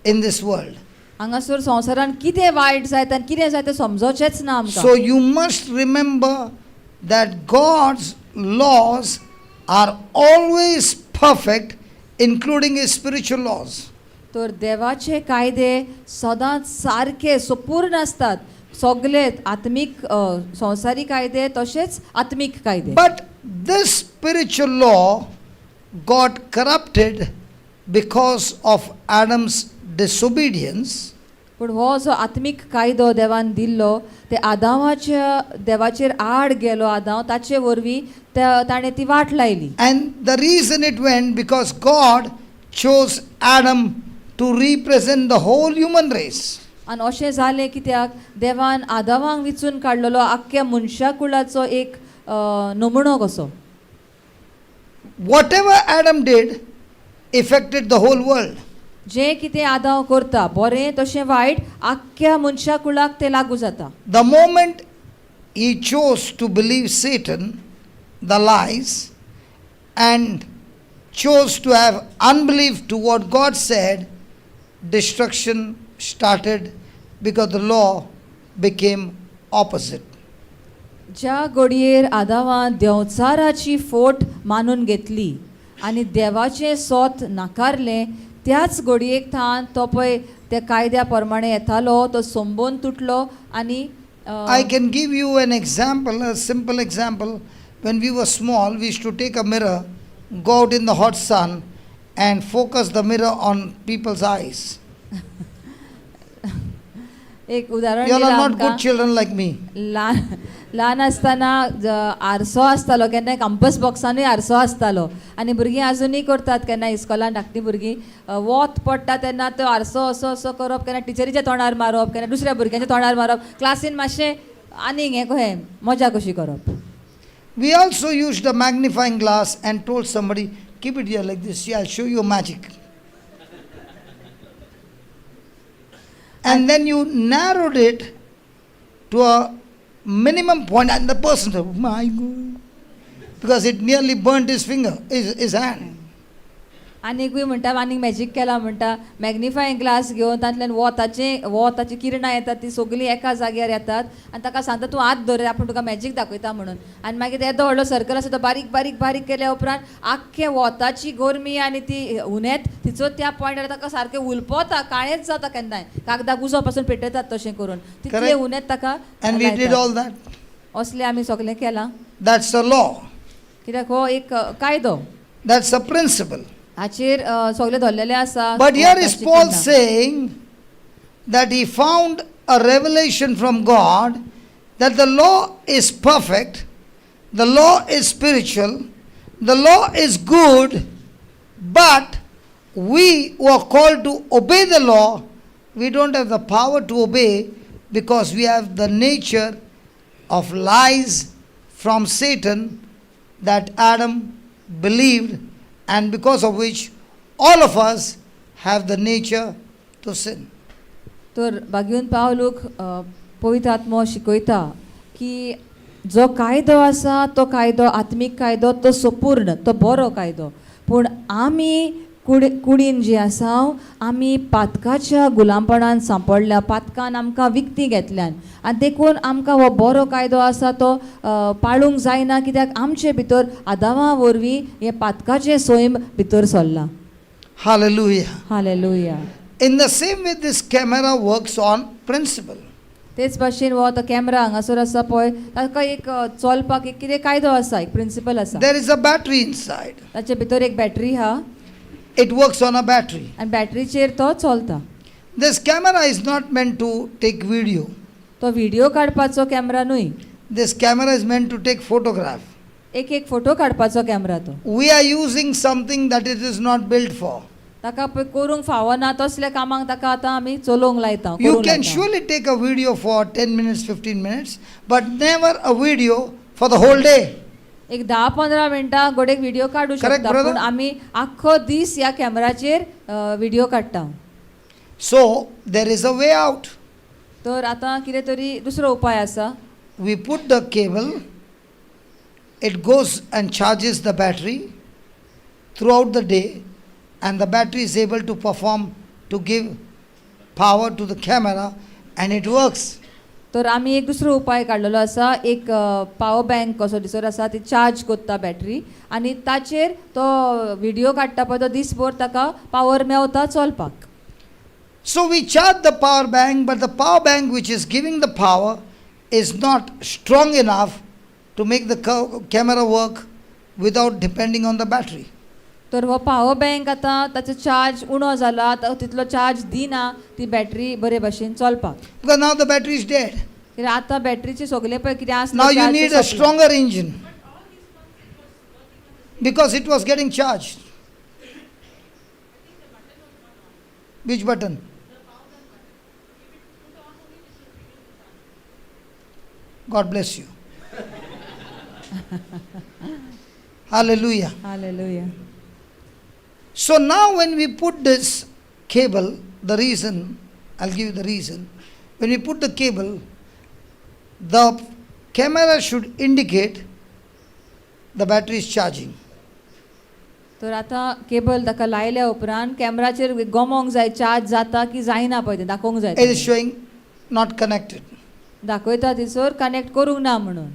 in this world. हांगासर संवसारान कितें वायट जायत आनी कितें जायत तें समजोचेंच ना आमकां. So you must remember that God's laws are always perfect, including His spiritual laws. तर देवाचे कायदे सदांच सारके सपूर्ण आसतात, सगळे आत्मीक संवसारी कायदे तशेंच आत्मीक कायदे. But this spiritual law got corrupted because of Adam's disobedience. पूण हो जो आत्मीक कायदो देवान दिल्लो ते आदावाच्या देवाचेर आड गेलो आदाव, ताचे वरवीं त्या ताणें ती वाट लायली. And the reason it went, because God chose Adam to represent the whole human race. आनी अशें जालें कित्याक देवान आदावांक विचून काडलेलो आख्ख्या मनशा कुळाचो एक नमुणो कसो. Whatever Adam did affected the whole world. जें कितें आदाव करता, बरें तशें वायट, आख्ख्या मनशा कुळाक तें लागू जाता. The moment he chose to believe Satan, the lies, and chose to have unbelief to what God said, destruction started because the law became opposite. ज्या घडयेर आदावान देंवचाराची फोट मानून घेतली आनी देवाचें सोत नाकारलें, त्याच घडयेक थावन तो पळय त्या कायद्या प्रमाणे येतालो तो संबंद तुटलो आनी I can give you an example, a simple example. When we were small, we used to take a mirror, go out in the hot sun, and focus the mirror on people's eyes. एक उदाहरण You all are दिलां not आमकां. Good children like me. ल्हान ल्हान आसतना आरसो आसतालो, केन्ना compass बॉक्सानूय आरसो आसतालो आनी भुरगीं आजुनूय करतात केन्ना इस्कॉलान धाकटीं भुरगीं, वत पडटा तेन्ना तो आरसो असो असो करप, केन्ना टिचरीच्या तोंडार मारप, केन्ना दुसऱ्या भुरग्यांच्या तोंडार मारप, क्लासीन मातशें आनीक हें कहें मजा कशी करप. We also used a magnifying glass and told somebody, "Keep it here like this, see, I'll show you magic." And then you narrowed it to a minimum point, and the person said, "My God," because it nearly burnt his finger, his hand. आनीकूय म्हणटा, आनीक magic केला म्हणटा, मॅग्निफायींग glass घेवन तातूंतल्यान वोताचें वोताची किरणां येतात ती सगळीं एका जाग्यार येतात आनी ताका सांगता, तूं हात धर, आपूण तुका मॅजीक दाखयता म्हणून. आनी मागीर येदो व्हडलो सर्कल आसा तो बारीक बारीक बारीक केल्या उपरांत आख्खे वोताची गरमी आनी ती उनेत तिचो त्या पॉयंटार ताका सारकें उलपता, काळेंच जाता, केन्नाय कागदाक उजो पासून पेटयतात तशें करून तितलें Correct. उनेत ताका And we did लायतात. All that. असलें आमी सगळें केलां. That's the law. कित्याक हो एक कायदो. That's the principle. हाचेर सगळें धरलेलें आसा. But here is वोताची Paul किरणां. Saying that he found a revelation from God that the law is perfect, the law is spiritual, the law is good, but we who are called to obey the law, we don't have the power to obey because we have the nature of lies from Satan that Adam believed, and because of which all of us have the nature to sin. तर बागेवन पावलूक पवित्र आत्मो शिकयता की जो कायदो आसा तो कायदो आत्मीक कायदो, तो सपूर्ण, तो बरो कायदो, पूण आमी कुडीन जी आसा आमी पातकाच्या गुलामपणान सांपडल्या, पातकान आमकां विकती घेतल्यान आनी देखून आमकां हो बरो कायदो आसा तो पाळूंक जायना, कित्याक आमचे भितर आदावा वरवीं हें पातकाचें सैम भितर सरलां. Hallelujah. Hallelujah. In the same way, this camera works on principle. तेच भाशेन हो आतां कॅमरा हांगासर आसा पळय, ताका एक चलपाक एक कितें कायदो आसा, एक प्रिंसिपल आसा. There is a battery inside. ताचे भितर एक बॅटरी आहा. It works on a battery. आनी बॅटरीचेर तो चलता. This camera is not meant to take video. तो व्हिडियो काडपाचो कॅमरा न्हय. This camera is meant to take photograph. एक एक फोटो काडपाचो कॅमरा तो. We are using something that it is not built for. ताका पळय करूंक फावना तसल्या कामाक ताका आतां आमी चलोवंक लायता, You करूंक can लायता. Surely take a video for 10 minutes, 15 minutes, but never a video for the whole day. एक 10-15 मिनटां गोडेक व्हिडियो काडू Correct, शकता, brother? पूण आमी आख्खो दीस ह्या कॅमराचेर व्हिडियो काडटा. So there is a way out. तर आतां कितें तरी दुसरो उपाय आसा. We put the cable, it goes and charges the battery throughout the day, and the battery is able to perform to give power to the camera, and it works. तर आमी एक दुसरो उपाय काडलेलो आसा, एक पावर बँक कसो दिसर आसा, ती चार्ज कोत्ता बॅटरी आनी ताचेर तो व्हिडियो काडटा पळय तो दीसभर ताका पावर मेवता चलपाक. So we charge the power bank, but the power bank which is giving the power is not strong enough to make the camera work without depending on the battery. तर हो power bank आतां ताचो charge उणो जाला, तो तितलो charge दिना ती बॅटरी बरे भशेन चलपाक. Because now the battery is dead. कित्याक आतां बॅटरीचे सगळे पळय कितें आसलें Now you charge need तें a सोंपलें. Stronger engine because it was getting charged. Which button? God bless you. Hallelujah. Hallelujah. So now when we put this cable, the reason, I'll give you the reason. When we put the cable, the camera should indicate the battery is charging. तर आतां cable ताका लायल्या उपरांत कॅमराचेर गमोंक जाय charge जाता की जायना पळय तें दाखोवंक जाय. It is showing not connected. दाखयता थंयसर कनेक्ट करूंक ना म्हणून.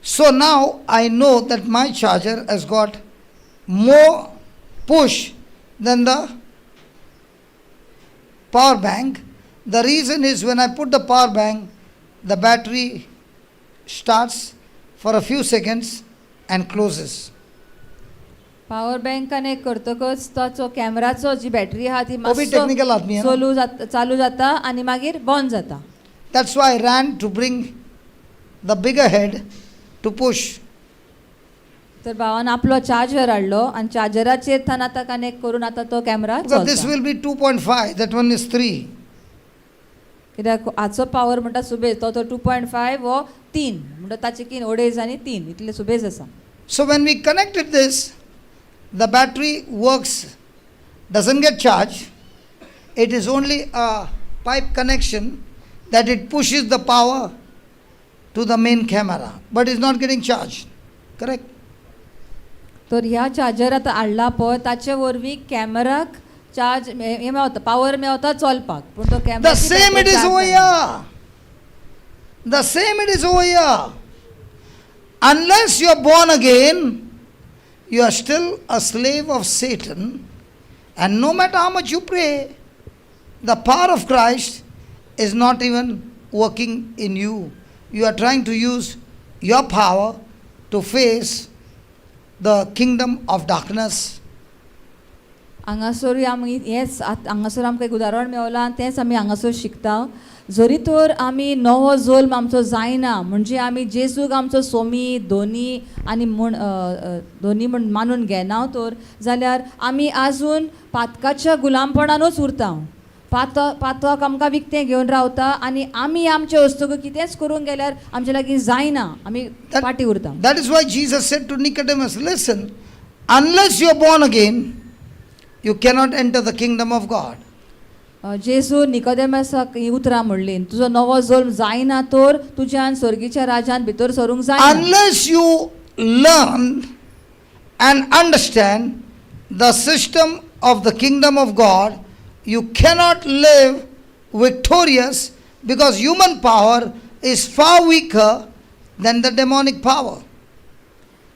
So now I know that my charger has got more push than the power bank. The reason is when I put the power bank, the battery starts for a few seconds and closes. Power bank connect करतकच ताचो कॅमराचो जी battery आहा ती वो भी मातसो technical Aadmi है ना? चलू जाता, चालू जाता आनी मागीर बंद जाता. That's why I ran to bring the bigger head to push. तर भावान आपलो चार्जर हाडलो आनी चार्जराचेर थंय आतां कनेक्ट करून आतां तो camera Because this चलता. Will be 2.5, that one is 3. कित्याक हाचो पावर म्हणटा सुबेज तो तो 2.5 हो 3 म्हणटा, ताचे किन अडेज आनी 3 इतले सुबेज आसा. So when we connected this, the battery works, doesn't get charged. It is only a pipe connection that it pushes the power to the main camera, but it's not getting charged. Correct? तर ह्या charger आतां हाडला पळय ताचे वरवीं कॅमेराक charge हें मेवता, power मेवता चलपाक, पूण तो The same it is over camera here. The same it is over here. Unless you are born again, you are still a slave of Satan, and no matter how much you pray, the power of Christ is not even working in you. You are trying to use your power to face the kingdom of darkness. हांगासरूय आमी हेंच हांगासर आमकां एक उदाहरण मेवलां आनी तेंच आमी हांगासर शिकता. जरी तर आमी नवो जल्म आमचो जायना म्हणजे आमी जेजूक आमचो सोमी दोनी आनी म्हूण दोनी म्हूण मानून घेना तर जाल्यार आमी आजून पातकाच्या गुलामपणानूच उरता. पातक आमकां विकतें घेवन रावता आनी आमी आमचे वस्तूक कितेंच करूंक गेल्यार आमचे लागीं जायना, आमी फाटीं उरता. That is why Jesus said to Nicodemus, "Listen, unless you are born again, you cannot enter the kingdom of God." जेजू निकोदेमसाक हीं उतरां म्हणलीं, तुजो नवो जल्म जायना तर तुज्यान स्वर्गीच्या राजान भितर सरूंक जायना. Unless you learn and understand the system of the kingdom of God, you cannot live victorious because human power is far weaker than the demonic power.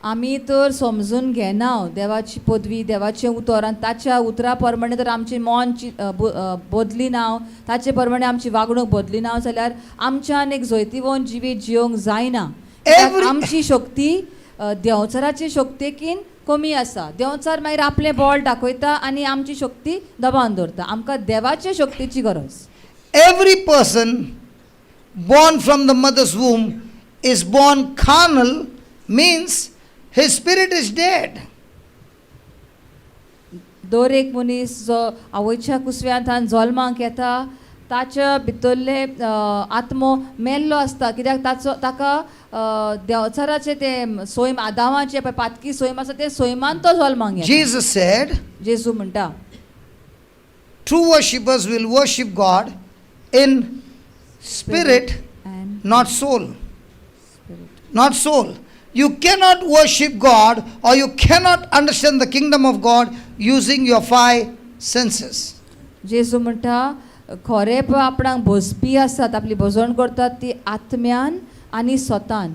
आमी तर समजून घेना देवाची पदवी, देवाचें उतर आनी ताच्या उतरा प्रमाणे तर आमची मन बदली ना, ताचे प्रमाणे आमची वागणूक बदली ना जाल्यार आमच्यान एक जैतिवंत जिवीत जियोंक जायना, कित्याक आमची शक्ती देंवचाराची शक्तेकीन कमी आसा. देंवचार मागीर आपलें बळ दाखयता आनी आमची शक्ती दबावन दवरता. आमकां देवाचे शक्तीची गरज. Every person born from the mother's womb is born carnal, means his spirit is dead. दर एक मनीस जो आवयच्या कुसव्यांत जल्माक येता ताच्या भितरले आत्मो मेल्लो आसता, कित्याक ताचो ताका देंवचाराचें तें सैम, आदामाचें पळय पातकी सैम आसा, तें सैमान तो जल्माक येता. Jesus said, जेजू म्हणटा, true worshippers will worship God in spirit, and not soul. Not soul. You cannot worship God or you cannot understand the kingdom of God using your five senses. जेजू म्हणटा, खरें पळय आपणाक भजपी आसात, आपली भजण करतात ती आत्म्यान आनी स्वतान,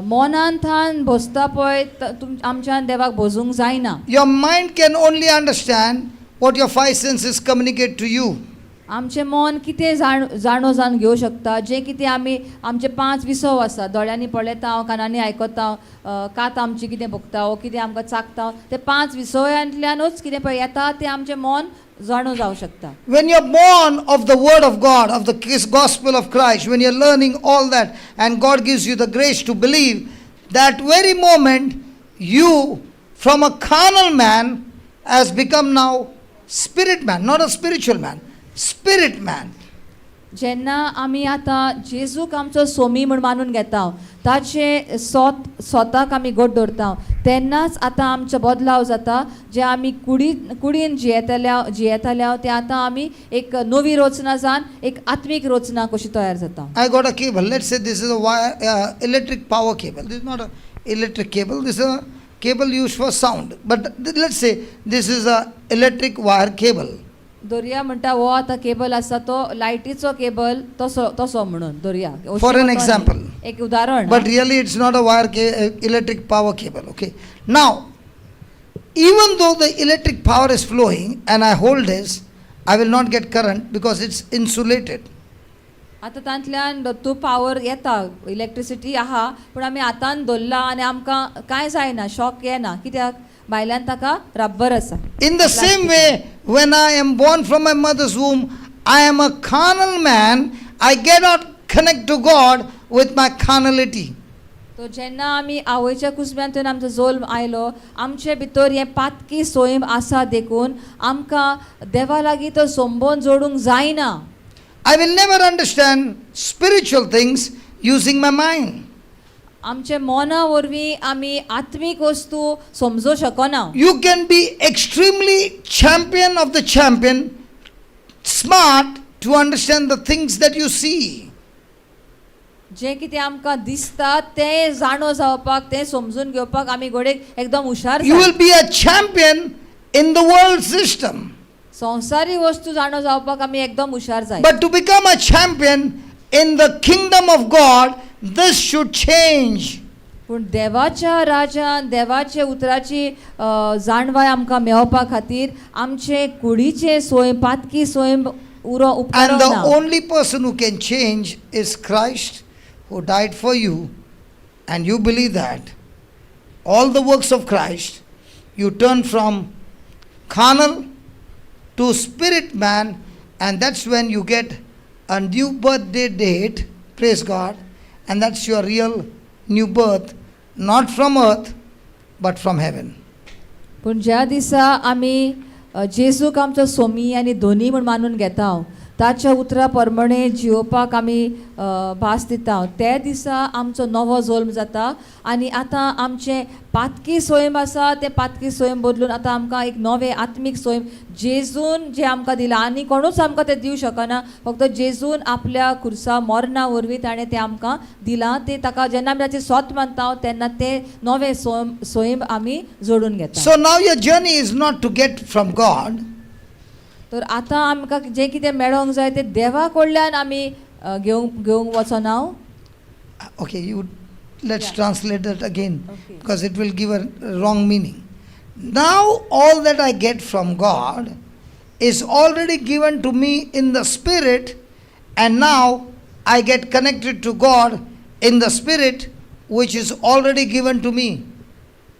मनान थान भजता पळय आमच्यान देवाक भजूंक जायना. Your mind can only understand what your five senses communicate to you. आमचें मन कितें जाणो जावन घेवं शकता जें कितें आमी आमचे पांच विसव आसा, दोळ्यांनी पळयता, कानांनी आयकता, कात आमची कितें भोगता वो कितें आमकां चाखता, ते पांच विसवयांतल्यानूच कितें पळय येता तें आमचें मन जाणो जावं शकता. When you're born of the Word of God, of the gospel of Christ, when you're learning all that, and God gives you the grace to believe, that very moment you, from a carnal man, has become now spirit man, not a spiritual man, spirit man. जेन्ना आमी आतां जेजूक आमचो सोमी म्हूण मानून घेता, ताचें स्वताक आमी घट दवरता, तेन्नाच आतां आमचो बदलाव जाता. जे आमी कुडीन जियेतल्या ते आतां आमी एक नवी रचना जावन एक आत्मीक रचना कशी तयार जाता. I got a cable. Let's say this is a wire, electric power cable. This is not a electric cable. This is a cable used for sound. But let's say this is a electric wire cable. दर्या म्हणटा हो आतां cable आसा तो लायटीचो cable तसो तसो म्हणून दर्या. For an example. एक उदाहरण. But really, it's not a wire electric power cable. Okay. Now, even though the electric power is flowing and I hold this, I will not get current because it's insulated. आतां तांतल्यान तूं power येता, electricity आहा, पूण आमी हातान धरला आनी आमकां कांय जायना, शॉक येना, कित्याक भायल्यान ताका रब्बर आसा. In the same way, when I am born from my mother's womb, I am a carnal man. I cannot connect to God with my carnality. तो जेन्ना आमी आवयच्या कुसब्यांतल्यान आमचो जल्म आयलो, आमचे भितर हें पातकी सैम आसा, देखून आमकां देवा लागीं तो संबंद जोडूंक जायना. I will never understand spiritual things using my mind. आमचे मना वरवीं आमी आत्मीक वस्तू समजूं शकना. You can be extremely champion of the champion, smart to understand the things that you see. जें कितें आमकां दिसता तें जाणो जावपाक, तें समजून घेवपाक आमी घडयेक एकदम हुशार You जाय. Will be a champion in the world system. संवसारी वस्तू जाणो जावपाक आमी एकदम हुशार जाय. But to become a champion in the kingdom of God, this should change. पूण देवाच्या राजान देवाच्या उतराची जाणवाय आमकां मेळोवपा खातीर आमचे कुडीचें स्वयं पातकी स्वयं उरो And उपकारोंक the ना. Only person who can change is Christ, who died for you, and you believe that. All the works of Christ, you turn from carnal to spirit man, and that's when you get a new birthday date, praise God, and that's your real new birth, not from earth, but from heaven. पूण ज्या दिसा आमी जेजूक आमचो सोमी आनी धनी म्हूण मानून घेता, ताच्या उतरा प्रमाणे जियोवपाक आमी भास दिता, त्या दिसा आमचो नवो जल्म जाता आनी आतां आमचें पातकी स्वयं आसा तें पातकी स्वयं बदलून आतां आमकां एक नवें आत्मीक स्वयं जेजून जें आमकां दिलां आनी कोणूच आमकां तें दिवं शकना, फक्त जेजून आपल्या खुर्सा मरणा वरवीं ताणें तें आमकां दिलां. तें ताका जेन्ना आमी ताचें सोत मानता तेन्ना तें नवें स्वयं आमी जोडून घेता. So now your journey is not to get from God, तर आतां आमकां जें कितें मेळोंक जाय तें देवा कडल्यान आमी घेवंक वचना. Okay, you Let's translate that again Okay. because it will give a wrong meaning. Now, all that I get from God is already given to me in the Spirit, and now I get connected to God in the Spirit, which is already given to me.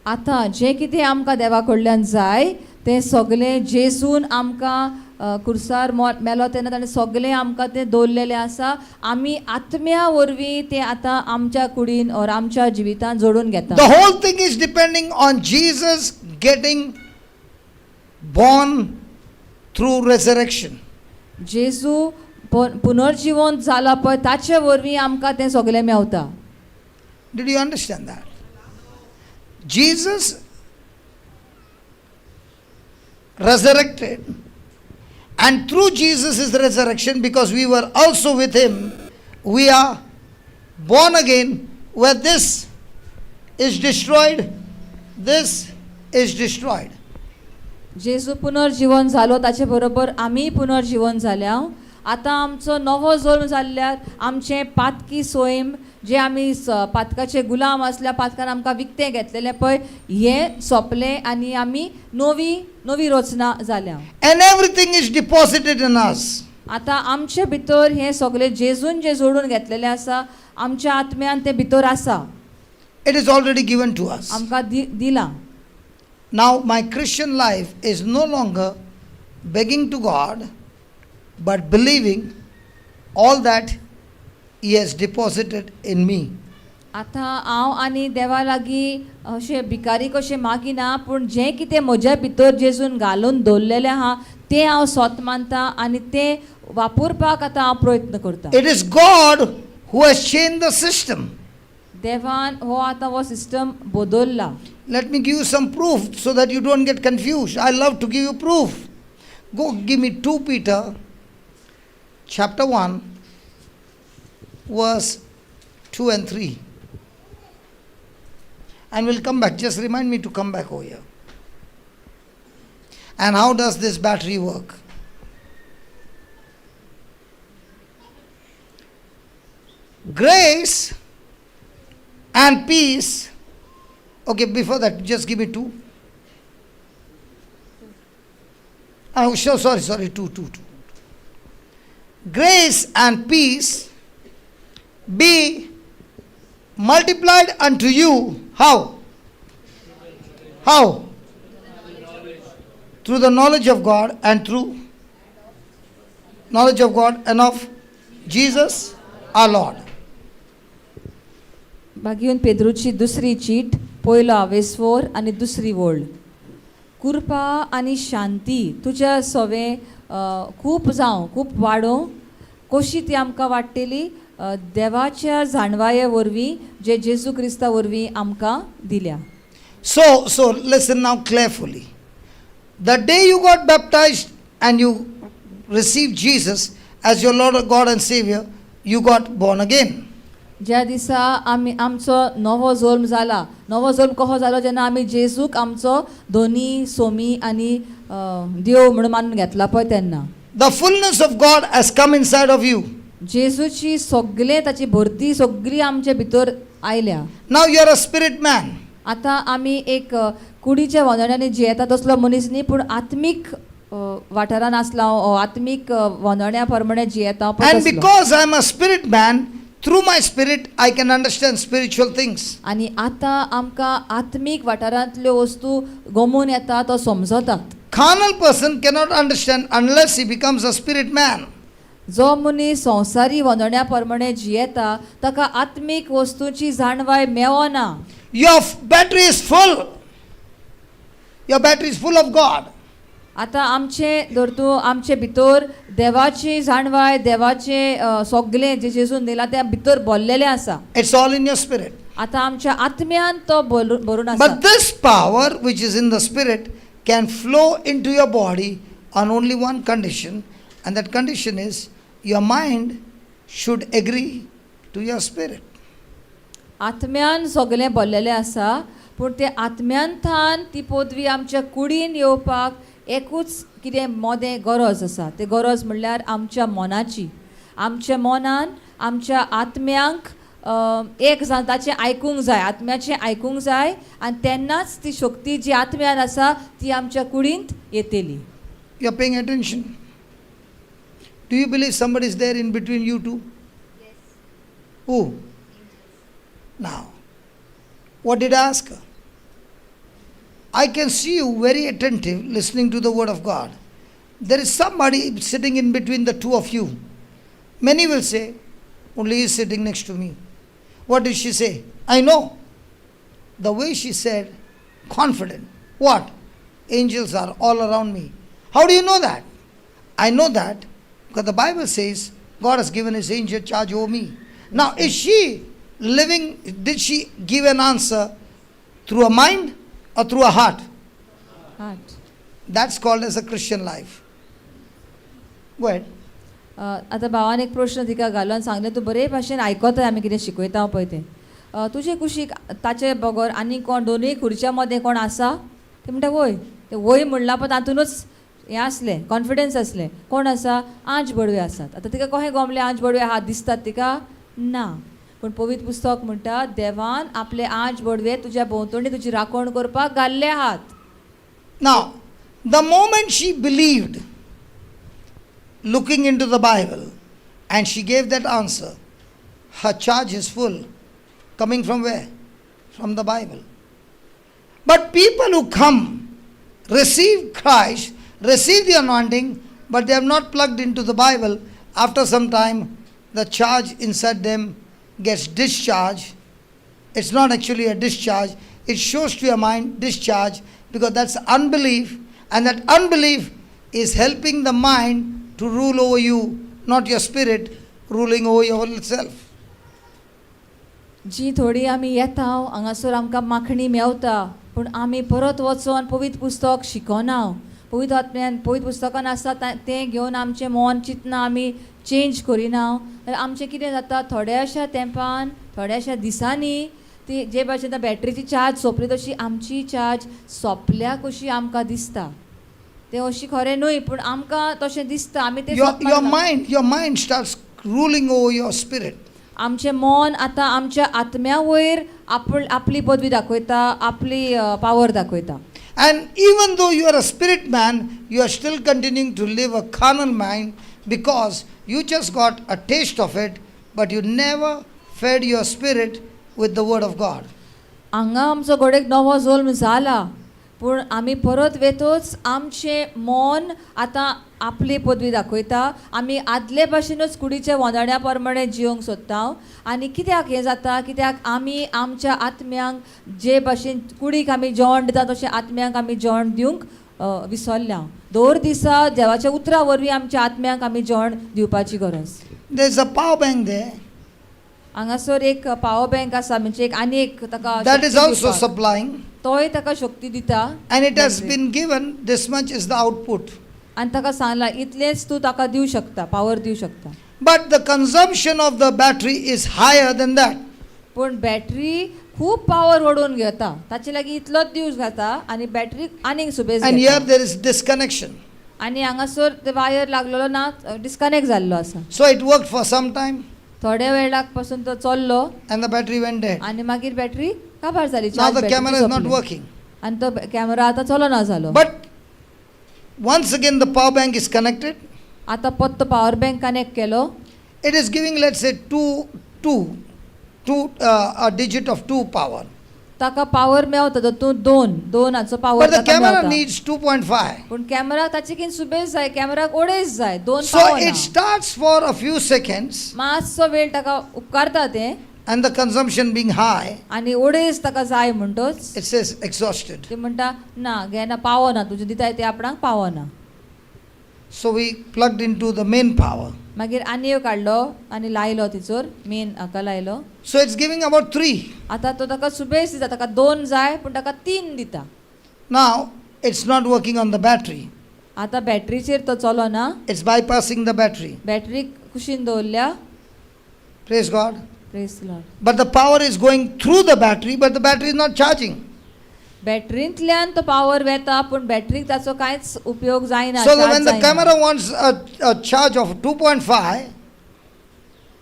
आतां जें कितें आमकां देवा कडल्यान जाय तें सगलें जेजून आमकां खुर्सार मेलो तेन्ना ताणें सगलें आमकां तें दवरलेलें आसा. आमी आत्म्या वरवीं तें आतां आमच्या कुडीन ओर आमच्या जिवितान जोडून घेता. The whole thing is depending on Jesus getting born through resurrection. जेजू पुनर्जिवंत जाला पळय, ताचे वरवीं आमकां तें सगलें मेवता. Did you understand that? Jesus resurrected, and through Jesus' resurrection, because we were also with him, we are born again, where this is destroyed, this is destroyed. जेजू पुनर्जिवन जालो, ताचे बरोबर आमी पुनर्जिवन जाल्या. आतां आमचो नवो जल्म जाल्ल्यार आमचें पातकी सोयम जे आमी पातकाचे गुलाम आसल्या, पातकान आमकां विकतें घेतलेलें पळय, हें सोंपलें आनी आमी नवी नवी रचना जाल्या. And everything is deposited in us. आतां आमचे भितर हें सगळें जेजून जें जोडून घेतलेलें आसा, आमच्या आत्म्यान तें भितर आसा. It is already given to us. आमकां दिलां. Now, my Christian life is no longer begging to God, but believing all that He has deposited in me. आतां हांव आनी देवा लागीं अशें भिकारी कशें मागिना, पूण जें कितें म्हज्या भितर जेजून घालून दवरलेलें आहा तें हांव सोत मानता आनी तें वापरपाक आतां हांव प्रयत्न करता. It is God who has changed the system. देवान हो आतां हो system बदल्ला. Let me give you some proof so that you don't get confused. I love to give you proof. Go give me 2 Peter chapter 1 verse 2 and 3. And we'll come back. Just remind me to come back over here. And how does this battery work? Grace and peace. Okay, before that, just give me 2. Oh, so sorry, sorry, 2, 2, 2. Grace and peace be multiplied unto you. How? How? Through the knowledge of God and through knowledge of God and of Jesus our Lord. मागीर पेद्रूची दुसरी चीट, पयलो आवेस्वोर आनी दुसरी वळ. कृपा आनी शांती तुज्या सवें खूब जावं, खूब वाडोवं. कशी ती आमकां वाडटली? देवाच्या जाणवाये वरवीं जे जेजू क्रिस्ता वरवीं आमकां दिल्या. So listen now carefully. The day you got baptized and you received Jesus as your Lord, God and Savior, you got born again. ज्या दिसा आमी आमचो नवो जल्म जाला, नवो जल्म कसो जालो? जेन्ना आमी जेजूक आमचो धनी, सोमी आनी देव म्हणून मानून घेतला पळय तेन्ना. The fullness of God has come inside of you. जेजूची सगळें, ताची भरती सगळी आमचे भितर आयल्या. Now you are a spirit man. आतां आमी एक कुडीच्या वंदण्यानी जियेता तसलो मनीस न्ही, पूण आत्मीक वाठारान आसला, आत्मीक वंदण्या प्रमाणे जियेता पळय And तसलो. Because I am a spirit man, through my spirit I can understand spiritual things. आनी आतां आमकां आत्मीक वाठारांतल्यो वस्तू गमून येता, तो समजतात. Carnal person cannot understand unless he becomes a spirit man. जो मनीस संवसारी वंदण्या प्रमाणे जियेता ताका आत्मीक वस्तूची जाणवाय मेवना. Your battery is full. Your battery is full of God. आतां आमचे धर तूं आमचे भितर देवाची जाणवाय, देवाचे सगळें जें जेजून दिलां तें भितर भरलेलें आसा. It's all in your spirit. आतां आमच्या आत्म्यान तो भरून आसा. But this power which is in the spirit can flow into your body on only one condition, and that condition is your mind should agree to your spirit. आत्म्यान सगळें भरलेलें आसा, पूण ते आत्म्यांथान ती पदवी आमच्या कुडीन येवपाक एकूच कितें मोदें गरज आसा. ते गरज म्हणल्यार आमच्या मनाची, आमच्या मनान आमच्या आत्म्यांक एक जावन ताचें आयकूंक जाय, आत्म्याचें आयकूंक जाय आनी तेन्नाच ती शक्ती जी आत्म्यान आसा ती आमच्या कुडींत येतली. You are paying attention? Do you believe somebody is there in between you two? Yes. Who? Now, what did I ask her? I can see you very attentive listening to the word of God. There is somebody sitting in between the two of you. Many will say, only he is sitting next to me. What did she say? I know. The way she said, confident. What? Angels are all around me. How do you know that? I know that because the Bible says God has given his angel charge over me. Now, is she living, did she give an answer through a mind or through a heart? Heart. That's called as a Christian life. Go ahead. आतां भावान एक प्रश्न तिका घालो आनी सांगलें, तूं बरे भाशेन आयकताय आमी कितें शिकयता पळय तें. तुजे कुशीक ताचे बगर आनी कोण दोनूय खुर्च्या मदें कोण आसा? ती म्हणटा वय. तें वय म्हणलां पण तातूंतच हें आसलें, कॉन्फिडन्स आसलें. कोण आसा? आंज बडवे आसात. आतां तिका कशें गमलें आंज बडवे हात दिसतात तिका ना, पूण पवित्र पुस्तक म्हणटा देवान आपले आंज बडवे तुज्या भोंवतणी तुजी राखण करपाक घाल्ले आहात. Now, the moment she believed, looking into the Bible, and she gave that answer, her charge is full. Coming from where? From the Bible. But people who come, receive Christ, receive the anointing, but they have not plugged into the Bible, after some time, the charge inside them gets discharged. It's not actually a discharge. It shows to your mind discharge because that's unbelief, and that unbelief is helping the mind to rule over you, not your spirit ruling over yourself. जी थोडी आमी येता हांगासर आमकां माखणी मेवता, पूण आमी परत वचोन पवित्र पुस्तक शिकना. पवित्र आत्म्यान पवित्र पुस्तकान आसा तें घेवन आमचें मन चिंतना आमी चेंज करिना जाल्यार आमचें कितें जाता, थोड्याशा तेंपान थोड्याशा दिसांनी ती जे भाशेन आतां बॅटरीची चार्ज सोंपली तशी आमची चार्ज सोंपल्या कशी आमकां दिसता. तें अशी खरें न्हय, पूण आमकां तशें दिसता, आमी तें Your सोंपपाक. mind starts ruling over your spirit. आमचें मन आतां आमच्या आत्म्या वयर आपली पदवी दाखयता, आपली पावर दाखयता. And even though you are a spirit man, you are still continuing to live a carnal mind because you just got a taste of it, but you never fed your spirit with the word of God. हांगा आमचो घोडेक नवो जल्म जाला, पूण आमी परत वेतोच आमचें मन आतां आपली पदवी दाखयता. आमी आदले भाशेनूच कुडीच्या वंदाण्या प्रमाणे जियोंक सोदता. आनी कित्याक हें जाता? कित्याक आमी आमच्या आत्म्यांक जे भाशेन कुडीक आमी जेवण दिता तशें आत्म्यांक आमी जेवण दिवंक विसरल्या. दर दिसा देवाच्या उतरा वरवीं आमच्या आत्म्यांक आमी जेवण दिवपाची गरज. There is a power bank there हांगासर एक पावर बँक आसा, म्हणजे एक आनी एक ताका that is शक्ती also दिवपाक. Supplying, तोय ताका शक्ती दिता. And it has battery. Been given this much is the output. आनी ताका सांगला इतलेंच तूं ताका दिवं शकता, पावर दिवं शकता. But the consumption of the battery is higher than that. पूण बॅटरी खूब पावर ओडून घेता, ताचे लागीं इतलोच दिवस घाता आनी बॅटरी आनीक सुबेज And here घेता. There is disconnection. आनी हांगासर ते वायर लागलेलो ना, डिस्कनेक्ट जाल्लो आसा. So it worked for some time थोड्या वेळाक पासून तो चल्लो and the battery went dead. आनी मागीर बॅटरी काबार जाली. Now charge the battery camera is not सोंपली. Working. आनी तो कॅमेरा आतां चलना जालो. But once again, the power bank is connected. आतां परतो पावर बँक कनेक्ट केलो. It is giving, let's say, two, two, two, a digit of two power. ताका पावर मेवता तातूंत दोन दोनाचो power. But the camera needs 2.5. पूण कॅमेरा ताचे कितें सुबेज जाय, कॅमेराक ओडेज जाय दोन So पावना. It starts for a few seconds, मातसो वेळ ताका उपकारता तें. And the consumption being high, आनी ओडेज ताका जाय म्हणटोच it says exhausted. ते म्हणटा ना घेना, पावना, तुजें दिताय ते आपणाक पावना. So we plugged into the main power. मागीर आनी एक काडलो आनी लायलो तिचोर, मेन हाका लायलो. So it's giving about 3. आतां तो ताका सुबेज दिता, ताका दोन जाय पूण ताका तीन दिता. Now it's not working on the battery. आतां बॅटरीचेर तो चलोना. It's bypassing the battery. Battery कुशीन दवरल्या. Praise God. Praise Lord. But the power is going through the battery, but the battery is not charging. बॅटरींतल्यान तो पावर वेता, पूण बॅटरीक ताचो कांयच उपयोग जायना, So charge when the जायना. Camera wants a charge of 2.5,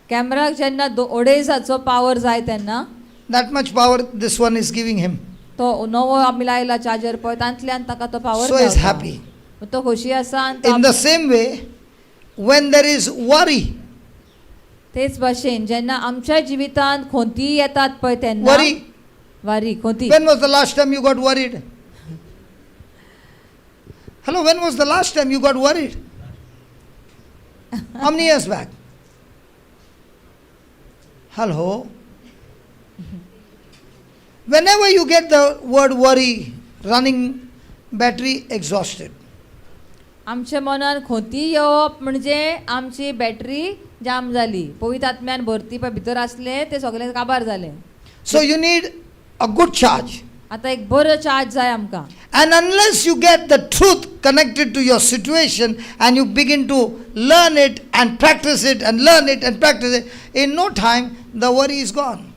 कॅमेराक जेन्ना अडेजाचो पावर जाय तेन्ना that much power this one is giving him. तो नवो आमी लायला चार्जर पळय तांतल्यान ताका तो power. So he's happy. तो खोशी आसा आनी तो In the same way, when there is worry, तेच भाशेन जेन्ना आमच्या जिवितांत खोंती येतात पळय तेन्ना worry, वारी खोंती. When was the last time you got worried? Hello, when was the last time you got worried? How many years back? Hello? Whenever you get the word worry, running battery exhausted. आमच्या मनान खोंती येवप म्हणजे आमची battery जाम जाली. पवित्र आत्म्यान भरती पळय भितर आसले ते सगळे काबार जाले. So you need a good charge. आतां एक बरो चार्ज जाय आमकां. And unless you get the truth connected to your situation and you begin to learn it and practice it and learn it and practice it, in no time the worry is gone.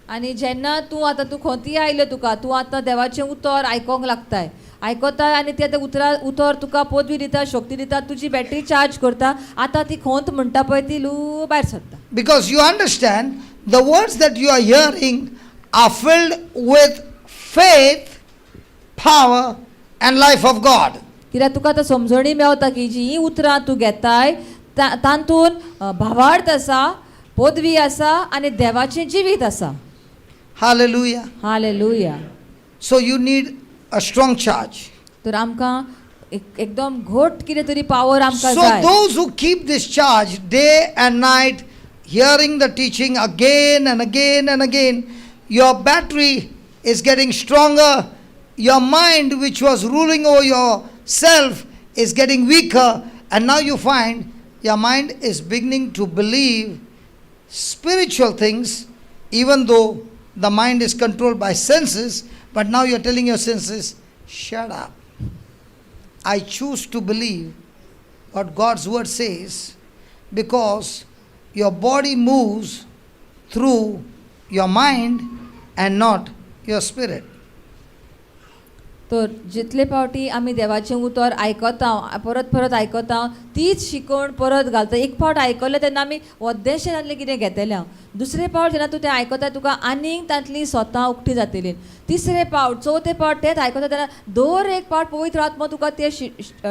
आनी जेन्ना तूं आतां तूं खोंती आयल्यो तुका तूं आतां देवाचें उतर आयकोंक लागताय आयकताय आनी ते आतां उतरा उतर तुका पदवी दिता शक्ती दिता तुजी बॅटरी चार्ज करता. आतां ती खोंत म्हणटा पळय ती ल्हव भायर सरता. Because you understand the words that you are hearing are filled with faith, power, and life of God. कित्याक तुका आतां समजणी मेवता की जी हीं उतरां तूं घेताय तातूंत भावार्थ आसा पदवी आसा आनी देवाचें जिवीत आसा. Hallelujah. Hallelujah. So you need a strong charge. तर आमकां एकदम घट कितें तरी पावर आमकां So जाय. those who keep this charge day and night, hearing the teaching again and again and again, your battery is getting stronger, your mind, which was ruling over yourself, is getting weaker, and now you find your mind is beginning to believe spiritual things, even though the mind is controlled by senses, but now you're telling your senses, shut up. I choose to believe what God's word says, because your body moves through your mind and not your spirit. तर जितले फावटी आमी देवाचें उतर आयकता परत परत आयकता तीच शिकवण परत घालता. एक फावट आयकलें तेन्ना आमी वद्देशें तातलें कितें घेतलें हांव. दुसरे फावट जेन्ना तूं तें आयकता तुका आनीक तांतली स्वता उक्ती जातली. तिसरे फावट चवथे फावट तेंच आयकता तेन्ना दर एक फावट पवित्र आत्मो तुका ते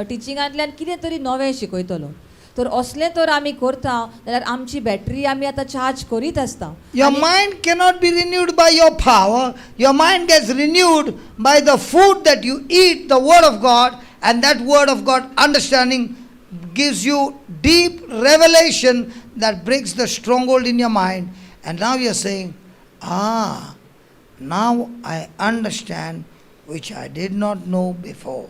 टिचिंगांतल्यान कितें तरी नवें शिकयतलो. तर असलें तर आमी करता जाल्यार आमची बॅटरी आमी आतां चार्ज करीत आसता. Your mind cannot be renewed by your power. Your mind gets renewed by the food that you eat, the Word of God, and that Word of God understanding gives you deep revelation that breaks the stronghold in your mind. And now you're saying, ah, now I understand which I did not know before.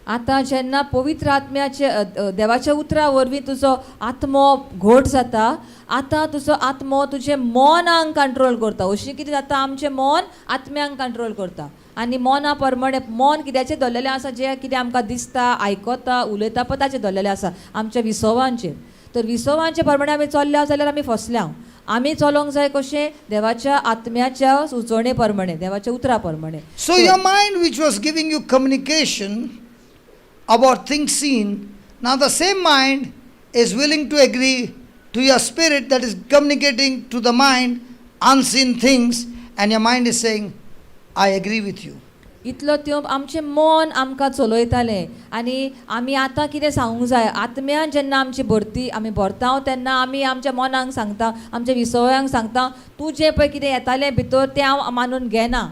आतां जेन्ना पवित्र आत्म्याचे देवाच्या उतरा वरवीं तुजो आत्मो घोट जाता आतां तुजो आत्मो तुजें मनांक कंट्रोल करता. अशें कितें जाता आमचें मन आत्म्यांक कंट्रोल करता आनी मना प्रमाणे मन कित्याचें धरलेलें आसा जें कितें आमकां दिसता आयकता उलयता पळय ताचें धरलेलें आसा आमच्या विसवांचेर. तर विसवांचे प्रमाणे आमी चल्ल्या जाल्यार आमी फसल्या. आमी चलोंक जाय कशें देवाच्या आत्म्याच्या सुचोवणे प्रमाणे देवाच्या उतरा प्रमाणे. So your mind, which was giving you communication about things seen, now the same mind is willing to agree to your spirit that is communicating to the mind unseen things, and your mind is saying, I agree with you. इतलो त्यो आमचें मन आमकां चलयतालें आनी आमी आतां कितें सांगूंक जाय आत्म्यान जेन्ना आमची भरती आमी भरता तेन्ना आमी आमच्या मनाक सांगता आमच्या विसवयांक सांगता तूं जें पळय कितें येतालें भितर तें हांव मानून घेना.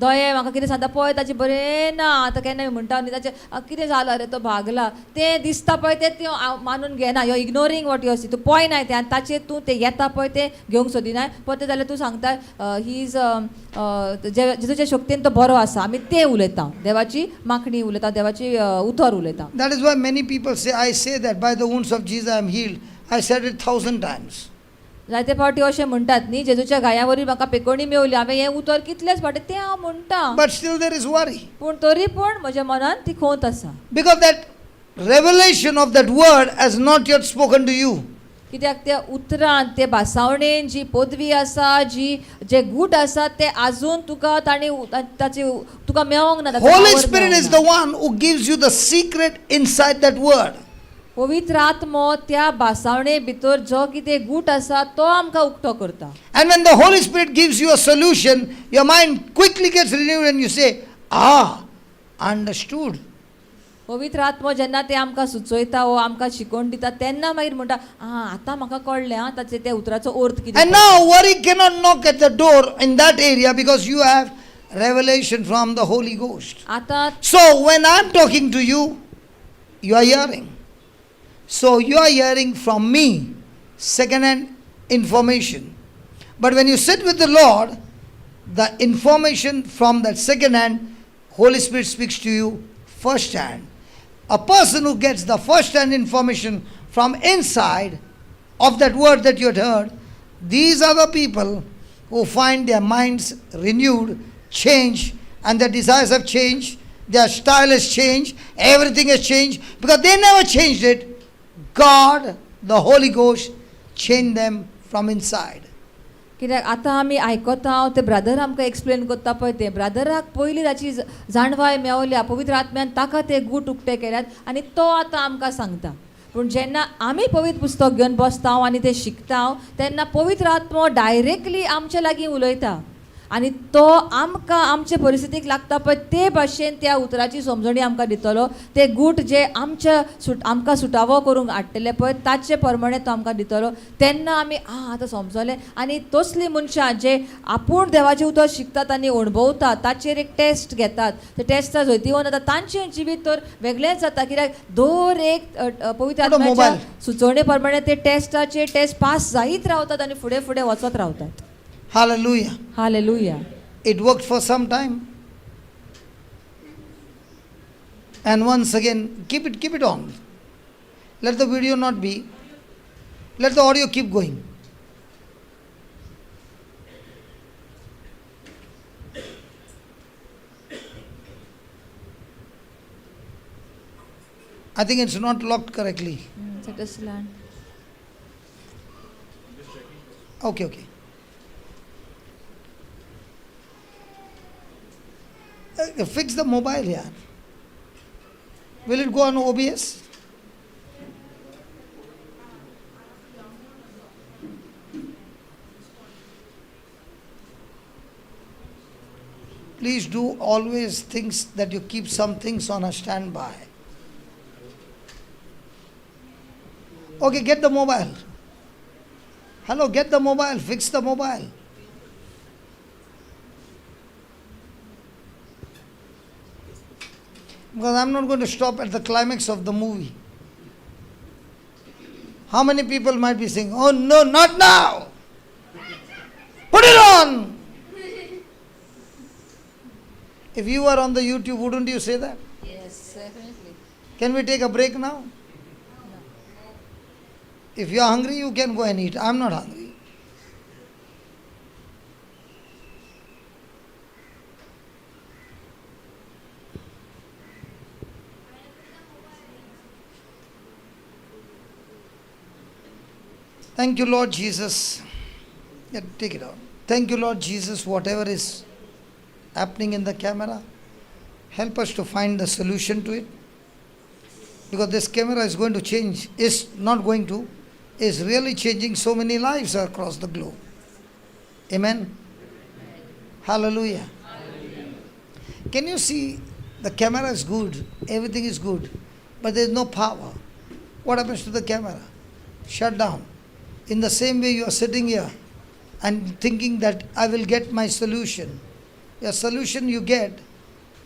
दोळे म्हाका कितें सांगता पळय ताचें बरें ना आतां केन्ना म्हणटा न्ही ताचें कितें जालां रे तो भागला तें दिसता पळय तें तें हांव मानून घेना. You ignoring what you see तूं पळयनाय तें आनी ताचेर तूं तें येता पळय तें घेवंक सोदिनाय परतें जाल्यार तूं सांगता he is जेजूच्या शक्तीन तो बरो आसा. आमी तें उलयता देवाची मागणी उलयता देवाची उतर उलयता. That is why many people say, I say that by the wounds of Jesus I am healed. I said it 1,000 times. जायते फावटी अशें म्हणटात न्ही जेजूच्या घाया वरवीं म्हाका पेकोणी मेवली हांवें हें उतर कितलेच फावटी तें हांव म्हणटा. But still there is worry. पूण तरी पूण म्हज्या मनान ती खोंत आसा. Because that revelation of that word has not yet spoken to you. कित्याक त्या उतरान ते भासावणेन जी पदवी आसा जी जे गूट आसा ते आजून तुका ताणें ताचे तुका मेवोंक ना. Holy Spirit is the one who gives you the secret inside that word. पवित्र आत्मो त्या भासावणे भितर जो कितें गूट आसा तो आमकां उक्तो करता. And when the Holy Spirit gives you a solution, your mind quickly gets renewed and you say, "Ah, understood." पवित्र आत्मो जेन्ना ते आमकां सुचयता वो आमकां शिकोवन दिता तेन्ना मागीर म्हणटा आं आतां म्हाका कळ्ळें आं ताचे त्या उतराचो अर्थ कितें. And now worry cannot knock at the door in that area because you have revelation from the Holy Ghost. आतां So when I'm talking to you, you are hearing. So you are hearing from me second hand information. But when you sit with the Lord, the information from that second hand, Holy Spirit speaks to you first hand. A person who gets the first hand information from inside of that word that you had heard, these are the people who find their minds renewed, changed, and their desires have changed, their style has changed, everything has changed because they never changed it. God, the Holy Ghost, changed them from inside. कित्याक आतां आमी आयकता ते brother आमकां explain करता पळय तें ब्रादराक पयलीं ताची जाणवाय मेवल्या पवित्र आत्म्यान ताका ते गूट उक्ते केल्यात आनी तो आतां आमकां सांगता. पूण जेन्ना आमी पवित्र पुस्तक घेवन बसता आनी तें शिकता तेन्ना पवित्र आत्मो डायरेक्टली आमच्या लागीं उलयता आनी तो आमकां आमचे परिस्थितीक लागता पळय ते भाशेन त्या उतराची समजणी आमकां दितलो. ते गूट जे आमच्या सुट आमकां सुटावो करूंक हाडटले पळय ताचे प्रमाणे तो आमकां दितलो. तेन्ना आमी आं आतां समजलें. आनी तसलीं मनशां जे आपूण देवाचें उतर शिकतात आनी अणभवतात ताचेर एक टेस्ट घेतात ते टेस्टां जैतिवंत जाता तांचें जिवीत तर वेगळेंच जाता कित्याक दर एक पवित्र Put a आत्म्याच्या mobile. सुचोवणे प्रमाणे ते टेस्टाचे टेस्ट पास जायत रावतात आनी फुडें फुडें वचत रावतात. Hallelujah. Hallelujah. It worked for some time. And once again, keep it on. Let the video not be. Let the audio keep going. I think it's not locked correctly. Set slant. Okay. Fix the mobile here. Will it go on OBS? Please do always things that you keep some things on a standby. Okay, get the mobile. Hello, get the mobile, fix the mobile. Because I'm not going to stop at the climax of the movie. How many people might be saying, "Oh no, not now! Put it on!" If you were on the YouTube, wouldn't you say that? Yes, definitely. Can we take a break now? If you are hungry, you can go and eat. I'm not hungry. Thank you, Lord Jesus. Yeah, take it out. Thank you, Lord Jesus. Whatever is happening in the camera, help us to find the solution to it. Because this camera is going to change, is not going to, is really changing so many lives across the globe. Amen. Hallelujah. Can you see the camera is good, everything is good, but there is no power. What happens to the camera? Shut down. In the same way, you are sitting here and thinking that I will get my solution. Your solution you get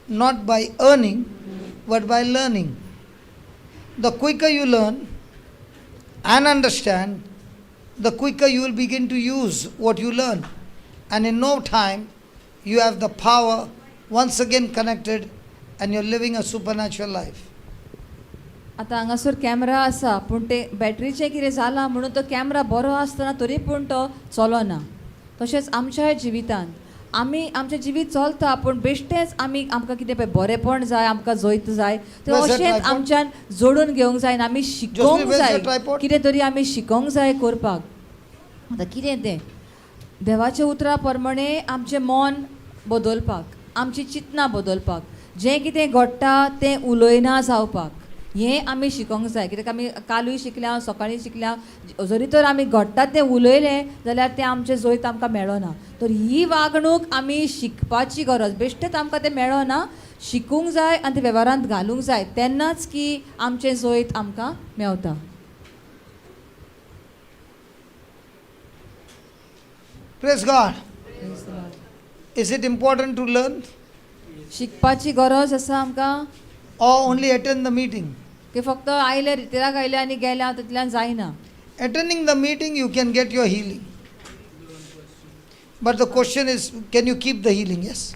not by earning, but by learning. The quicker you learn and understand, the quicker you will begin to use what you learn. And in no time, you have the power once again connected and you're living a supernatural life. आतां हांगासर camera आसा पूण ते बॅटरीचें कितें जालां म्हणून तो camera बरो आसतना तरी पूण तो चलना. तशेंच आमच्या जिवितांत आमी आमचें जिवीत चलता पूण बेश्टेंच आमी आमकां कितें पळय बरेंपण जाय आमकां जैत जाय तें Where's that अशेंच tripod? आमच्यान जोडून घेवंक जायना. आमी शिकोवंक Jocelyn, where's जाय your tripod? कितें तरी आमी शिकोवंक जाय करपाक. आतां कितें तें देवाच्या उतरा प्रमाणे आमचें मन बदलपाक आमची चिंतनां बदलपाक जें कितें घडटा तें उलयना जावपाक. हें आमी शिकोंक जाय, कित्याक आमी कालूय शिकल्या, सकाळीं शिकल्या, जरी तर आमी घडटा तें उलयलें जाल्यार तें आमचें जैत आमकां मेळना. तर ही वागणूक आमी शिकपाची गरज, बेश्टेच आमकां तें मेळना, शिकूंक जाय आनी तें वेव्हारांत घालूंक जाय, तेन्नाच की आमचें जैत आमकां मेवता. Praise God. Is it important to learn शिकपाची गरज आसा आमकां or only attend the meeting? की फक्त आयले रितेराक आयले आनी गेले तितल्यान जायना. Attending the meeting, you can get your healing. But the question is, can you keep the healing? Yes.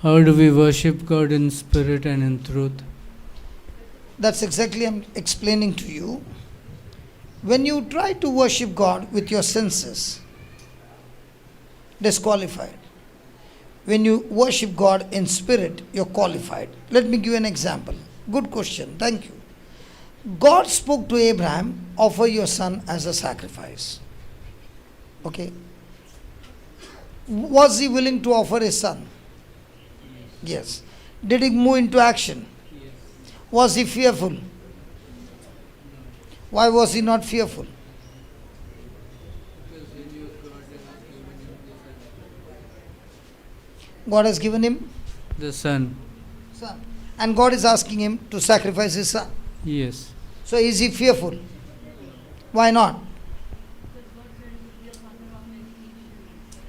How do we worship God in spirit and in truth? That's exactly I'm explaining to you. When you try to worship God with your senses, disqualified. When you worship God in spirit, you're qualified. Let me give you an example. Good question. Thank you. God spoke to Abraham, offer your son as a sacrifice. Okay. Was he willing to offer his son? Yes. Did he move into action? Was he fearful? Why was he not fearful? God has given him The son. Son. And God is asking him to sacrifice his son. Yes. So is he fearful? Why not?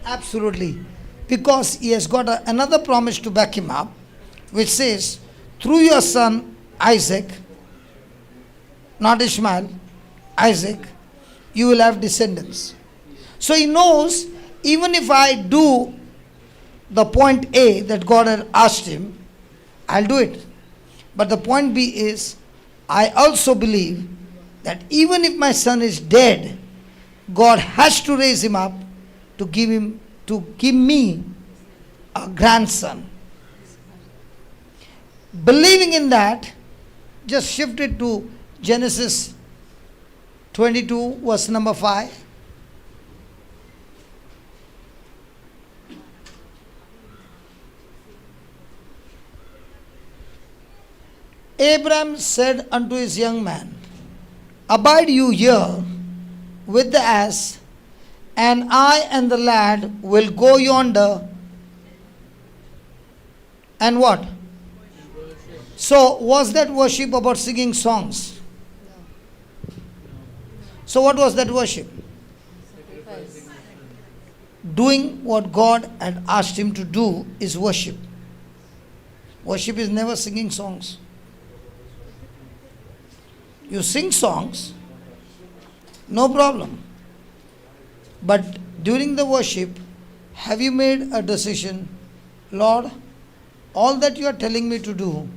Absolutely. Because he has got another promise to back him up, which says, through your son Isaac, not Ishmael, Isaac, you will have descendants. So he knows, even if I do the point A that God had asked him, I'll do it. But the point B is, I also believe that even if my son is dead, God has to raise him up to give him, to give me a grandson. Believing in that, just shift it to Genesis 22, verse number 5. Abraham said unto his young man, abide you here with the ass, and I and the lad will go yonder. And what? So, was that worship about singing songs? So, what was that worship? Doing what God had asked him to do is worship. Worship is never singing songs. You sing songs, no problem. But during the worship, have you made a decision, Lord, all that you are telling me to do,